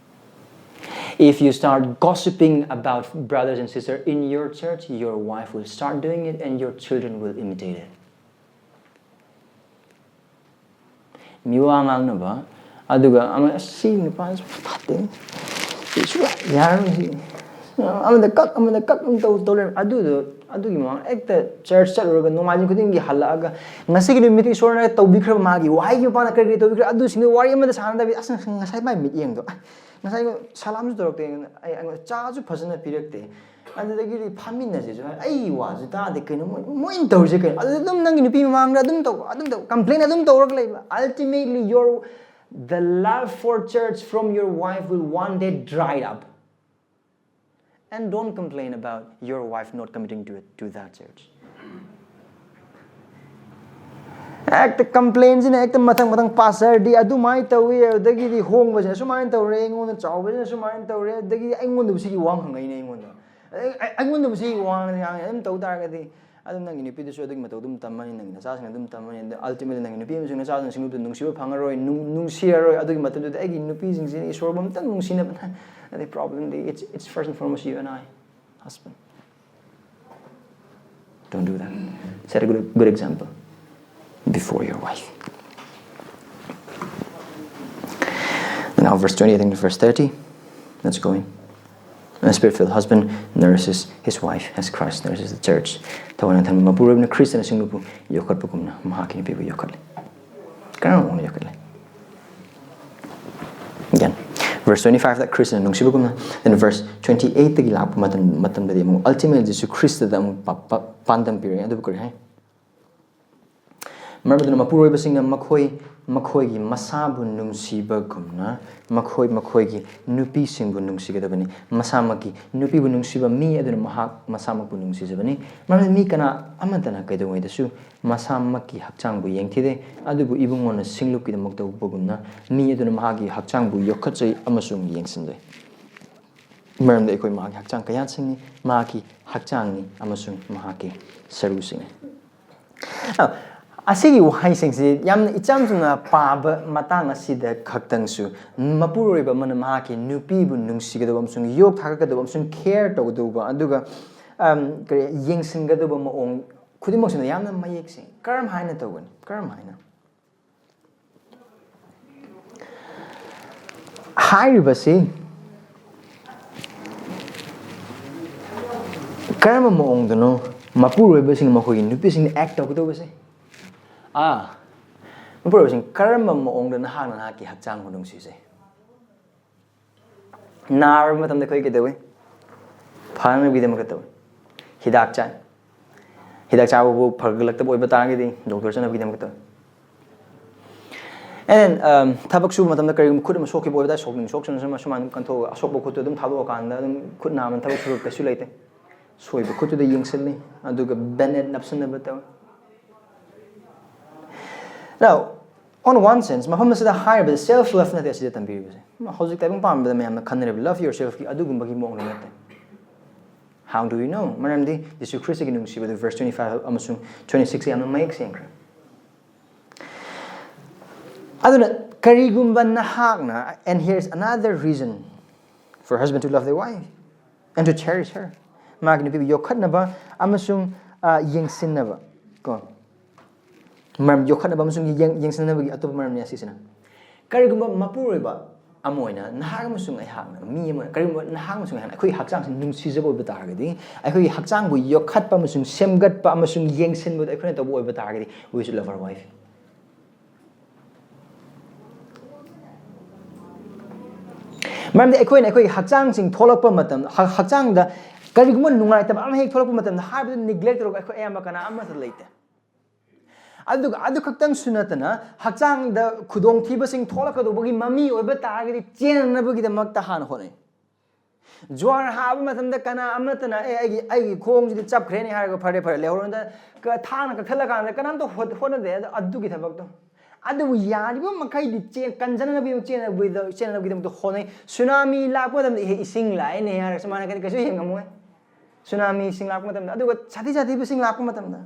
If you start gossiping about brothers and sisters in your church, your wife will start doing it and your children will imitate it. ꯃꯤꯋꯥ ꯉꯥꯡꯅꯕ, ꯑꯗꯨꯒ ꯑꯃ, "ꯑꯁ, ꯁꯤ ꯅꯨꯄꯥꯁꯤ ꯐꯠꯇꯦ, ꯁꯤ ꯁꯨꯡꯌꯥ ꯌꯥꯔꯔꯣꯏ, ꯁꯤ ꯑꯃꯗ ꯀꯛ, ꯑꯃꯗ ꯀꯛ ꯑꯗꯨꯝ ꯇꯧ, ꯇꯧ ꯂꯩꯔꯝꯃꯦ"꯫ ꯑꯗꯨꯗꯣ, ꯑꯗꯨꯒꯤ ꯃꯃꯥꯡ ꯍꯦꯛꯇ church ꯆꯠꯂꯨꯔꯒ ꯅꯣꯡꯃꯥꯏꯖꯤꯡ ꯈꯨꯗꯤꯡꯒꯤ ꯍꯜꯂꯛꯑꯒ ꯉꯁꯤꯒꯤ ꯅꯨꯃꯤꯠꯇ ꯏꯁꯣꯔꯅ ꯇꯧꯕꯤꯈ꯭ꯔꯕ, ꯃꯥꯒꯤ ꯋꯥꯍꯩꯒꯤ ꯃꯄꯥꯟꯅ ꯀꯔꯤ ꯀꯔꯤ ꯇꯧꯕꯤꯈ꯭ꯔꯦ, ꯑꯗꯨꯁꯤꯡꯗꯣ ꯋꯥꯔꯤ ꯑꯃꯗ ꯁꯥꯟꯅꯗꯕꯤ, "ꯑꯁ, ꯉꯁꯥꯏ ꯃꯥꯏ ꯃꯤꯠꯌꯦꯡꯗꯣ, ꯑꯁ, ꯉꯁꯥꯏ ꯁꯂꯥꯝꯁꯨ ꯇꯧꯔꯛꯇꯦ, ꯑꯩ, ꯑꯩꯉꯣꯟꯗ ꯆꯥꯁꯨ ꯐꯖꯅ ꯄꯤꯔꯛꯇꯦ"꯫ ꯑꯗꯨꯗꯒꯤꯗꯤ ꯐꯥꯃꯤꯟꯅꯁꯤꯁꯨ ꯍꯥꯏ, ꯑꯩꯒꯤ ꯋꯥꯁꯨ ꯇꯥꯗꯦ, ꯀꯩꯅꯣ ꯃꯣꯏ ꯃꯣꯏꯅ ꯇꯧꯔꯤꯁꯦ ꯀꯩꯅꯣ? ꯑꯗꯨꯗ ꯑꯗꯨꯝ ꯅꯪꯒꯤ ꯅꯨꯄꯤ ꯃꯃꯥꯡꯗ ꯑꯗꯨꯝ ꯇꯧ, ꯑꯗꯨꯝ ꯇꯧ, ꯀꯝꯄ꯭ꯂꯦꯟ ꯑꯗꯨꯝ ꯇꯧꯔꯒ ꯂꯩꯕ. Ultimately, your, the love for church from your wife will one day dry up. And don't complain about your wife not committing to it, to that church. ꯍꯦꯛꯇ ꯀꯝꯄ꯭ꯂꯦꯟꯁꯤꯅ ꯍꯦꯛꯇ ꯃꯊꯪ ꯃꯊꯪ, ꯄꯥꯁꯇꯔꯗꯤ ꯑꯗꯨꯃꯥꯏꯅ ꯇꯧꯏ, ꯑꯗꯨꯗꯒꯤꯗꯤ ꯍꯣꯡꯕꯁꯤꯅ ꯁꯨꯃꯥꯏꯅ ꯇꯧꯔꯦ, ꯑꯩꯉꯣꯟꯗ ꯆꯥꯎꯕꯁꯤꯅ ꯁꯨꯃꯥꯏꯅ ꯇꯧꯔꯦ, ꯑꯗꯨꯗꯒꯤꯗꯤ ꯑꯩꯉꯣꯟꯗꯕꯨ ꯁꯤꯒꯤ ꯋꯥ ꯍꯪꯉꯛꯏꯅꯦ ꯑꯩꯉꯣꯟꯗ. ꯑꯩ- ꯑꯩ- ꯑꯩꯉꯣꯟꯗꯕꯨ ꯁꯤꯒꯤ ꯋꯥ ꯉꯥꯡꯉꯦ ꯑꯗꯨꯝ ꯇꯧ ꯇꯥꯔꯒꯗꯤ, ꯑꯗꯨꯝ ꯅꯪꯒꯤ ꯅꯨꯄꯤꯗꯨꯁꯨ ꯑꯗꯨꯒꯤ ꯃꯇꯧ ꯑꯗꯨꯝ ꯇꯝꯃꯅꯤ, ꯅꯪꯒꯤ ꯅꯆꯥꯁꯤꯡꯅ ꯑꯗꯨꯝ ꯇꯝꯃꯅꯤ. ꯑꯗꯨ ultimately ꯅꯪꯒꯤ ꯅꯨꯄꯤ ꯑꯃꯁꯨꯡ ꯅꯆꯥꯁꯤꯡ ꯁꯤꯡꯂꯨꯞꯇ ꯅꯨꯡꯁꯤꯕ ꯐꯪꯉꯔꯣꯏ, ꯅꯨꯡ- ꯅꯨꯡꯁꯤꯔꯔꯣꯏ. ꯑꯗꯨꯒꯤ ꯃꯇꯝꯗꯨꯗ ꯑꯩꯒꯤ ꯅꯨꯄꯤꯁꯤꯡꯁꯤ ꯏꯁꯣꯔꯕꯨ ꯑꯃꯇꯪ ꯅꯨꯡꯁꯤꯅꯕꯅ. ꯑꯗꯩ problemꯗꯤ, it's, it's first and foremost you and I, husband. Don't do that. Set a good, good example before your wife. Now, verse twenty, I think, verse thirty. Let's go in. A spirit-filled husband nourishes his wife as Christ nourishes the church. ꯊꯋꯥꯏ ꯅꯊꯟꯕ ꯃꯄꯨꯔꯣꯏꯕꯅ ꯈ꯭ꯔꯤꯁꯇꯅ ꯁꯤꯡꯂꯨꯕꯨ ꯌꯣꯛꯈꯠꯄꯒꯨꯝꯅ ꯃꯍꯥꯛꯀꯤ ꯅꯨꯄꯤꯕꯨ ꯌꯣꯛꯈꯠꯂꯤ. ꯀꯔꯝꯕ ꯃꯑꯣꯡꯗ ꯌꯣꯛꯈꯠꯂꯤ? Again, verse twenty-fiveꯇ ꯈ꯭ꯔꯤꯁꯇꯅ ꯅꯨꯡꯁꯤꯕꯒꯨꯝꯅ, then verse twenty-eightꯇꯒꯤ ꯂꯥꯛꯄ ꯃꯇꯝ ꯃꯇꯝꯗꯗꯤ ꯑꯃꯨꯛ ultimately ꯖꯤꯁꯨ ꯈ꯭ꯔꯤꯁꯇꯗ ꯑꯃꯨꯛ ꯄ- ꯄ- ꯄꯥꯟꯗꯝ ꯄꯤꯔꯛꯑꯦ. ꯑꯗꯨꯕꯨ ꯀꯔꯤ ꯍꯥꯏ? ꯃꯔꯝ ꯑꯗꯨꯅ ꯃꯄꯨꯔꯣꯏꯕꯁꯤꯡꯅ ꯃꯈꯣꯏ ꯃꯈꯣꯏꯒꯤ ꯃꯁꯥꯕꯨ ꯅꯨꯡꯁꯤꯕꯒꯨꯝꯅ ꯃꯈꯣꯏ ꯃꯈꯣꯏꯒꯤ ꯅꯨꯄꯤꯁꯤꯡꯕꯨ ꯅꯨꯡꯁꯤꯒꯗꯕꯅꯤ. ꯃꯁꯥꯃꯛꯀꯤ ꯅꯨꯄꯤꯕꯨ ꯅꯨꯡꯁꯤꯕ ꯃꯤ ꯑꯗꯨꯅ ꯃꯍꯥꯛ ꯃꯁꯥꯃꯛꯄꯨ ꯅꯨꯡꯁꯤꯖꯕꯅꯤ. ꯃꯔꯝꯗꯤ ꯃꯤ ꯀꯅꯥ ꯑꯃꯠꯇꯅ ꯀꯩꯗꯧꯉꯩꯗꯁꯨ ꯃꯁꯥꯃꯛꯀꯤ ꯍꯛꯆꯥꯡꯕꯨ ꯌꯦꯡꯊꯤꯗꯦ, ꯑꯗꯨꯕꯨ ꯏꯕꯨꯡꯉꯣꯅ ꯁꯤꯡꯂꯨꯞꯀꯤꯗꯃꯛ ꯇꯧꯕꯒꯨꯝꯅ ꯃꯤ ꯑꯗꯨꯅ ꯃꯍꯥꯛꯀꯤ ꯍꯛꯆꯥꯡꯕꯨ ꯌꯣꯛꯈꯠꯆꯩ ꯑꯃꯁꯨꯡ ꯌꯦꯡꯁꯤꯟꯖꯩ. ꯃꯔꯝꯗꯤ ꯑꯩꯈꯣꯏ ꯃꯍꯥꯛꯀꯤ ꯍꯛꯆꯥꯡ ꯀꯌꯥꯠꯁꯤꯡꯅꯤ, ꯃꯍꯥꯛꯀꯤ ꯍꯛꯆꯥꯡꯅꯤ ꯑꯃꯁꯨꯡ ꯃꯍꯥꯛꯀꯤ ꯁꯔꯨꯁꯤꯡꯅꯤ. ꯑ, ꯑꯁꯤꯒꯤ ꯋꯥꯍꯩꯁꯤꯡꯁꯤ ꯌꯥꯝꯅ ꯏꯆꯝ ꯆꯝꯅ ꯄꯥꯕ ꯃꯇꯥꯡ ꯑꯁꯤꯗ ꯈꯛꯇꯪꯁꯨ, ꯃꯄꯨꯔꯣꯏꯕ ꯑꯃꯅ ꯃꯍꯥꯛꯀꯤ ꯅꯨꯄꯤꯕꯨ ꯅꯨꯡꯁꯤꯒꯗꯧꯕ ꯑꯃꯁꯨꯡ ꯌꯣꯛ ꯊꯥꯒꯠꯀꯗꯧꯕ ꯑꯃꯁꯨꯡ care ꯇꯧꯒꯗꯧꯕ, ꯑꯗꯨꯒ, ꯑꯝ, ꯀꯔꯤ, ꯌꯦꯡꯁꯤꯟꯒꯗꯧꯕ ꯃꯑꯣꯡ ꯈꯨꯗꯤꯡꯃꯛꯁꯤꯅ ꯌꯥꯝꯅ ꯃꯌꯦꯛ ꯁꯦꯡꯉꯤ꯫ ꯀꯔꯝ ꯍꯥꯏꯅ ꯇꯧꯒꯅꯤ? ꯀꯔꯝ ꯍꯥꯏꯅ? ꯍꯥꯏꯔꯤꯕꯁꯤ ꯀꯔꯝꯕ ꯃꯑꯣꯡꯗꯅꯣ ꯃꯄꯨꯔꯣꯏꯕꯁꯤꯡ ꯃꯈꯣꯏꯒꯤ ꯅꯨꯄꯤꯁꯤꯡꯅ act ꯇꯧꯒꯗꯧꯕꯁꯦ? ꯑꯥ, ꯃꯄꯨꯔꯣꯏꯕꯁꯤꯡ, ꯀꯔꯝꯕ ꯃꯑꯣꯡꯗ ꯅꯍꯥꯛꯅ ꯅꯍꯥꯛꯀꯤ ꯍꯛꯆꯥꯡꯕꯨ ꯅꯨꯡꯁꯤꯖꯩ? ꯅꯥꯔꯕ ꯃꯇꯝꯗ ꯑꯩꯈꯣꯏ ꯀꯩꯗꯧꯏ? ꯐꯅꯕꯒꯤꯗꯃꯛꯇ ꯇꯧꯏ꯫ ꯍꯤꯗꯥꯛ ꯆꯥꯏ꯫ ꯍꯤꯗꯥꯛ ꯆꯥꯕꯕꯨ ꯐꯒꯠꯂꯛꯇꯕ ꯑꯣꯏꯕ ꯇꯥꯔꯒꯗꯤ ꯗꯣꯛꯇꯔ ꯆꯠꯅꯕꯒꯤꯗꯃꯛꯇ ꯇꯧꯏ꯫ And then, um, ꯊꯕꯛ ꯁꯨꯕ ꯃꯇꯝꯗ ꯀꯔꯤꯒꯨꯝꯕ ꯈꯨꯠ ꯑꯃ ꯁꯣꯛꯈꯤꯕ ꯑꯣꯏꯕ ꯇꯥꯔꯗꯤ ꯁꯣꯛꯅꯤꯡ ꯁꯣꯛꯁꯅꯨ ꯁꯨꯃꯥꯏꯅ ꯀꯟꯊꯣꯛꯑꯒ ꯑꯁꯣꯛꯄ ꯈꯨꯠꯇꯨ ꯑꯗꯨꯝ ꯊꯥꯗꯣꯛꯑꯀꯥꯟꯗ ꯑꯗꯨꯝ ꯈꯨꯠ ꯅꯥꯕꯅ ꯊꯕꯛ ꯁꯨꯕ ꯀꯩꯁꯨ ꯂꯩꯇꯦ꯫ ꯁꯣꯏꯕ ꯈꯨꯠꯇꯨꯗ ꯌꯦꯡꯁꯤꯜꯂꯤ, ꯑꯗꯨꯒ ꯕꯦꯟꯗꯦꯠ ꯅꯞꯁꯤꯟꯅꯕ ꯇꯧꯏ꯫ Now, on one sense, ꯃꯐꯝ ꯑꯁꯤꯗ ꯍꯥꯏꯔꯤꯕꯁꯦ self love ꯅꯠꯇꯦ ꯑꯁꯤꯗ ꯇꯝꯕꯤꯔꯤꯕꯁꯦ꯫ ꯍꯧꯖꯤꯛ ꯇꯥꯏꯕꯪ ꯄꯥꯟꯕꯗ ꯃꯌꯥꯝꯅ ꯈꯟꯅꯔꯤꯕ love yourself ꯀꯤ ꯑꯗꯨꯒꯨꯝꯕꯒꯤ ꯃꯑꯣꯡꯗ ꯅꯠꯇꯦ꯫ How do we know? ꯃꯔꯝꯗꯤ ꯖꯤꯁꯨ ꯈ꯭ꯔꯤꯁꯇꯒꯤ ꯅꯨꯡꯁꯤꯕꯗꯨ verse twenty five ꯑꯃꯁꯨꯡ twenty six ꯌꯥꯝꯅ ꯃꯌꯦꯛ ꯁꯦꯡꯈ꯭ꯔꯦ꯫ ꯑꯗꯨꯅ ꯀꯔꯤꯒꯨꯝꯕ ꯅꯍꯥꯛꯅ, and here's another reason for husband to love their wife and to cherish her, ꯃꯥꯒꯤ ꯅꯨꯄꯤꯕꯨ ꯌꯣꯛꯈꯠꯅꯕ ꯑꯃꯁꯨꯡ, ꯑ, ꯌꯦꯡꯁꯤꯟꯅꯕ ꯀꯣ꯫ ꯃꯔꯝ ꯌꯣꯛꯈꯠꯅꯕ ꯑꯃꯁꯨꯡ ꯌꯦꯡ-, ꯌꯦꯡꯁꯤꯟꯅꯕꯒꯤ ꯑꯇꯣꯞꯄ ꯃꯔꯝꯅꯤ ꯑꯁꯤꯁꯤꯅ꯫ ꯀꯔꯤꯒꯨꯝꯕ ꯃꯄꯨꯔꯣꯏꯕ ꯑꯃ ꯑꯣꯏꯅ ꯅꯍꯥꯛ ꯑꯃꯁꯨꯡ ꯑꯩꯍꯥꯛꯅ, ꯃꯤ ꯑꯃ, ꯀꯔꯤꯒꯨꯝꯕ ꯅꯍꯥꯛ ꯑꯃꯁꯨꯡ ꯑꯩꯍꯥꯛꯅ ꯑꯩꯈꯣꯏꯒꯤ ꯍꯛꯆꯥꯡꯁꯤ ꯅꯨꯡꯁꯤꯖꯕ ꯑꯣꯏꯕ ꯇꯥꯔꯒꯗꯤ, ꯑꯩꯈꯣꯏꯒꯤ ꯍꯛꯆꯥꯡꯕꯨ ꯌꯣꯛꯈꯠꯄ ꯑꯃꯁꯨꯡ ꯁꯦꯝꯒꯠꯄ ꯑꯃꯁꯨꯡ ꯌꯦꯡꯁꯤꯟꯕꯗꯨ ꯑꯩꯈꯣꯏꯅ ꯇꯧꯕ ꯑꯣꯏꯕ ꯇꯥꯔꯒꯗꯤ, we should love our wife. ꯃꯔꯝꯗꯤ ꯑꯩꯈꯣꯏꯅ ꯑꯩꯈꯣꯏꯒꯤ ꯍꯛꯆꯥꯡꯁꯤꯡ ꯊꯣꯛꯂꯛꯄ ꯃꯇꯝꯗ, ꯍ-, ꯍꯛꯆꯥꯡꯗ ꯀꯔꯤꯒꯨꯝꯕ ꯅꯨꯡꯉꯥꯏꯇꯕ ꯑꯃ ꯍꯦꯛ ꯊꯣꯛꯂꯛꯄ ꯃꯇꯝꯗ ꯍꯥꯏꯕꯗꯨ neglect ꯇꯧꯔꯒ ꯑꯩꯈꯣꯏ ꯑꯌꯥꯝꯕ ꯀꯅꯥ ꯑꯃꯠꯇ ꯂꯩꯇꯦ꯫ ꯑꯗꯨꯒ ꯑꯗꯨ ꯈꯛꯇꯪꯁꯨ ꯅꯠꯇꯅ ꯍꯛꯆꯥꯡꯗ ꯈꯨꯗꯣꯡꯊꯤꯕꯁꯤꯡ ꯊꯣꯛꯂꯛꯀꯗꯧꯕꯒꯤ ꯃꯃꯤ ꯑꯣꯏꯕ ꯇꯥꯔꯒꯗꯤ ꯆꯦꯟꯅꯕꯒꯤꯗꯃꯛꯇ ꯍꯥꯟꯅ ꯍꯣꯠꯅꯩ꯫ ꯖ꯭ꯋꯥꯔ ꯍꯥꯕ ꯃꯇꯝꯗ ꯀꯅꯥ ꯑꯃꯠꯇꯅ, "ꯑꯦ, ꯑꯩꯒꯤ, ꯑꯩꯒꯤ ꯈꯣꯡꯁꯤꯗꯤ ꯆꯞꯈ꯭ꯔꯦꯅꯦ" ꯍꯥꯏꯔꯒ ꯐꯔꯦ, ꯐꯔꯦ, ꯂꯩꯍꯧꯔꯣꯅ ꯀ-, ꯊꯥꯡꯅ ꯀꯛꯊꯠꯂꯀꯥꯟꯗ ꯀꯅꯥꯝꯇ ꯍꯣꯠ-, ꯍꯣꯠꯅꯗꯦ꯫ ꯑꯗꯨ, ꯑꯗꯨꯒꯤ ꯊꯕꯛꯇꯣ꯫ ꯑꯗꯨꯕꯨ ꯌꯥꯔꯤꯕ ꯃꯈꯩꯗꯤ ꯆꯦ-, ꯀꯟꯖꯅꯕꯒꯤ, ꯆꯦꯟꯅꯕꯒꯤꯗ-, ꯆꯦꯟꯅꯕꯒꯤꯗꯃꯛꯇ ꯍꯣꯠꯅꯩ꯫ ꯁꯨꯅꯥꯃꯤ ꯂꯥꯛꯄ ꯃꯇꯝꯗ, "ꯏꯍꯦ, ꯏꯁꯤꯡ ꯂꯥꯛꯑꯦꯅꯦ" ꯍꯥꯏꯔꯒ ꯁꯨꯃꯥꯏꯅ ꯀꯔꯤ-, ꯀꯩꯁꯨ ꯌꯦꯡꯉꯝꯃꯣꯏ꯫ ꯁꯨꯅꯥꯃꯤꯁꯤꯡ ꯂꯥꯛꯄ ꯃꯇꯝꯗ, ꯑꯗꯨꯒ ꯁꯥꯊꯤ ꯁꯥꯊꯤꯕꯁꯤꯡ ꯂꯥꯛꯄ ꯃꯇꯝꯗ,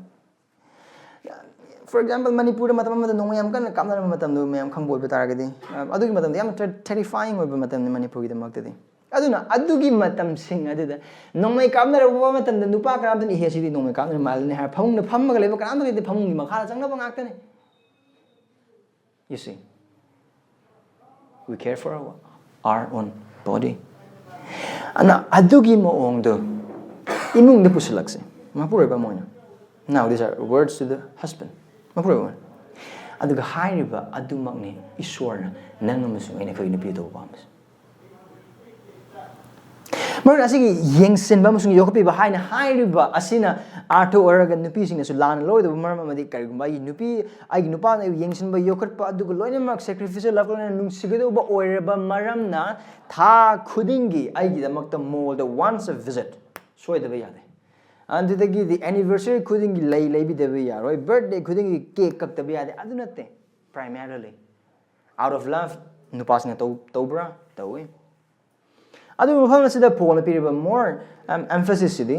for example, ꯃꯅꯤꯄꯨꯔꯗ ꯃꯇꯝ ꯑꯃꯗ ꯅꯣꯡꯃꯩ ꯌꯥꯝ ꯀꯟꯅ ꯀꯥꯞꯅꯔꯝꯕ ꯃꯇꯝꯗꯣ ꯃꯌꯥꯝ ꯈꯪꯕ ꯑꯣꯏꯕ ꯇꯥꯔꯒꯗꯤ, ꯑ, ꯑꯗꯨꯒꯤ ꯃꯇꯝꯗ ꯌꯥꯝꯅ ter-, terrifying ꯑꯣꯏꯕ ꯃꯇꯝꯅꯤ ꯃꯅꯤꯄꯨꯔꯒꯤꯗꯃꯛꯇꯗꯤ꯫ ꯑꯗꯨꯅ ꯑꯗꯨꯒꯤ ꯃꯇꯝꯁꯤꯡ ꯑꯗꯨꯗ ꯅꯣꯡꯃꯩ ꯀꯥꯞꯅꯔꯛꯄ ꯃꯇꯝꯗ ꯅꯨꯄꯥ ꯀꯅꯥꯝꯇꯅ, "ꯏꯍꯦ, ꯁꯤꯗꯤ ꯅꯣꯡꯃꯩ ꯀꯥꯞꯅꯔ ꯃꯥꯜꯂꯦꯅꯦ" ꯍꯥꯏꯔ ꯐꯃꯨꯡꯗ ꯐꯝꯃꯒ ꯂꯩꯕ ꯀꯅꯥꯝꯇ ꯂꯩꯇꯦ, ꯐꯃꯨꯡꯒꯤ ꯃꯈꯥꯗ ꯆꯪꯅꯕ ꯉꯥꯛꯇꯅꯤ꯫ You see, we care for our, our own body. ꯑꯗꯨꯅ ꯑꯗꯨꯒꯤ ꯃꯑꯣꯡꯗꯣ ꯏꯃꯨꯡꯗ ꯄꯨꯁꯤꯜꯂꯛꯁꯦ, ꯃꯄꯨꯔꯣꯏꯕ ꯑꯃ ꯑꯣꯏꯅ꯫ Now, these are words to the husband. ꯃꯄꯨꯔꯣꯏꯕ ꯑꯃ ꯑꯣꯏꯅ꯫ ꯑꯗꯨꯒ ꯍꯥꯏꯔꯤꯕ ꯑꯗꯨꯃꯛꯅꯤ ꯏꯁꯣꯔꯅ ꯅꯪ ꯑꯃꯁꯨꯡ ꯑꯩꯅ ꯑꯩꯈꯣꯏꯒꯤ ꯅꯨꯄꯤ ꯇꯧꯕ ꯄꯥꯝꯕꯁꯦ꯫ ꯃꯔꯝ ꯑꯁꯤꯒꯤ ꯌꯦꯡꯁꯤꯟꯕ ꯑꯃꯁꯨꯡ ꯌꯣꯛꯈꯠꯄꯤꯕ ꯍꯥꯏꯅ ꯍꯥꯏꯔꯤꯕ ꯑꯁꯤꯅ ꯑꯥꯔꯊ ꯑꯣꯏꯔꯒ ꯅꯨꯄꯤꯁꯤꯡꯅꯁꯨ ꯂꯥꯟꯅ ꯂꯧꯔꯣꯏꯗꯕ ꯃꯔꯝ ꯑꯃꯗꯤ, ꯀꯔꯤꯒꯨꯝꯕ ꯑꯩꯒꯤ ꯅꯨꯄꯤ, ꯑꯩꯒꯤ ꯅꯨꯄꯥꯅ ꯑꯩꯕꯨ ꯌꯦꯡꯁꯤꯟꯕ, ꯌꯣꯛꯈꯠꯄ, ꯑꯗꯨꯒ ꯂꯣꯏꯅꯃꯛ sacrificial love, ꯂꯣꯏꯅ ꯅꯨꯡꯁꯤꯒꯗꯧꯕ ꯑꯣꯏꯔꯕ ꯃꯔꯝꯅ ꯊꯥ ꯈꯨꯗꯤꯡꯒꯤ ꯑꯩꯒꯤꯗꯃꯛꯇ ꯃꯣꯜꯗ once a visit ꯁꯣꯏꯗꯕ ꯌꯥꯗꯦ꯫ ꯑꯗꯨꯗꯒꯤꯗꯤ anniversary ꯈꯨꯗꯤꯡꯒꯤ ꯂꯩ ꯂꯩꯕꯤꯗꯕ ꯌꯥꯔꯣꯏ, birthday ꯈꯨꯗꯤꯡꯒꯤ cake ꯀꯛꯇꯕ ꯌꯥꯗꯦ꯫ ꯑꯗꯨ ꯅꯠꯇꯦ, primarily out of love ꯅꯨꯄꯥꯁꯤꯡꯅ ꯇꯧ-, ꯇꯧꯕ꯭ꯔꯥ? ꯇꯧꯏ꯫ ꯑꯗꯨꯒꯤ ꯃꯐꯝ ꯑꯁꯤꯗ ꯄꯣꯜꯅ ꯄꯤꯔꯤꯕ more, um, emphasis CD,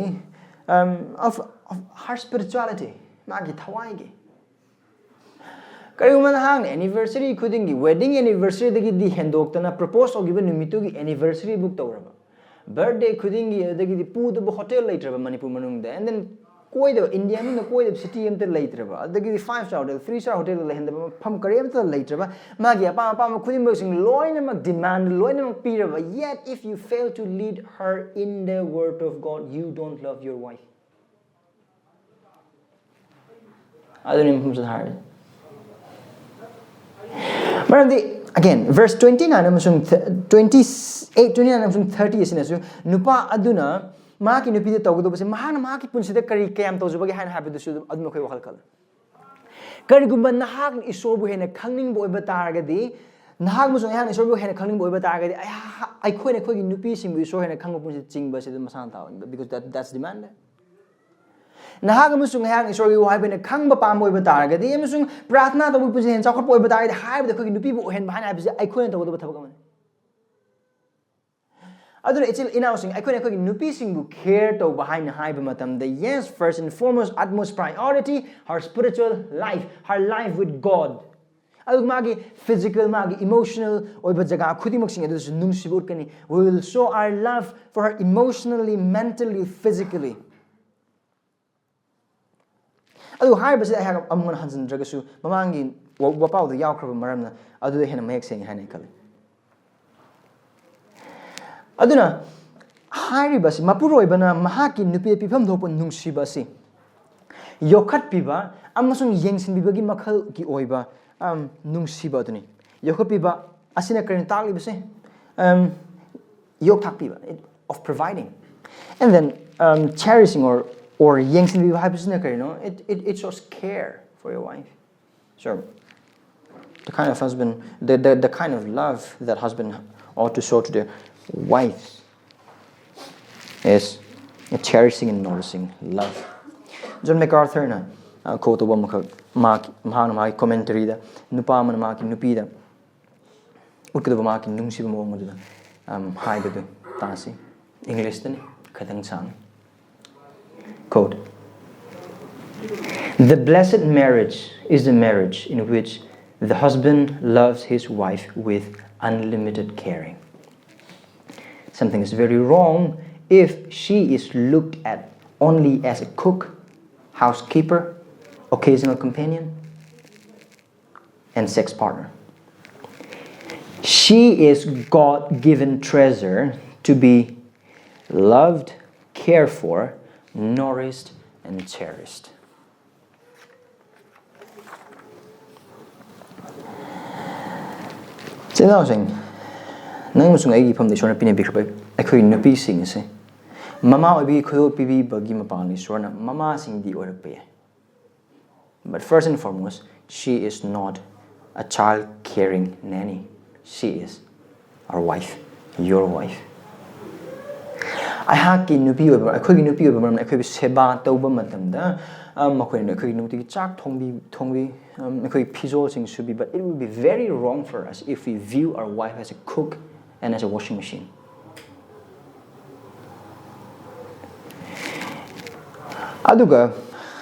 um, of, of her spirituality, ꯃꯥꯒꯤ ꯊꯋꯥꯏꯒꯤ꯫ ꯀꯔꯤꯒꯨꯝꯕ ꯅꯍꯥꯛꯅ anniversary ꯈꯨꯗꯤꯡꯒꯤ, wedding anniversary ꯗꯒꯤꯗꯤ ꯍꯦꯟꯗꯣꯛꯇꯅ propose ꯇꯧꯈꯤꯕ ꯅꯨꯃꯤꯠꯇꯨꯒꯤ anniversary book ꯇꯧꯔꯕ, birthday ꯈꯨꯗꯤꯡꯒꯤ, ꯑꯗꯒꯤꯗꯤ ꯄꯨꯗꯕ hotel ꯂꯩꯇ꯭ꯔꯕ ꯃꯅꯤꯄꯨꯔ ꯃꯅꯨꯡꯗ, and then ꯀꯣꯏꯗꯕ, ꯏꯟꯗꯤꯌꯥ ꯃꯅꯨꯡꯗ ꯀꯣꯏꯗꯕ city ꯑꯝꯇ ꯂꯩꯇ꯭ꯔꯕ, ꯑꯗꯒꯤꯗꯤ five star hotel, three star hotel ꯂꯩꯍꯟꯗꯕ ꯃꯐꯝ ꯀꯔꯤ ꯑꯝꯇ ꯂꯩꯇ꯭ꯔꯕ, ꯃꯥꯒꯤ ꯑꯄꯥꯝ ꯑꯄꯥꯝꯕ ꯈꯨꯗꯤꯡꯃꯛꯁꯤꯡ ꯂꯣꯏꯅꯃꯛ, demand ꯂꯣꯏꯅꯃꯛ ꯄꯤꯔꯕ, yet if you fail to lead her in the word of God, you don't love your wife. ꯑꯗꯨꯅꯤ ꯃꯐꯝꯁꯤꯗ ꯍꯥꯏꯔꯤꯁꯦ꯫ ꯃꯔꯝꯗꯤ, again, verse twenty nine ꯑꯃꯁꯨꯡ th-, twenty eight, twenty nine ꯑꯃꯁꯨꯡ thirty ꯑꯁꯤꯅꯁꯨ ꯅꯨꯄꯥ ꯑꯗꯨꯅ ꯃꯍꯥꯛꯀꯤ ꯅꯨꯄꯤꯗ ꯇꯧꯒꯗꯧꯕꯁꯦ, ꯃꯍꯥꯛꯅ ꯃꯍꯥꯛꯀꯤ ꯄꯨꯟꯁꯤꯗ ꯀꯔꯤ ꯀꯌꯥꯝ ꯇꯧꯖꯕꯒꯦ ꯍꯥꯏꯅ ꯍꯥꯏꯕꯗꯨꯁꯨ ꯑꯗꯨꯝ, ꯑꯗꯨꯝ ꯑꯩꯈꯣꯏ ꯋꯥꯈꯜ ꯈꯜꯂꯨ꯫ ꯀꯔꯤꯒꯨꯝꯕ ꯅꯍꯥꯛꯅ ꯏꯁꯣꯔꯕꯨ ꯍꯦꯟꯅ ꯈꯪꯅꯤꯡꯕ ꯑꯣꯏꯕ ꯇꯥꯔꯒꯗꯤ, ꯅꯍꯥꯛ ꯑꯃꯁꯨꯡ ꯑꯩꯍꯥꯛꯅ ꯏꯁꯣꯔꯕꯨ ꯍꯦꯟꯅ ꯈꯪꯅꯤꯡꯕ ꯑꯣꯏꯕ ꯇꯥꯔꯒꯗꯤ, ꯑꯩꯍꯥꯛ, ꯑꯩꯈꯣꯏꯅ ꯑꯩꯈꯣꯏꯒꯤ ꯅꯨꯄꯤꯁꯤꯡꯕꯨ ꯏꯁꯣꯔ ꯍꯦꯟꯅ ꯈꯪꯕ ꯄꯨꯟꯁꯤ ꯆꯤꯡꯕ ꯑꯁꯤ ꯑꯗꯨꯝ ꯃꯁꯥꯅ ꯇꯥꯕꯅꯤ, because that, that's demanded. ꯅꯍꯥꯛ ꯑꯃꯁꯨꯡ ꯑꯩꯍꯥꯛꯅ ꯏꯁꯣꯔꯒꯤ ꯋꯥꯍꯩꯕꯨ ꯍꯦꯟꯅ ꯈꯪꯕ ꯄꯥꯝꯕ ꯑꯣꯏꯕ ꯇꯥꯔꯒꯗꯤ ꯑꯃꯁꯨꯡ ꯄ꯭ꯔꯥꯔꯊꯅꯥ ꯇꯧꯕꯒꯤ ꯄꯨꯟꯁꯤ ꯍꯦꯟꯅ ꯆꯥꯎꯈꯠꯄ ꯑꯣꯏꯕ ꯇꯥꯔꯒꯗꯤ, ꯍꯥꯏꯕꯗꯤ ꯑꯩꯈꯣꯏꯒꯤ ꯅꯨꯄꯤꯕꯨ ꯑꯣꯏꯍꯟꯕ ꯍꯥꯏꯅ ꯍꯥꯏꯕꯁꯤ ꯑꯩꯈꯣꯏꯅ ꯇꯧꯒꯗꯕ ꯊꯕꯛ ꯑꯃꯅꯤ꯫ ꯑꯗꯨꯅ ꯏꯆꯤꯜ ꯏꯅꯥꯎꯁꯤꯡ, ꯑꯩꯈꯣꯏꯅ ꯑꯩꯈꯣꯏꯒꯤ ꯅꯨꯄꯤꯁꯤꯡꯕꯨ care ꯇꯧꯕ ꯍꯥꯏꯅ ꯍꯥꯏꯕ ꯃꯇꯝꯗ, yes, first and foremost, utmost priority, her spiritual life, her life with God. ꯑꯗꯨꯒ ꯃꯥꯒꯤ physical, ꯃꯥꯒꯤ emotional ꯑꯣꯏꯕ ꯖꯒꯥ ꯈꯨꯗꯤꯡꯃꯛꯁꯤꯡ ꯑꯗꯨꯗꯁꯨ ꯅꯨꯡꯁꯤꯕ ꯎꯠꯀꯅꯤ꯫ We will show our love for her emotionally, mentally, physically. ꯑꯗꯨ ꯍꯥꯏꯔꯤꯕꯁꯤꯗ ꯑꯩꯍꯥꯛ ꯑꯃꯨꯛ ꯍꯟꯅ ꯍꯟꯖꯤꯟꯗ꯭ꯔꯒꯁꯨ, ꯃꯃꯥꯡꯒꯤ ꯋꯥ-, ꯋꯥꯄꯥꯎꯗ ꯌꯥꯎꯈ꯭ꯔꯕ ꯃꯔꯝꯅ ꯑꯗꯨꯗ ꯍꯦꯟꯅ ꯃꯌꯦꯛ ꯁꯦꯡꯉꯤ ꯍꯥꯏꯅ ꯑꯩ ꯈꯜꯂꯤ꯫ ꯑꯗꯨꯅ ꯍꯥꯏꯔꯤꯕꯁꯤ, ꯃꯄꯨꯔꯣꯏꯕꯅ ꯃꯍꯥꯛꯀꯤ ꯅꯨꯄꯤꯗ ꯄꯤꯐꯝ ꯊꯣꯛꯄ ꯅꯨꯡꯁꯤꯕ ꯑꯁꯤ ꯌꯣꯛꯈꯠꯄꯤꯕ ꯑꯃꯁꯨꯡ ꯌꯦꯡꯁꯤꯟꯕꯤꯕꯒꯤ ꯃꯈꯜꯒꯤ ꯑꯣꯏꯕ, ꯑꯝ, ꯅꯨꯡꯁꯤꯕ ꯑꯗꯨꯅꯤ꯫ ꯌꯣꯛꯈꯠꯄꯤꯕ ꯑꯁꯤꯅ ꯀꯔꯤꯅꯣ ꯇꯥꯛꯂꯤꯕꯁꯦ? ꯑꯝ, ꯌꯣꯛꯊꯥꯛꯄꯤꯕ꯫ of providing. And then um, cherishing or, or ꯌꯦꯡꯁꯤꯟꯕꯤꯕ ꯍꯥꯏꯕꯁꯤꯅ ꯀꯔꯤꯅꯣ? It, it, it shows care for your wife. So the kind of husband, the, the, the kind of love that husband ought to show to their wives is a cherishing and nourishing love. John MacArthurꯅ uh, quote ꯇꯧꯕ ꯑꯃꯈꯛ ꯃꯍꯥꯛ ꯃꯍꯥꯛꯅ ꯃꯥꯒꯤ commentaryꯗ ꯅꯨꯄꯥ ꯑꯃꯅ ꯃꯍꯥꯛꯀꯤ ꯅꯨꯄꯤꯗ ꯎꯠꯀꯗꯕ ꯃꯍꯥꯛꯀꯤ ꯅꯨꯡꯁꯤꯕ ꯃꯑꯣꯡ ꯑꯗꯨꯗ um, ꯍꯥꯏꯕꯗꯨ ꯇꯥꯁꯤ꯫ Englishꯇꯅꯤ, ꯈꯤꯇꯪ ꯁꯥꯡꯉꯤ꯫ Quote, "The blessed marriage is the marriage in which the husband loves his wife with unlimited caring. Something is very wrong if she is looked at only as a cook, housekeeper, occasional companion, and sex partner. She is God-given treasure to be loved, cared for, nourished, and cherished." ꯏꯆꯤꯟ ꯏꯅꯥꯎꯁꯤꯡ, ꯅꯪ ꯑꯃꯁꯨꯡ ꯑꯩꯒꯤ ꯏꯐꯝꯗ ꯏꯁꯣꯔꯅ ꯄꯤꯅꯕꯤꯈ꯭ꯔꯕ ꯑꯩꯈꯣꯏꯒꯤ ꯅꯨꯄꯤꯁꯤꯡ ꯑꯁꯦ ꯃꯃꯥ ꯑꯣꯏꯕꯒꯤ ꯈꯨꯗꯣꯜ ꯄꯤꯕꯤꯕꯒꯤ ꯃꯄꯥꯡꯅ ꯏꯁꯣꯔꯅ ꯃꯃꯥꯁꯤꯡꯗꯤ ꯑꯣꯏꯔꯛꯄ ꯌꯥꯏ꯫ But first and foremost, she is not a child caring nanny. She is our wife, your wife. ꯑꯩꯍꯥꯛꯀꯤ ꯅꯨꯄꯤ ꯑꯣꯏꯕ, ꯑꯩꯈꯣꯏꯒꯤ ꯅꯨꯄꯤ ꯑꯣꯏꯕ ꯃꯔꯝꯅ ꯑꯩꯈꯣꯏꯕꯨ ꯁꯦꯕꯥ ꯇꯧꯕ ꯃꯇꯝꯗ, ꯑ, ꯃꯈꯣꯏꯅ ꯑꯩꯈꯣꯏꯒꯤ ꯅꯨꯡꯇꯤꯒꯤ ꯆꯥꯛ ꯊꯣꯡꯕꯤ, ꯊꯣꯡꯕꯤ, ꯑꯝ, ꯑꯩꯈꯣꯏꯒꯤ ꯐꯤꯖꯣꯜꯁꯤꯡ ꯁꯨꯕꯤ, but it would be very wrong for us if we view our wife as a cook and as a washing machine. ꯑꯗꯨꯒ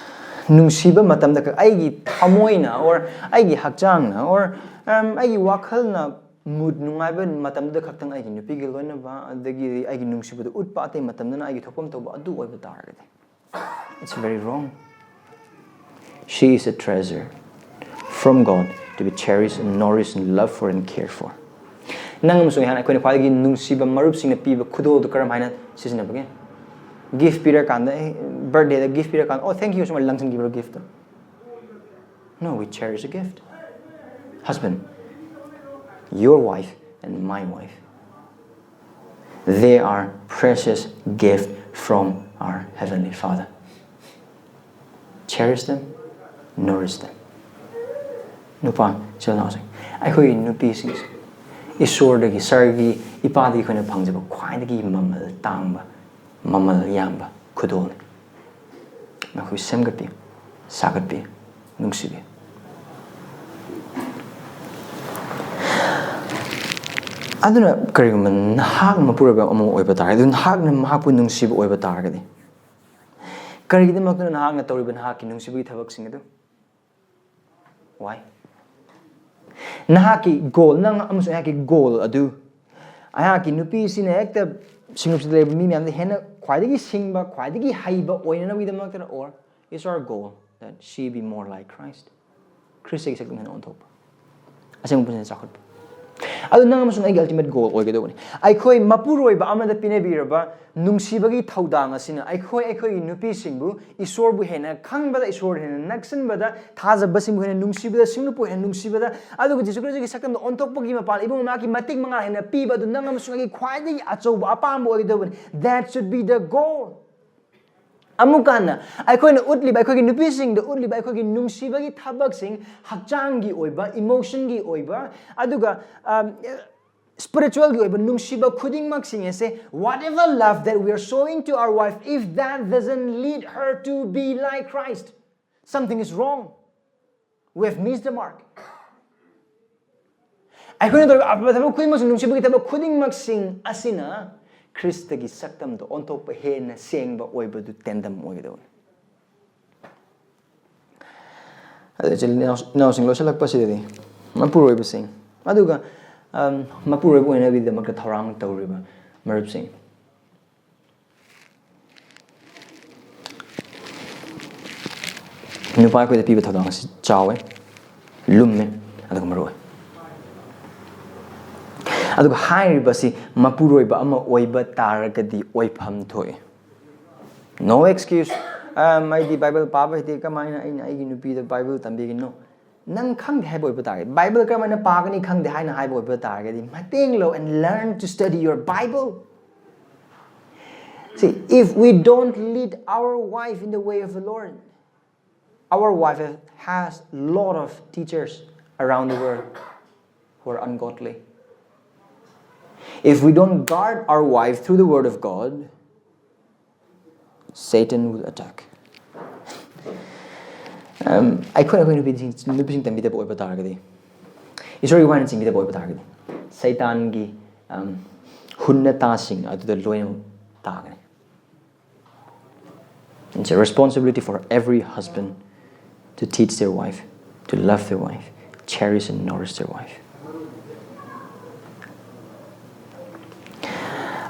ꯅꯨꯡꯁꯤꯕ ꯃꯇꯝꯗ ꯈꯛ ꯑꯩꯒꯤ ꯊꯃꯣꯏꯅ or ꯑꯩꯒꯤ ꯍꯛꯆꯥꯡꯅ or, ꯑꯝ, ꯑꯩꯒꯤ ꯋꯥꯈꯜꯅ mood ꯅꯨꯡꯉꯥꯏꯕ ꯃꯇꯝꯗ ꯈꯛꯇꯪ ꯑꯩꯒꯤ ꯅꯨꯄꯤꯒꯤ ꯂꯣꯏꯅꯕ ꯑꯗꯒꯤ ꯑꯩꯒꯤ ꯅꯨꯡꯁꯤꯕꯗꯨ ꯎꯠꯄ, ꯑꯇꯩ ꯃꯇꯝꯗꯅ ꯑꯩꯒꯤ ꯊꯣꯛꯐꯝ ꯇꯧꯕ ꯑꯗꯨ ꯑꯣꯏꯕ ꯇꯥꯔꯒꯗꯤ, it's very wrong. She is a treasure from God to be cherished and nourished and loved for and cared for. ꯅꯪ ꯑꯃꯁꯨꯡ ꯑꯩꯍꯥꯛꯅ ꯑꯩꯈꯣꯏꯅ ꯈ꯭ꯋꯥꯏꯗꯒꯤ ꯅꯨꯡꯁꯤꯕ ꯃꯔꯨꯞꯁꯤꯡꯅ ꯄꯤꯕ ꯈꯨꯗꯣꯜꯗꯨ ꯀꯔꯝ ꯍꯥꯏꯅ ꯁꯤꯖꯤꯟꯅꯕꯒꯦ? Gift ꯄꯤꯔꯀꯥꯟꯗ, A, birthdayꯗ gift ꯄꯤꯔꯀꯥꯟꯗ, "Oh, thank you" ꯁꯨꯃꯥꯏꯅ ꯂꯪꯁꯤꯟꯈꯤꯕ꯭ꯔꯣ giftꯇꯣ? No, we cherish a gift. Husband, your wife and my wife. They are precious gift from our Heavenly Father. Cherish them, nourish them. ꯅꯨꯄꯥ, ꯏꯆꯤꯜ ꯏꯅꯥꯎꯁꯤꯡ, ꯑꯩꯈꯣꯏꯒꯤ ꯅꯨꯄꯤꯁꯤꯡꯁꯦ ꯏꯁꯣꯔꯗꯒꯤ, ꯁꯔꯒꯤ ꯏꯄꯥꯗꯒꯤ ꯑꯩꯈꯣꯏꯅ ꯐꯪꯖꯕ ꯈ꯭ꯋꯥꯏꯗꯒꯤ ꯃꯃꯜ ꯇꯥꯡꯕ, ꯃꯃꯜ ꯌꯥꯝꯕ ꯈꯨꯗꯣꯜꯅꯤ꯫ ꯃꯈꯣꯏ ꯁꯦꯝꯒꯠꯄꯤꯌꯨ, ꯁꯥꯒꯠꯄꯤꯌꯨ, ꯅꯨꯡꯁꯤꯕꯤꯌꯨ꯫ ꯑꯗꯨꯅ ꯀꯔꯤꯒꯨꯝꯕ ꯅꯍꯥꯛ ꯃꯄꯨꯔꯣꯏꯕ ꯑꯃ ꯑꯣꯏꯕ ꯇꯥꯔꯒꯗꯤ, ꯅꯍꯥꯛꯅ ꯃꯍꯥꯛꯄꯨ ꯅꯨꯡꯁꯤꯕ ꯑꯣꯏꯕ ꯇꯥꯔꯒꯗꯤ, ꯀꯔꯤꯒꯤꯗꯃꯛꯇꯅꯣ ꯅꯍꯥꯛꯅ ꯇꯧꯔꯤꯕ ꯅꯍꯥꯛꯀꯤ ꯅꯨꯡꯁꯤꯕꯒꯤ ꯊꯕꯛꯁꯤꯡ ꯑꯗꯨ? Why? ꯅꯍꯥꯛꯀꯤ ꯒꯣꯜ, ꯅꯪ ꯑꯃꯁꯨꯡ ꯑꯩꯍꯥꯛꯀꯤ ꯒꯣꯜ ꯑꯗꯨ, ꯑꯩꯍꯥꯛꯀꯤ ꯅꯨꯄꯤꯁꯤꯅ ꯍꯦꯛꯇ ꯁꯤꯡꯂꯨꯞꯁꯤꯗ ꯂꯩꯔꯤꯕ ꯃꯤ ꯃꯌꯥꯝꯗ ꯍꯦꯟꯅ ꯈ꯭ꯋꯥꯏꯗꯒꯤ ꯁꯤꯡꯕ, ꯈ꯭ꯋꯥꯏꯗꯒꯤ ꯍꯩꯕ ꯑꯣꯏꯅꯅꯕꯒꯤꯗꯃꯛꯇꯅ, or is our goal that she be more like Christ? ꯈ꯭ꯔꯤꯁꯇꯒꯤ ꯁꯛꯇꯝ ꯍꯦꯟꯅ ꯑꯣꯟꯊꯣꯛꯄ, ꯑꯁꯦꯡꯕ ꯄꯨꯟꯁꯤꯗ ꯆꯥꯎꯈꯠꯄ꯫ ꯑꯗꯨ ꯅꯪ ꯑꯃꯁꯨꯡ ꯑꯩꯒꯤ ultimate goal ꯑꯣꯏꯒꯗꯧꯕꯅꯤ꯫ ꯑꯩꯈꯣꯏ ꯃꯄꯨꯔꯣꯏꯕ ꯑꯃꯗ ꯄꯤꯅꯕꯤꯔꯕ ꯅꯨꯡꯁꯤꯕꯒꯤ ꯊꯧꯗꯥꯡ ꯑꯁꯤꯅ ꯑꯩꯈꯣꯏ, ꯑꯩꯈꯣꯏꯒꯤ ꯅꯨꯄꯤꯁꯤꯡꯕꯨ ꯏꯁꯣꯔꯕꯨ ꯍꯦꯟꯅ ꯈꯪꯕꯗ, ꯏꯁꯣꯔ ꯍꯦꯟꯅ ꯅꯛꯁꯤꯟꯕꯗ, ꯊꯥꯖꯕꯁꯤꯡꯕꯨ ꯍꯦꯟꯅ ꯅꯨꯡꯁꯤꯕꯗ, ꯁꯤꯡꯂꯨꯞꯄꯨ ꯍꯦꯟꯅ ꯅꯨꯡꯁꯤꯕꯗ, ꯑꯗꯨꯒ ꯖꯤꯁꯨ ꯈ꯭ꯔꯤꯁꯇꯒꯤ ꯁꯛꯇꯝꯗ ꯑꯣꯟꯊꯣꯛꯄꯒꯤ ꯃꯄꯥꯟ ꯏꯕꯨꯡ ꯃꯍꯥꯛꯀꯤ ꯃꯇꯤꯛ ꯃꯉꯥ ꯍꯦꯟꯅ ꯄꯤꯕ ꯑꯗꯨ ꯅꯪ ꯑꯃꯁꯨꯡ ꯑꯩꯒꯤ ꯈ꯭ꯋꯥꯏꯗꯒꯤ ꯑꯆꯧꯕ ꯑꯄꯥꯝꯕ ꯑꯣꯏꯒꯗꯧꯕꯅꯤ꯫ That should be the goal. ꯑꯃꯨꯛꯀ ꯍꯟꯅ ꯑꯩꯈꯣꯏꯅ ꯎꯠꯂꯤꯕ, ꯑꯩꯈꯣꯏꯒꯤ ꯅꯨꯄꯤꯁꯤꯡꯗ ꯎꯠꯂꯤꯕ ꯑꯩꯈꯣꯏꯒꯤ ꯅꯨꯡꯁꯤꯕꯒꯤ ꯊꯕꯛꯁꯤꯡ, ꯍꯛꯆꯥꯡꯒꯤ ꯑꯣꯏꯕ, emotionꯒꯤ ꯑꯣꯏꯕ, ꯑꯗꯨꯒ, um, spiritualꯒꯤ ꯑꯣꯏꯕ ꯅꯨꯡꯁꯤꯕ ꯈꯨꯗꯤꯡꯃꯛꯁꯤꯡ ꯑꯁꯦ, whatever love that we are showing to our wife, if that doesn't lead her to be like Christ, something is wrong. We have missed the mark. ꯑꯩꯈꯣꯏꯅ ꯇꯧꯔꯤꯕ ꯑꯐꯕ ꯊꯕꯛ ꯈꯨꯗꯤꯡꯃꯛꯁꯨ, ꯅꯨꯡꯁꯤꯕꯒꯤ ꯊꯕꯛ ꯈꯨꯗꯤꯡꯃꯛꯁꯤꯡ ꯑꯁꯤꯅ ꯈ꯭ꯔꯤꯁꯇꯒꯤ ꯁꯛꯇꯝꯗ ꯑꯣꯟꯊꯣꯛꯄ, ꯍꯦꯟꯅ ꯁꯦꯡꯕ ꯑꯣꯏꯕꯗꯨ ꯇꯦꯟꯗꯝ ꯑꯣꯏꯒꯗꯧꯕꯅꯤ꯫ ꯑꯗꯨ ꯏꯆꯤꯜ ꯏꯅꯥꯎ-, ꯏꯅꯥꯎꯁꯤꯡ ꯂꯣꯏꯁꯤꯜꯂꯛꯄꯁꯤꯗꯗꯤ ꯃꯄꯨꯔꯣꯏꯕꯁꯤꯡ, ꯑꯗꯨꯒ, ꯑꯝ, ꯃꯄꯨꯔꯣꯏꯕ ꯑꯣꯏꯅꯕꯒꯤꯗꯃꯛꯇ ꯊꯧꯔꯥꯡ ꯇꯧꯔꯤꯕ ꯃꯔꯨꯞꯁꯤꯡ, ꯅꯨꯄꯥ ꯑꯩꯈꯣꯏꯗ ꯄꯤꯕ ꯊꯧꯗꯥꯡ ꯑꯁꯤ ꯆꯥꯎꯋꯦ, ꯂꯨꯝꯃꯦ, ꯑꯗꯨꯒ ꯃꯔꯨ ꯑꯣꯏ꯫ ꯑꯗꯨꯒ ꯍꯥꯏꯔꯤꯕꯁꯤ ꯃꯄꯨꯔꯣꯏꯕ ꯑꯃ ꯑꯣꯏꯕ ꯇꯥꯔꯒꯗꯤ ꯑꯣꯏꯐꯝ ꯊꯣꯛꯏ꯫ No excuse. "ꯑꯝ, ꯑꯩꯗꯤ ꯕꯥꯏꯕꯜ ꯄꯥꯕ ꯍꯩꯇꯦ, ꯀꯃꯥꯏꯅ ꯑꯩꯅ ꯑꯩꯒꯤ ꯅꯨꯄꯤꯗ ꯕꯥꯏꯕꯜ ꯇꯝꯕꯤꯒꯅꯤ?" No. ꯅꯪ ꯈꯪꯗꯦ ꯍꯥꯏꯕ ꯑꯣꯏꯕ ꯇꯥꯔꯒꯗꯤ, ꯕꯥꯏꯕꯜ ꯀꯔꯝꯍꯥꯏꯅ ꯄꯥꯒꯅꯤ ꯈꯪꯗꯦ ꯍꯥꯏꯅ ꯍꯥꯏꯕ ꯑꯣꯏꯕ ꯇꯥꯔꯒꯗꯤ, ꯃꯇꯦꯡ ꯂꯧ and learn to study your Bible. See, if we don't lead our wife in the way of the Lord, our wife has lot of teachers around the world who are ungodly. If we don't guard our wife through the word of God, Satan will attack. ꯑꯩꯈꯣꯏꯅ ꯑꯩꯈꯣꯏ ꯅꯨꯄꯤꯁꯤꯡ ꯅꯨꯄꯤꯁꯤꯡ ꯇꯝꯕꯤꯗꯕ ꯑꯣꯏꯕ ꯇꯥꯔꯒꯗꯤ, ꯏꯁꯣꯔꯒꯤ ꯋꯥꯅ ꯆꯤꯡꯕꯤꯗꯕ ꯑꯣꯏꯕ ꯇꯥꯔꯒꯗꯤ, ꯁꯩꯇꯥꯟꯒꯤ ꯍꯨꯟꯅ ꯇꯥꯁꯤꯡ ꯑꯗꯨꯗ ꯂꯣꯏꯅ ꯇꯥꯒꯅꯤ. It's a responsibility for every husband to teach their wife, to love their wife, cherish and nourish their wife.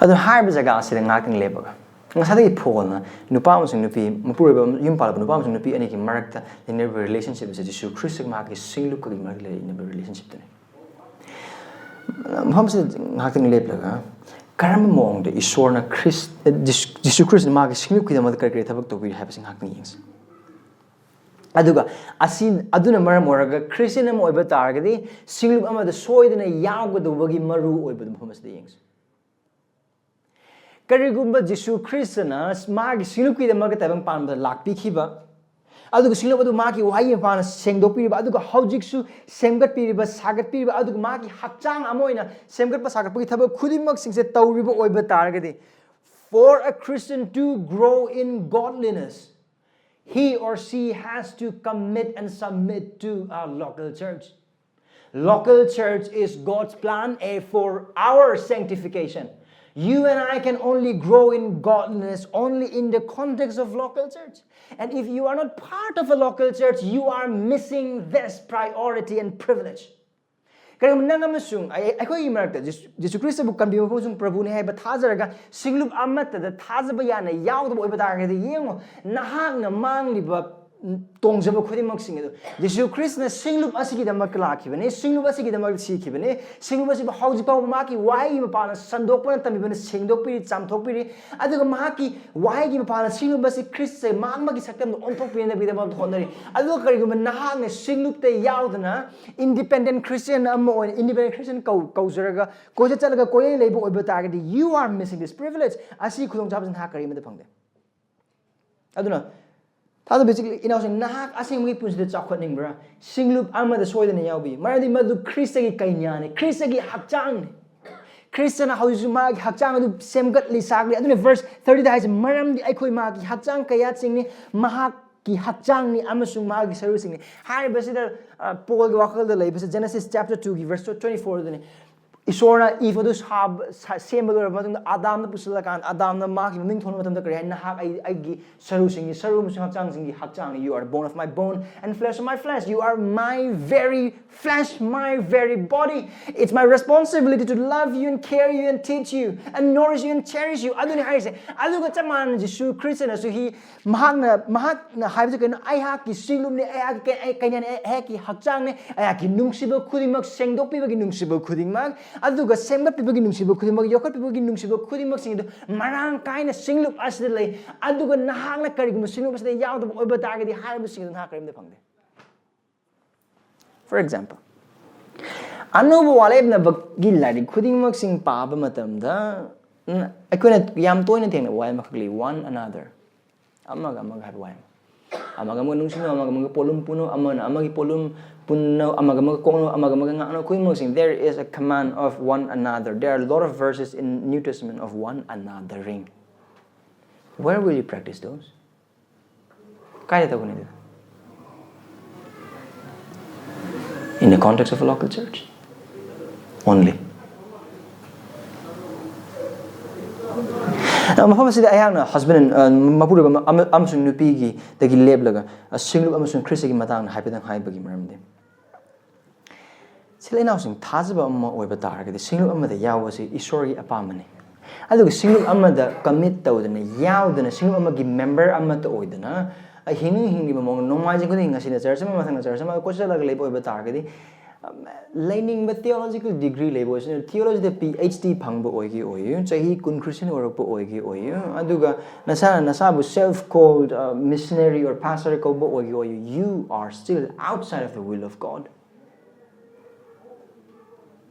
ꯑꯗꯨ ꯍꯥꯏꯔꯤꯕ ꯖꯒꯥ ꯑꯁꯤꯗ ꯉꯥꯏꯍꯥꯛꯇꯪ ꯂꯦꯞꯄꯒ, ꯉꯁꯥꯏꯗꯒꯤ ꯐꯣꯟꯅ ꯅꯨꯄꯥ ꯑꯃꯁꯨꯡ ꯅꯨꯄꯤ, ꯃꯄꯨꯔꯣꯏꯕ ꯌꯨꯝ ꯄꯥꯜꯂꯕ ꯅꯨꯄꯥ ꯑꯃꯁꯨꯡ ꯅꯨꯄꯤ ꯑꯅꯤꯒꯤ ꯃꯔꯛꯇ ꯂꯩꯅꯔꯤꯕ relationship ꯑꯁꯤ ꯖꯤꯁꯨ ꯈ꯭ꯔꯤꯁꯇꯒꯤ ꯃꯍꯥꯛꯀꯤ ꯁꯤꯡꯂꯨꯞꯀꯒꯤ ꯃꯔꯛꯇ ꯂꯩꯅꯕ relationship ꯇꯨꯅꯤ. ꯃꯐꯝꯁꯤꯗ ꯉꯥꯏꯍꯥꯛꯇꯪ ꯂꯦꯞꯂꯒ, ꯀꯔꯝꯕ ꯃꯑꯣꯡꯗ ꯏꯁꯣꯔꯅ ꯈ꯭ꯔꯤꯁ-, ꯖꯤꯁꯨ, ꯖꯤꯁꯨ ꯈ꯭ꯔꯤꯁꯇꯅ ꯃꯥꯒꯤ ꯁꯤꯡꯂꯨꯞꯀꯤꯗꯃꯛꯇ ꯀꯔꯤ ꯀꯔꯤ ꯊꯕꯛ ꯇꯧꯕꯤꯔꯤ ꯍꯥꯏꯕꯁꯤ ꯉꯥꯏꯍꯥꯛꯇꯪ ꯌꯦꯡꯁꯤ. ꯑꯗꯨꯒ ꯑꯁꯤ, ꯑꯗꯨꯅ ꯃꯔꯝ ꯑꯣꯏꯔꯒ ꯈ꯭ꯔꯤꯁꯇꯤꯌꯟ ꯑꯃ ꯑꯣꯏꯕ ꯇꯥꯔꯒꯗꯤ ꯁꯤꯡꯂꯨꯞ ꯑꯃꯗ ꯁꯣꯏꯗꯅ ꯌꯥꯎꯒꯗꯧꯕꯒꯤ ꯃꯔꯨ ꯑꯣꯏꯕꯗꯨ ꯃꯐꯝ ꯑꯁꯤꯗ ꯌꯦꯡꯁꯤ. ꯀꯔꯤꯒꯨꯝꯕ ꯖꯤꯁꯨ ꯈ꯭ꯔꯤꯁꯇꯅ ꯃꯥꯒꯤ ꯁꯤꯡꯂꯨꯞꯀꯤꯗꯃꯛꯇ ꯇꯥꯏꯕꯪ ꯄꯥꯟꯕꯗ ꯂꯥꯛꯄꯤꯈꯤꯕ, ꯑꯗꯨꯒ ꯁꯤꯡꯂꯨꯞ ꯑꯗꯨ ꯃꯥꯒꯤ ꯋꯥꯍꯩ ꯃꯄꯥꯟꯅ ꯁꯦꯡꯗꯣꯛꯄꯤꯔꯤꯕ, ꯑꯗꯨꯒ ꯍꯧꯖꯤꯛꯁꯨ ꯁꯦꯝꯒꯠꯄꯤꯔꯤꯕ, ꯁꯥꯒꯠꯄꯤꯔꯤꯕ, ꯑꯗꯨꯒ ꯃꯥꯒꯤ ꯍꯛꯆꯥꯡ ꯑꯃ ꯑꯣꯏꯅ ꯁꯦꯝꯒꯠꯄ ꯁꯥꯒꯠꯄꯒꯤ ꯊꯕꯛ ꯈꯨꯗꯤꯡꯃꯛꯁꯤꯡꯁꯦ ꯇꯧꯔꯤꯕ ꯑꯣꯏꯕ ꯇꯥꯔꯒꯗꯤ, for a Christian to grow in godliness, he or she has to commit and submit to a local church. Local church is God's plan A for our sanctification. You and I can only grow in godliness only in the context of local church. And if you are not part of a local church, you are missing this priority and privilege. ꯀꯔꯤꯒꯨꯝꯕ ꯅꯪ ꯑꯃꯁꯨꯡ ꯑꯩ, ꯑꯩꯈꯣꯏꯒꯤ ꯃꯔꯛꯇ ꯖꯤꯁꯨ, ꯖꯤꯁꯨ ꯈ꯭ꯔꯤꯁꯇꯕꯨ ꯀꯟꯕꯤꯕ ꯑꯃꯁꯨꯡ ꯄ꯭ꯔꯚꯨꯅꯤ ꯍꯥꯏꯕ ꯊꯥꯖꯔꯒ ꯁꯤꯡꯂꯨꯞ ꯑꯃꯠꯇꯗ ꯊꯥꯖꯕ ꯌꯥꯅ ꯌꯥꯎꯗꯕ ꯑꯣꯏꯕ ꯇꯥꯔꯒꯗꯤ, ꯌꯦꯡꯉꯣ, ꯅꯍꯥꯛꯅ ꯃꯥꯡꯂꯤꯕ ꯇꯣꯡꯖꯕ ꯈꯨꯗꯤꯡꯃꯛꯁꯤꯡ ꯑꯗꯨ ꯖꯤꯁꯨ ꯈ꯭ꯔꯤꯁꯅ ꯁꯤꯡꯂꯨꯞ ꯑꯁꯤꯒꯤꯗꯃꯛ ꯂꯥꯛꯈꯤꯕꯅꯤ, ꯁꯤꯡꯂꯨꯞ ꯑꯁꯤꯒꯤꯗꯃꯛ ꯁꯤꯈꯤꯕꯅꯤ꯫ ꯁꯤꯡꯂꯨꯞ ꯑꯁꯤꯕꯨ ꯍꯧꯖꯤꯛ ꯐꯥꯎꯕ ꯃꯍꯥꯛꯀꯤ ꯋꯥꯍꯩꯒꯤ ꯃꯄꯥꯟꯅ ꯁꯟꯗꯣꯛꯄꯅ ꯇꯝꯕꯤꯕꯅ ꯁꯦꯡꯗꯣꯛꯄꯤꯔꯤ, ꯆꯥꯝꯊꯣꯛꯄꯤꯔꯤ꯫ ꯑꯗꯨꯒ ꯃꯍꯥꯛꯀꯤ ꯋꯥꯍꯩꯒꯤ ꯃꯄꯥꯟꯅ ꯁꯤꯡꯂꯨꯞ ꯑꯁꯤ ꯈ꯭ꯔꯤꯁꯇ ꯃꯍꯥꯛꯃꯛꯀꯤ ꯁꯛꯇꯝꯗ ꯑꯣꯟꯊꯣꯛꯄꯤꯅꯕꯒꯤꯗꯃꯛ ꯍꯣꯠꯅꯔꯤ꯫ ꯑꯗꯨꯒ ꯀꯔꯤꯒꯨꯝꯕ ꯅꯍꯥꯛꯅ ꯁꯤꯡꯂꯨꯞꯇ ꯌꯥꯎꯗꯅ independent Christian ꯑꯃ ꯑꯣꯏꯅ independent Christian ꯀꯧ ꯀꯧꯖꯔꯒ ꯀꯣꯏꯆꯠ ꯆꯠꯂꯒ ꯀꯣꯏꯂꯩ ꯂꯩꯕ ꯑꯣꯏꯕ ꯇꯥꯔꯒꯗꯤ, you are missing this privilege꯫ ꯑꯁꯤ ꯈꯨꯗꯣꯡꯆꯥꯕꯁꯤ ꯅꯍꯥꯛ ꯀꯔꯤꯃꯠꯇ ꯐꯪꯗꯦ꯫ ꯑꯗꯨꯅ ꯊꯥꯖꯕ ꯏꯆꯤꯜ ꯏꯅꯥꯎꯁꯤꯡ, ꯅꯍꯥꯛ ꯑꯁꯦꯡꯕꯒꯤ ꯄꯨꯟꯁꯤꯗ ꯆꯥꯎꯈꯠꯅꯤꯡꯕ꯭ꯔꯥ? ꯁꯤꯡꯂꯨꯞ ꯑꯃꯗ ꯁꯣꯏꯗꯅ ꯌꯥꯎꯕꯤꯌꯨ, ꯃꯔꯝꯗꯤ ꯃꯗꯨ ꯈ꯭ꯔꯤꯁꯇꯒꯤ ꯀꯩꯅꯥꯅꯤ, ꯈ꯭ꯔꯤꯁꯇꯒꯤ ꯍꯛꯆꯥꯡꯅꯤ꯫ ꯈ꯭ꯔꯤꯁꯇꯅ ꯍꯧꯖꯤꯛꯁꯨ ꯃꯥꯒꯤ ꯍꯛꯆꯥꯡ ꯑꯗꯨ ꯁꯦꯝꯒꯠꯂꯤ, ꯁꯥꯒꯠꯂꯤ꯫ ꯑꯗꯨꯅ verse thirty ꯗ ꯍꯥꯏꯁꯦ, "ꯃꯔꯝꯗꯤ ꯑꯩꯈꯣꯏ ꯃꯍꯥꯛꯀꯤ ꯍꯛꯆꯥꯡ ꯀꯌꯥꯠꯁꯤꯡꯅꯤ, ꯃꯍꯥꯛꯀꯤ ꯍꯛꯆꯥꯡꯅꯤ ꯑꯃꯁꯨꯡ ꯃꯥꯒꯤ ꯁꯔꯨꯁꯤꯡꯅꯤ" ꯍꯥꯏꯔꯤꯕꯁꯤꯗ, ꯑ, ꯄꯣꯜꯒꯤ ꯋꯥꯈꯜꯗ ꯂꯩꯕꯁꯦ, Genesis chapter two ꯒꯤ verse twenty four ꯗꯨꯅꯤ꯫ ꯏꯁꯣꯔꯅ ꯏꯚ ꯑꯗꯨ ꯁꯥꯕ-, ꯁꯥ-, ꯁꯦꯝꯕ ꯂꯣꯏꯔꯕ ꯃꯇꯨꯡꯗ, ꯑꯗꯥꯝꯗ ꯄꯨꯁꯤꯜꯂꯀꯥꯟꯗ, ꯑꯗꯥꯝꯅ ꯃꯥꯒꯤ ꯃꯃꯤꯡ ꯊꯣꯟꯕ ꯃꯇꯝꯗ ꯀꯔꯤ ꯍꯥꯏ? "ꯅꯍꯥꯛ ꯑꯩ, ꯑꯩꯒꯤ ꯁꯔꯨꯁꯤꯡꯒꯤ ꯁꯔꯨ ꯑꯃꯁꯨꯡ ꯍꯛꯆꯥꯡꯁꯤꯡꯒꯤ ꯍꯛꯆꯥꯡꯅꯤ꯫ You are the bone of my bone and flesh of my flesh. You are my very flesh, my very body. It's my responsibility to love you and care you and teach you and nourish you and cherish you." ꯑꯗꯨꯅꯤ ꯍꯥꯏꯔꯤꯁꯦ꯫ ꯑꯗꯨꯒ ꯆꯞ ꯃꯥꯟꯅꯅ ꯖꯤꯁꯨ ꯈ꯭ꯔꯤꯁꯇꯅꯁꯨ he ꯃꯍꯥꯛꯅ, ꯃꯍꯥꯛꯅ ꯍꯥꯏꯕꯁꯤ ꯀꯩꯅꯣ? "ꯑꯩꯍꯥꯛꯀꯤ ꯁꯤꯡꯂꯨꯞꯅꯤ, ꯑꯩꯍꯥꯛꯀꯤ ꯀꯩ-, ꯑꯩ ꯀꯩꯅꯥꯅꯤ, ꯑꯩꯍꯥꯛꯀꯤ ꯍꯛꯆꯥꯡꯅꯤ, ꯑꯩꯍꯥꯛꯀꯤ ꯅꯨꯡꯁꯤꯕ ꯈꯨꯗꯤꯡꯃꯛ ꯁꯦꯡꯗꯣꯛꯄꯤꯕꯒꯤ ꯅꯨꯡꯁꯤꯕ ꯈꯨꯗꯤꯡꯃꯛ, ꯑꯗꯨꯒ ꯁꯦꯝꯒꯠꯄꯤꯕꯒꯤ ꯅꯨꯡꯁꯤꯕ ꯈꯨꯗꯤꯡꯃꯛ, ꯌꯣꯛꯈꯠꯄꯤꯕꯒꯤ ꯅꯨꯡꯁꯤꯕ ꯈꯨꯗꯤꯡꯃꯛꯁꯤꯡ ꯑꯗꯨ ꯃꯔꯥꯡ ꯀꯥꯏꯅ ꯁꯤꯡꯂꯨꯞ ꯑꯁꯤꯗ ꯂꯩ꯫ ꯑꯗꯨꯒ ꯅꯍꯥꯛꯅ ꯀꯔꯤꯒꯨꯝꯕ ꯁꯤꯡꯂꯨꯞ ꯑꯁꯤꯗ ꯌꯥꯎꯗꯕ ꯑꯣꯏꯕ ꯇꯥꯔꯒꯗꯤ, ꯍꯥꯏꯔꯤꯕꯁꯤꯡ ꯑꯗꯨ ꯅꯍꯥꯛ ꯀꯔꯤꯝꯇ ꯐꯪꯗꯦ꯫" For example, ꯑꯅꯧꯕ ꯋꯥꯔꯦꯞꯅꯕꯒꯤ ꯂꯥꯏꯔꯤꯛ ꯈꯨꯗꯤꯡꯃꯛꯁꯤꯡ ꯄꯥꯕ ꯃꯇꯝꯗ, ꯎꯝ, ꯑꯩꯈꯣꯏꯅ ꯌꯥꯝ ꯇꯣꯏꯅ ꯊꯦꯡꯅꯕ ꯋꯥꯍꯩ ꯑꯃꯈꯛ ꯂꯩ, "one another", ꯑꯃꯒ ꯑꯃꯒ ꯍꯥꯏꯕ ꯋꯥꯍꯩ ꯑꯃ꯫ ꯑꯃꯒ ꯑꯃꯒ ꯅꯨꯡꯁꯤꯅꯧ, ꯑꯃꯒ ꯑꯃꯒ ꯄꯣꯂꯨꯝ ꯄꯨꯅꯧ, ꯑꯃꯅ ꯑꯃꯒꯤ ꯄꯣꯂꯨꯝ ꯄꯨꯟꯅꯧ, ꯑꯃꯒ ꯑꯃꯒ ꯀꯣꯛꯅꯧ, ꯑꯃꯒ ꯑꯃꯒ ꯉꯥꯡꯅꯧ꯫ ꯑꯩꯈꯣꯏ ꯃꯣꯏꯁꯤꯡ, there is a command of one another. There are a lot of verses in New Testament of one anothering. Where will you practice those? ꯀꯥꯏꯗ ꯇꯧꯒꯅꯤ ꯑꯗꯨꯗ? In the context of a local church only. ꯑ, ꯃꯐꯝ ꯑꯁꯤꯗ ꯑꯩꯍꯥꯛꯅ husband and, ꯑ, ꯃꯄꯨꯔꯣꯏꯕ ꯑꯃ, ꯑꯃ, ꯑꯃꯁꯨꯡ ꯅꯨꯄꯤꯒꯤꯗꯒꯤ ꯂꯦꯞꯂꯒ, ꯑ, ꯁꯤꯡꯂꯨꯞ ꯑꯃꯁꯨꯡ ꯈ꯭ꯔꯤꯁꯇꯒꯤ ꯃꯇꯥꯡꯗ ꯍꯥꯏꯐꯦꯠꯇꯪ ꯍꯥꯏꯕꯒꯤ ꯃꯔꯝꯗꯤ, ꯏꯆꯤꯜ ꯏꯅꯥꯎꯁꯤꯡ, ꯊꯥꯖꯕ ꯑꯃ ꯑꯣꯏꯕ ꯇꯥꯔꯒꯗꯤ ꯁꯤꯡꯂꯨꯞ ꯑꯃꯗ ꯌꯥꯎꯕꯁꯤ ꯏꯁꯣꯔꯒꯤ ꯑꯄꯥꯝꯕꯅꯤ꯫ ꯑꯗꯨꯒ ꯁꯤꯡꯂꯨꯞ ꯑꯃꯗ commit ꯇꯧꯗꯅ, ꯌꯥꯎꯗꯅ, ꯁꯤꯡꯂꯨꯞ ꯑꯃꯒꯤ member ꯑꯃꯠꯇ ꯑꯣꯏꯗꯅ, ꯑꯩ ꯍꯤꯡꯅꯤꯡ ꯍꯤꯡꯂꯤꯕ ꯃꯑꯣꯡꯗ ꯅꯣꯡꯃꯥꯏꯖꯤꯡ ꯈꯨꯗꯤꯡ ꯉꯁꯤꯅ ꯆꯔꯆ ꯑꯃ, ꯃꯊꯪꯅ ꯆꯔꯆ ꯑꯃ ꯀꯣꯏꯆꯠꯂꯒ ꯂꯩꯕ ꯑꯣꯏꯕ ꯇꯥꯔꯒꯗꯤ, ꯂꯩꯅꯤꯡꯕ theological degree ꯂꯩꯕ ꯑꯣꯏꯁꯅꯨ, theologyꯗ ꯄꯤ ꯑꯩꯆ ꯗꯤ ꯐꯪꯕ ꯑꯣꯏꯒꯦ ꯑꯣꯏꯌꯨ, ꯆꯍꯤ ꯀꯨꯟ Christian ꯑꯣꯏꯔꯛꯄ ꯑꯣꯏꯒꯦ ꯑꯣꯏꯌꯨ, ꯑꯗꯨꯒ ꯅꯁꯥꯅ ꯅꯁꯥꯕꯨ self called missionary or pastor ꯀꯧꯕ ꯑꯣꯏꯒꯦ ꯑꯣꯏꯌꯨ, you are still outside of the will of God.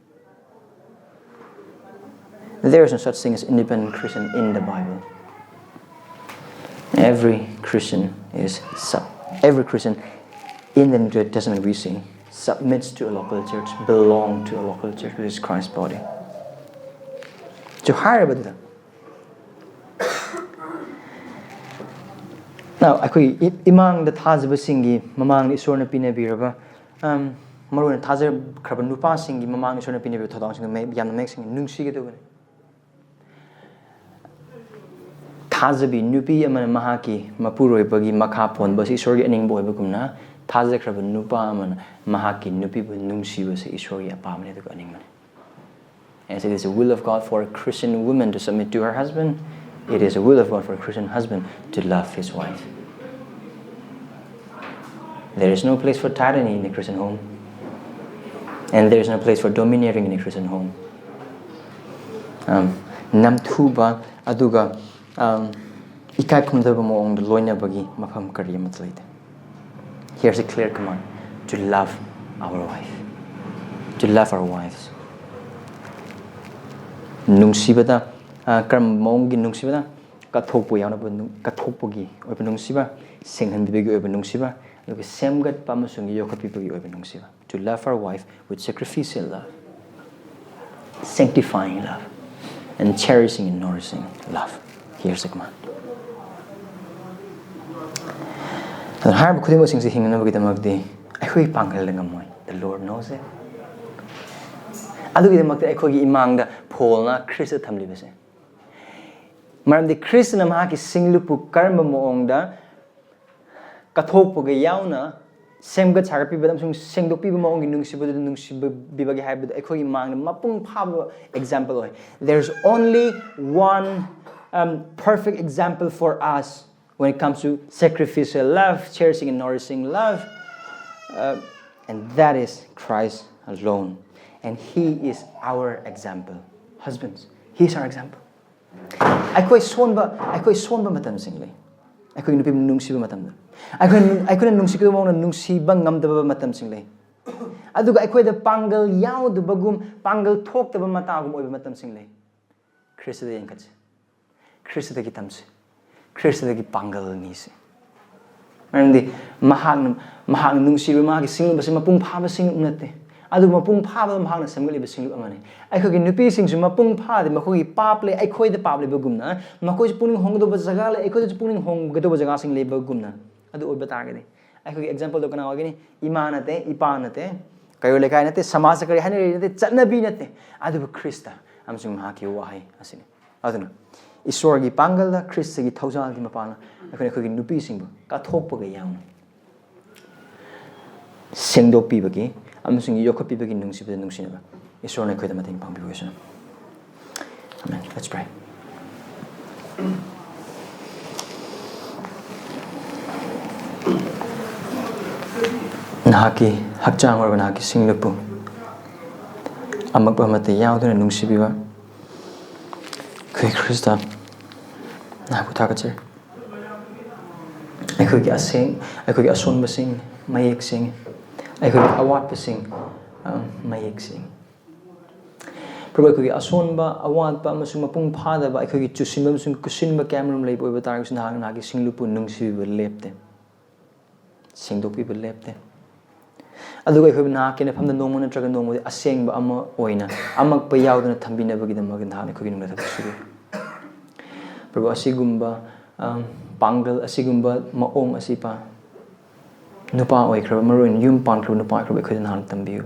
There is no such thing as independent Christian in the Bible. Every Christian is sub- every Christian in the New Testament we see submits to a local church, belong to a local church, which is Christ's body. So ꯍꯥꯏꯔꯕꯗꯨꯗ, now ꯑꯩꯈꯣꯏ E- ꯏꯃꯥꯡꯗ ꯊꯥꯖꯕꯁꯤꯡꯒꯤ ꯃꯃꯥꯡꯗ ꯏꯁꯣꯔꯅ ꯄꯤꯅꯕꯤꯔꯕ, um, ꯃꯔꯨꯑꯣꯏꯅ ꯊꯥꯖꯈ꯭ꯔꯕ ꯅꯨꯄꯥꯁꯤꯡꯒꯤ ꯃꯃꯥꯡꯗ ꯏꯁꯣꯔꯅ ꯄꯤꯅꯕꯤꯕ ꯊꯧꯗꯥꯡꯁꯤꯡꯗꯣ ꯃꯌꯦꯛ- ꯌꯥꯝꯅ ꯃꯌꯦꯛ ꯁꯦꯡꯉꯤ, ꯅꯨꯡꯁꯤꯒꯗꯕꯅꯤ꯫ ꯊꯥꯖꯕꯤ ꯅꯨꯄꯤ ꯑꯃꯅ ꯃꯍꯥꯛꯀꯤ ꯃꯄꯨꯔꯣꯏꯕꯒꯤ ꯃꯈꯥ ꯄꯣꯟꯕ ꯑꯁꯤ ꯏꯁꯣꯔꯒꯤ ꯑꯅꯤꯡꯕ ꯑꯣꯏꯕꯒꯨꯝꯅ, ꯊꯥꯖꯈ꯭ꯔꯕ ꯅꯨꯄꯥ ꯑꯃꯅ ꯃꯍꯥꯛꯀꯤ ꯅꯨꯄꯤꯕꯨ ꯅꯨꯡꯁꯤꯕꯁꯤ ꯏꯁꯣꯔꯒꯤ ꯑꯄꯥꯝꯕꯅꯤ ꯑꯗꯨꯒ ꯑꯅꯤꯡꯕꯅꯤ꯫ As it is the will of God for a Christian woman to submit to her husband, it is the will of God for a Christian husband to love his wife. There is no place for tyranny in a Christian home, and there is no place for domineering in a Christian home. Um, ꯅꯝꯊꯨꯕ ꯑꯗꯨꯒ, um, ꯏꯀꯥꯏ ꯈꯨꯝꯅꯗꯕ ꯃꯑꯣꯡꯗ ꯂꯣꯏꯅꯕꯒꯤ ꯃꯐꯝ ꯀꯔꯤ ꯑꯃꯠꯇ ꯂꯩꯇꯦ꯫ Here's a clear command to love our wife, to love our wives. ꯅꯨꯡꯁꯤꯕꯗ, ꯑ, ꯀꯔꯝꯕ ꯃꯑꯣꯡꯒꯤ ꯅꯨꯡꯁꯤꯕꯅ? ꯀꯠꯊꯣꯛꯄ ꯌꯥꯎꯅꯕ ꯅꯨꯡ- ꯀꯠꯊꯣꯛꯄꯒꯤ ꯑꯣꯏꯕ ꯅꯨꯡꯁꯤꯕ, ꯁꯦꯡꯍꯟꯕꯤꯕꯒꯤ ꯑꯣꯏꯕ ꯅꯨꯡꯁꯤꯕ, ꯑꯗꯨꯒ ꯁꯦꯝꯒꯠꯄ ꯑꯃꯁꯨꯡ ꯌꯣꯛꯈꯠꯄꯤꯕꯒꯤ ꯑꯣꯏꯕ ꯅꯨꯡꯁꯤꯕ. To love our wife with sacrificial love, sanctifying love, and cherishing and nourishing love. Here's the command. ꯑꯗꯨꯅ ꯍꯥꯏꯔꯤꯕ ꯈꯨꯗꯤꯡꯃꯛꯁꯤꯡꯁꯤ ꯍꯤꯡꯅꯅꯕꯒꯤꯗꯃꯛꯇꯤ ꯑꯩꯈꯣꯏ ꯄꯥꯡꯒꯜꯗ ꯉꯝꯃꯣꯏ. The Lord knows it. ꯑꯗꯨꯒꯤꯗꯃꯛꯇ ꯑꯩꯈꯣꯏꯒꯤ ꯏꯃꯥꯡꯗ ꯄꯣꯜꯅ ꯈ꯭ꯔꯤꯁꯇ ꯊꯝꯂꯤꯕꯁꯦ, ꯃꯔꯝꯗꯤ ꯈ꯭ꯔꯤꯁꯇꯅ ꯃꯍꯥꯛꯀꯤ ꯁꯤꯡꯂꯨꯞꯄꯨ ꯀꯔꯝꯕ ꯃꯑꯣꯡꯗ ꯀꯠꯊꯣꯛꯄꯒ ꯌꯥꯎꯅ ꯁꯦꯝꯒꯠ ꯁꯥꯒꯠꯄꯤꯕꯗ ꯑꯃꯁꯨꯡ ꯁꯦꯡꯗꯣꯛꯄꯤꯕ ꯃꯑꯣꯡꯒꯤ ꯅꯨꯡꯁꯤꯕꯗꯨꯗ ꯅꯨꯡꯁꯤꯕꯤꯕꯒꯦ ꯍꯥꯏꯕꯗꯨ ꯑꯩꯈꯣꯏꯒꯤ ꯃꯥꯡꯗ ꯃꯄꯨꯡ ꯐꯥꯕ example ꯑꯣꯏ. There's only one, um, perfect example for us When it comes to sacrificial love, cherishing and nourishing love, uh, and that is Christ alone. And He is our example. Husbands, He is our example. ꯑꯩꯈꯣꯏ ꯁꯣꯟꯕ ꯑꯩꯈꯣꯏ ꯁꯣꯟꯕ ꯃꯇꯝꯁꯤꯡ ꯂꯩ꯫ ꯑꯩꯈꯣꯏꯒꯤ ꯅꯨꯄꯤꯕꯨ ꯅꯨꯡꯁꯤꯕ ꯃꯇꯝꯗ ꯑꯩꯈꯣꯏ ꯑꯩꯈꯣꯏꯅ ꯅꯨꯡꯁꯤꯒꯗꯕ ꯃꯑꯣꯡꯗ ꯅꯨꯡꯁꯤꯕ ꯉꯝꯗꯕ ꯃꯇꯝꯁꯤꯡ ꯂꯩ꯫ ꯑꯗꯨꯒ ꯑꯩꯈꯣꯏꯗ ꯄꯥꯡꯒꯜ ꯌꯥꯎꯗꯕꯒꯨꯝ, ꯄꯥꯡꯒꯜ ꯊꯣꯛꯇꯕ ꯃꯇꯥꯒꯨꯝ ꯑꯣꯏꯕ ꯃꯇꯝꯁꯤꯡ ꯂꯩ꯫ ꯈ꯭ꯔꯤꯁꯇꯗ ꯌꯦꯡꯈꯠꯁꯤ꯫ ꯈ꯭ꯔꯤꯁꯇꯗꯒꯤ ꯇꯝꯁꯤ꯫ ꯈ꯭ꯔꯤꯁꯇꯗꯒꯤ ꯄꯥꯡꯒꯜ ꯅꯤꯁꯤ꯫ ꯃꯔꯝꯗꯤ ꯃꯍꯥꯛꯅ ꯃꯍꯥꯛꯅ ꯅꯨꯡꯁꯤꯕ ꯃꯍꯥꯛꯀꯤ ꯁꯤꯡꯂꯨꯞ ꯑꯁꯤ ꯃꯄꯨꯡ ꯐꯥꯕ ꯁꯤꯡꯂꯨꯞ ꯅꯠꯇꯦ꯫ ꯑꯗꯨꯕꯨ ꯃꯄꯨꯡ ꯐꯥꯕꯗ ꯃꯍꯥꯛꯅ ꯁꯦꯝꯒꯠꯂꯤꯕ ꯁꯤꯡꯂꯨꯞ ꯑꯃꯅꯤ꯫ ꯑꯩꯈꯣꯏꯒꯤ ꯅꯨꯄꯤꯁꯤꯡꯁꯨ ꯃꯄꯨꯡ ꯐꯥꯗꯦ꯫ ꯃꯈꯣꯏꯒꯤ ꯄꯥꯞ ꯂꯩ, ꯑꯩꯈꯣꯏꯗ ꯄꯥꯞ ꯂꯩꯕꯒꯨꯝꯅ, ꯃꯈꯣꯏꯁꯨ ꯄꯨꯛꯅꯤꯡ ꯍꯣꯡꯒꯗꯧꯕ ꯖꯒꯥ ꯂꯩ, ꯑꯩꯈꯣꯏꯗꯁꯨ ꯄꯨꯛꯅꯤꯡ ꯍꯣꯡꯒꯗꯧꯕ ꯖꯒꯥꯁꯤꯡ ꯂꯩꯕꯒꯨꯝꯅ꯫ ꯑꯗꯨ ꯑꯣꯏꯕ ꯇꯥꯔꯒꯗꯤ ꯑꯩꯈꯣꯏꯒꯤ ꯑꯦꯛꯖꯥꯝꯄꯜꯗꯣ ꯀꯅꯥ ꯑꯣꯏꯒꯅꯤ? ꯏꯃꯥ ꯅꯠꯇꯦ, ꯏꯄꯥ ꯅꯠꯇꯦ, ꯀꯩꯔꯣꯜ ꯂꯩꯀꯥꯏ ꯅꯠꯇꯦ, ꯁꯃꯥꯖꯇ ꯀꯔꯤ ꯍꯥꯏꯅꯔꯤ ꯅꯠꯇꯦ, ꯆꯠꯅꯕꯤ ꯅꯠꯇꯦ, ꯑꯗꯨꯕꯨ ꯈ꯭ꯔꯤꯁꯇ ꯑꯃꯁꯨꯡ ꯃꯍꯥꯛꯀꯤ ꯋꯥꯍꯩ ꯑꯁꯤꯅꯤ꯫ ꯑꯗꯨꯅ ꯏꯁꯣꯔꯒꯤ ꯄꯥꯡꯒꯜꯗ, ꯈ꯭ꯔꯤꯁꯇꯒꯤ ꯊꯧꯖꯥꯜꯒꯤ ꯃꯄꯥꯜꯅ ꯑꯩꯈꯣꯏꯅ ꯑꯩꯈꯣꯏꯒꯤ ꯅꯨꯄꯤꯁꯤꯡꯕꯨ ꯀꯠꯊꯣꯛꯄꯒ ꯌꯥꯎꯅ ꯁꯦꯡꯗꯣꯛꯄꯤꯕꯒꯤ ꯑꯃꯁꯨꯡ ꯌꯣꯛꯈꯠꯄꯤꯕꯒꯤ ꯅꯨꯡꯁꯤꯕꯗ ꯅꯨꯡꯁꯤꯅꯕ ꯏꯁꯣꯔꯅ ꯑꯩꯈꯣꯏꯗ ꯃꯇꯦꯡ ꯄꯥꯡꯕꯤꯕ ꯑꯣꯏꯁꯅꯨ꯫ Amen. Let's pray. ꯅꯍꯥꯛꯀꯤ ꯍꯛꯆꯥꯡ ꯑꯣꯏꯔꯕ ꯅꯍꯥꯛꯀꯤ ꯁꯤꯡꯂꯨꯞꯄꯨ ꯑꯃꯛꯄ ꯑꯃꯠꯇ ꯌꯥꯎꯗꯅ ꯅꯨꯡꯁꯤꯕꯤꯕ ꯑꯩꯈꯣꯏ ꯈ꯭ꯔꯤꯁꯇ ꯅꯍꯥꯛꯄꯨ ꯊꯥꯒꯠꯆꯔꯤ꯫ ꯑꯩꯈꯣꯏꯒꯤ ꯑꯁꯦꯡ ꯑꯩꯈꯣꯏꯒꯤ ꯑꯁꯣꯟꯕꯁꯤꯡ ꯃꯌꯦꯛ ꯁꯦꯡꯉꯤ꯫ ꯑꯩꯈꯣꯏꯒꯤ ꯑꯋꯥꯠꯄꯁꯤꯡ, ꯑ, ꯃꯌꯦꯛ ꯁꯦꯡꯉꯤ꯫ ꯄ꯭ꯔꯚꯨ, ꯑꯩꯈꯣꯏꯒꯤ ꯑꯁꯣꯟꯕ, ꯑꯋꯥꯠꯄ ꯑꯃꯁꯨꯡ ꯃꯄꯨꯡ ꯐꯥꯗꯕ, ꯑꯩꯈꯣꯏꯒꯤ ꯆꯨꯁꯤꯟꯕ ꯑꯃꯁꯨꯡ ꯀꯨꯁꯤꯟꯕ ꯀꯌꯥꯃꯔꯨꯝ ꯂꯩꯕ ꯑꯣꯏꯕ ꯇꯥꯔꯒꯁꯨ, ꯅꯍꯥꯛ ꯅꯍꯥꯛꯀꯤ ꯁꯤꯡꯂꯨꯞꯄꯨ ꯅꯨꯡꯁꯤꯕꯤꯕ ꯂꯦꯞꯇꯦ, ꯁꯦꯡꯗꯣꯛꯄꯤꯕ ꯂꯦꯞꯇꯦ꯫ ꯑꯗꯨꯒ ꯑꯩꯈꯣꯏꯕꯨ ꯅꯍꯥꯛꯀꯤ ꯅꯐꯝꯗ ꯅꯣꯡꯃ ꯅꯠꯇ꯭ꯔꯒ ꯅꯣꯡꯃꯗꯤ ꯑꯁꯦꯡꯕ ꯑꯃ ꯑꯣꯏꯅ ꯑꯃꯛꯄ ꯌꯥꯎꯗꯅ ꯊꯝꯕꯤꯅꯕꯒꯤꯗꯃꯛ ꯅꯍꯥꯛꯅ ꯑꯩꯈꯣꯏꯒꯤ ꯅꯨꯡꯗ ꯊꯕꯛ ꯁꯨꯕꯤꯌꯨ꯫ ꯄ꯭ꯔꯚꯨ, ꯑꯁꯤꯒꯨꯝꯕ, ꯑꯝ, ꯄꯥꯡꯒꯜ, ꯑꯁꯤꯒꯨꯝꯕ ꯃꯑꯣꯡ ꯑꯁꯤ, ꯄꯥ, ꯅꯨꯄꯥ ꯑꯣꯏꯈ꯭ꯔꯕ, ꯃꯔꯨꯑꯣꯏꯅ ꯌꯨꯝ ꯄꯥꯟꯈ꯭ꯔꯕ ꯅꯨꯄꯥ ꯑꯣꯏꯈ꯭ꯔꯕ ꯑꯩꯈꯣꯏꯗ ꯅꯍꯥꯛꯅ ꯇꯝꯕꯤꯌꯨ꯫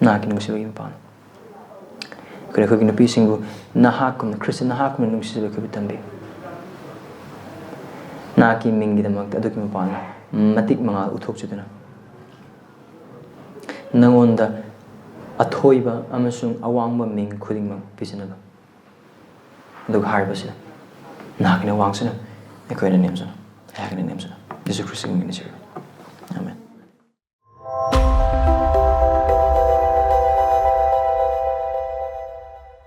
ꯅꯍꯥꯛꯀꯤ ꯅꯨꯡꯁꯤꯕꯒꯤ ꯃꯄꯥꯟ꯫ ꯑꯩꯈꯣꯏꯅ ꯑꯩꯈꯣꯏꯒꯤ ꯅꯨꯄꯤꯁꯤꯡꯕꯨ ꯅꯍꯥꯛꯀꯨꯝꯅ, ꯈ꯭ꯔꯤꯁꯇ ꯅꯍꯥꯛꯀꯨꯝꯅ ꯅꯨꯡꯁꯤꯖꯕ ꯑꯩꯈꯣꯏꯕꯨ ꯇꯝꯕꯤꯌꯨ꯫ ꯅꯍꯥꯛꯀꯤ ꯃꯤꯡꯒꯤꯗꯃꯛꯇ ꯑꯗꯨꯒꯤ ꯃꯄꯥꯟꯅ ꯃꯇꯤꯛ ꯃꯉꯥꯜ ꯎꯠꯊꯣꯛꯆꯗꯨꯅ, ꯅꯉꯣꯟꯗ ꯑꯊꯣꯏꯕ ꯑꯃꯁꯨꯡ ꯑꯋꯥꯡꯕ ꯃꯤꯡ ꯈꯨꯗꯤꯡꯃꯛ ꯄꯤꯖꯅꯕ꯫ ꯑꯗꯨꯒ ꯍꯥꯏꯔꯤꯕꯁꯤꯗ ꯅꯍꯥꯛꯀꯤꯅ ꯋꯥꯡꯁꯅꯨ, ꯑꯩꯈꯣꯏꯅ ꯅꯦꯝꯖꯅꯨ, ꯑꯩꯍꯥꯛꯅ ꯅꯦꯝꯖꯅꯨ꯫ ꯖꯤꯁꯨ ꯈ꯭ꯔꯤꯁꯇꯒꯤ ꯃꯤꯡꯗ ꯅꯤꯖꯔꯤ꯫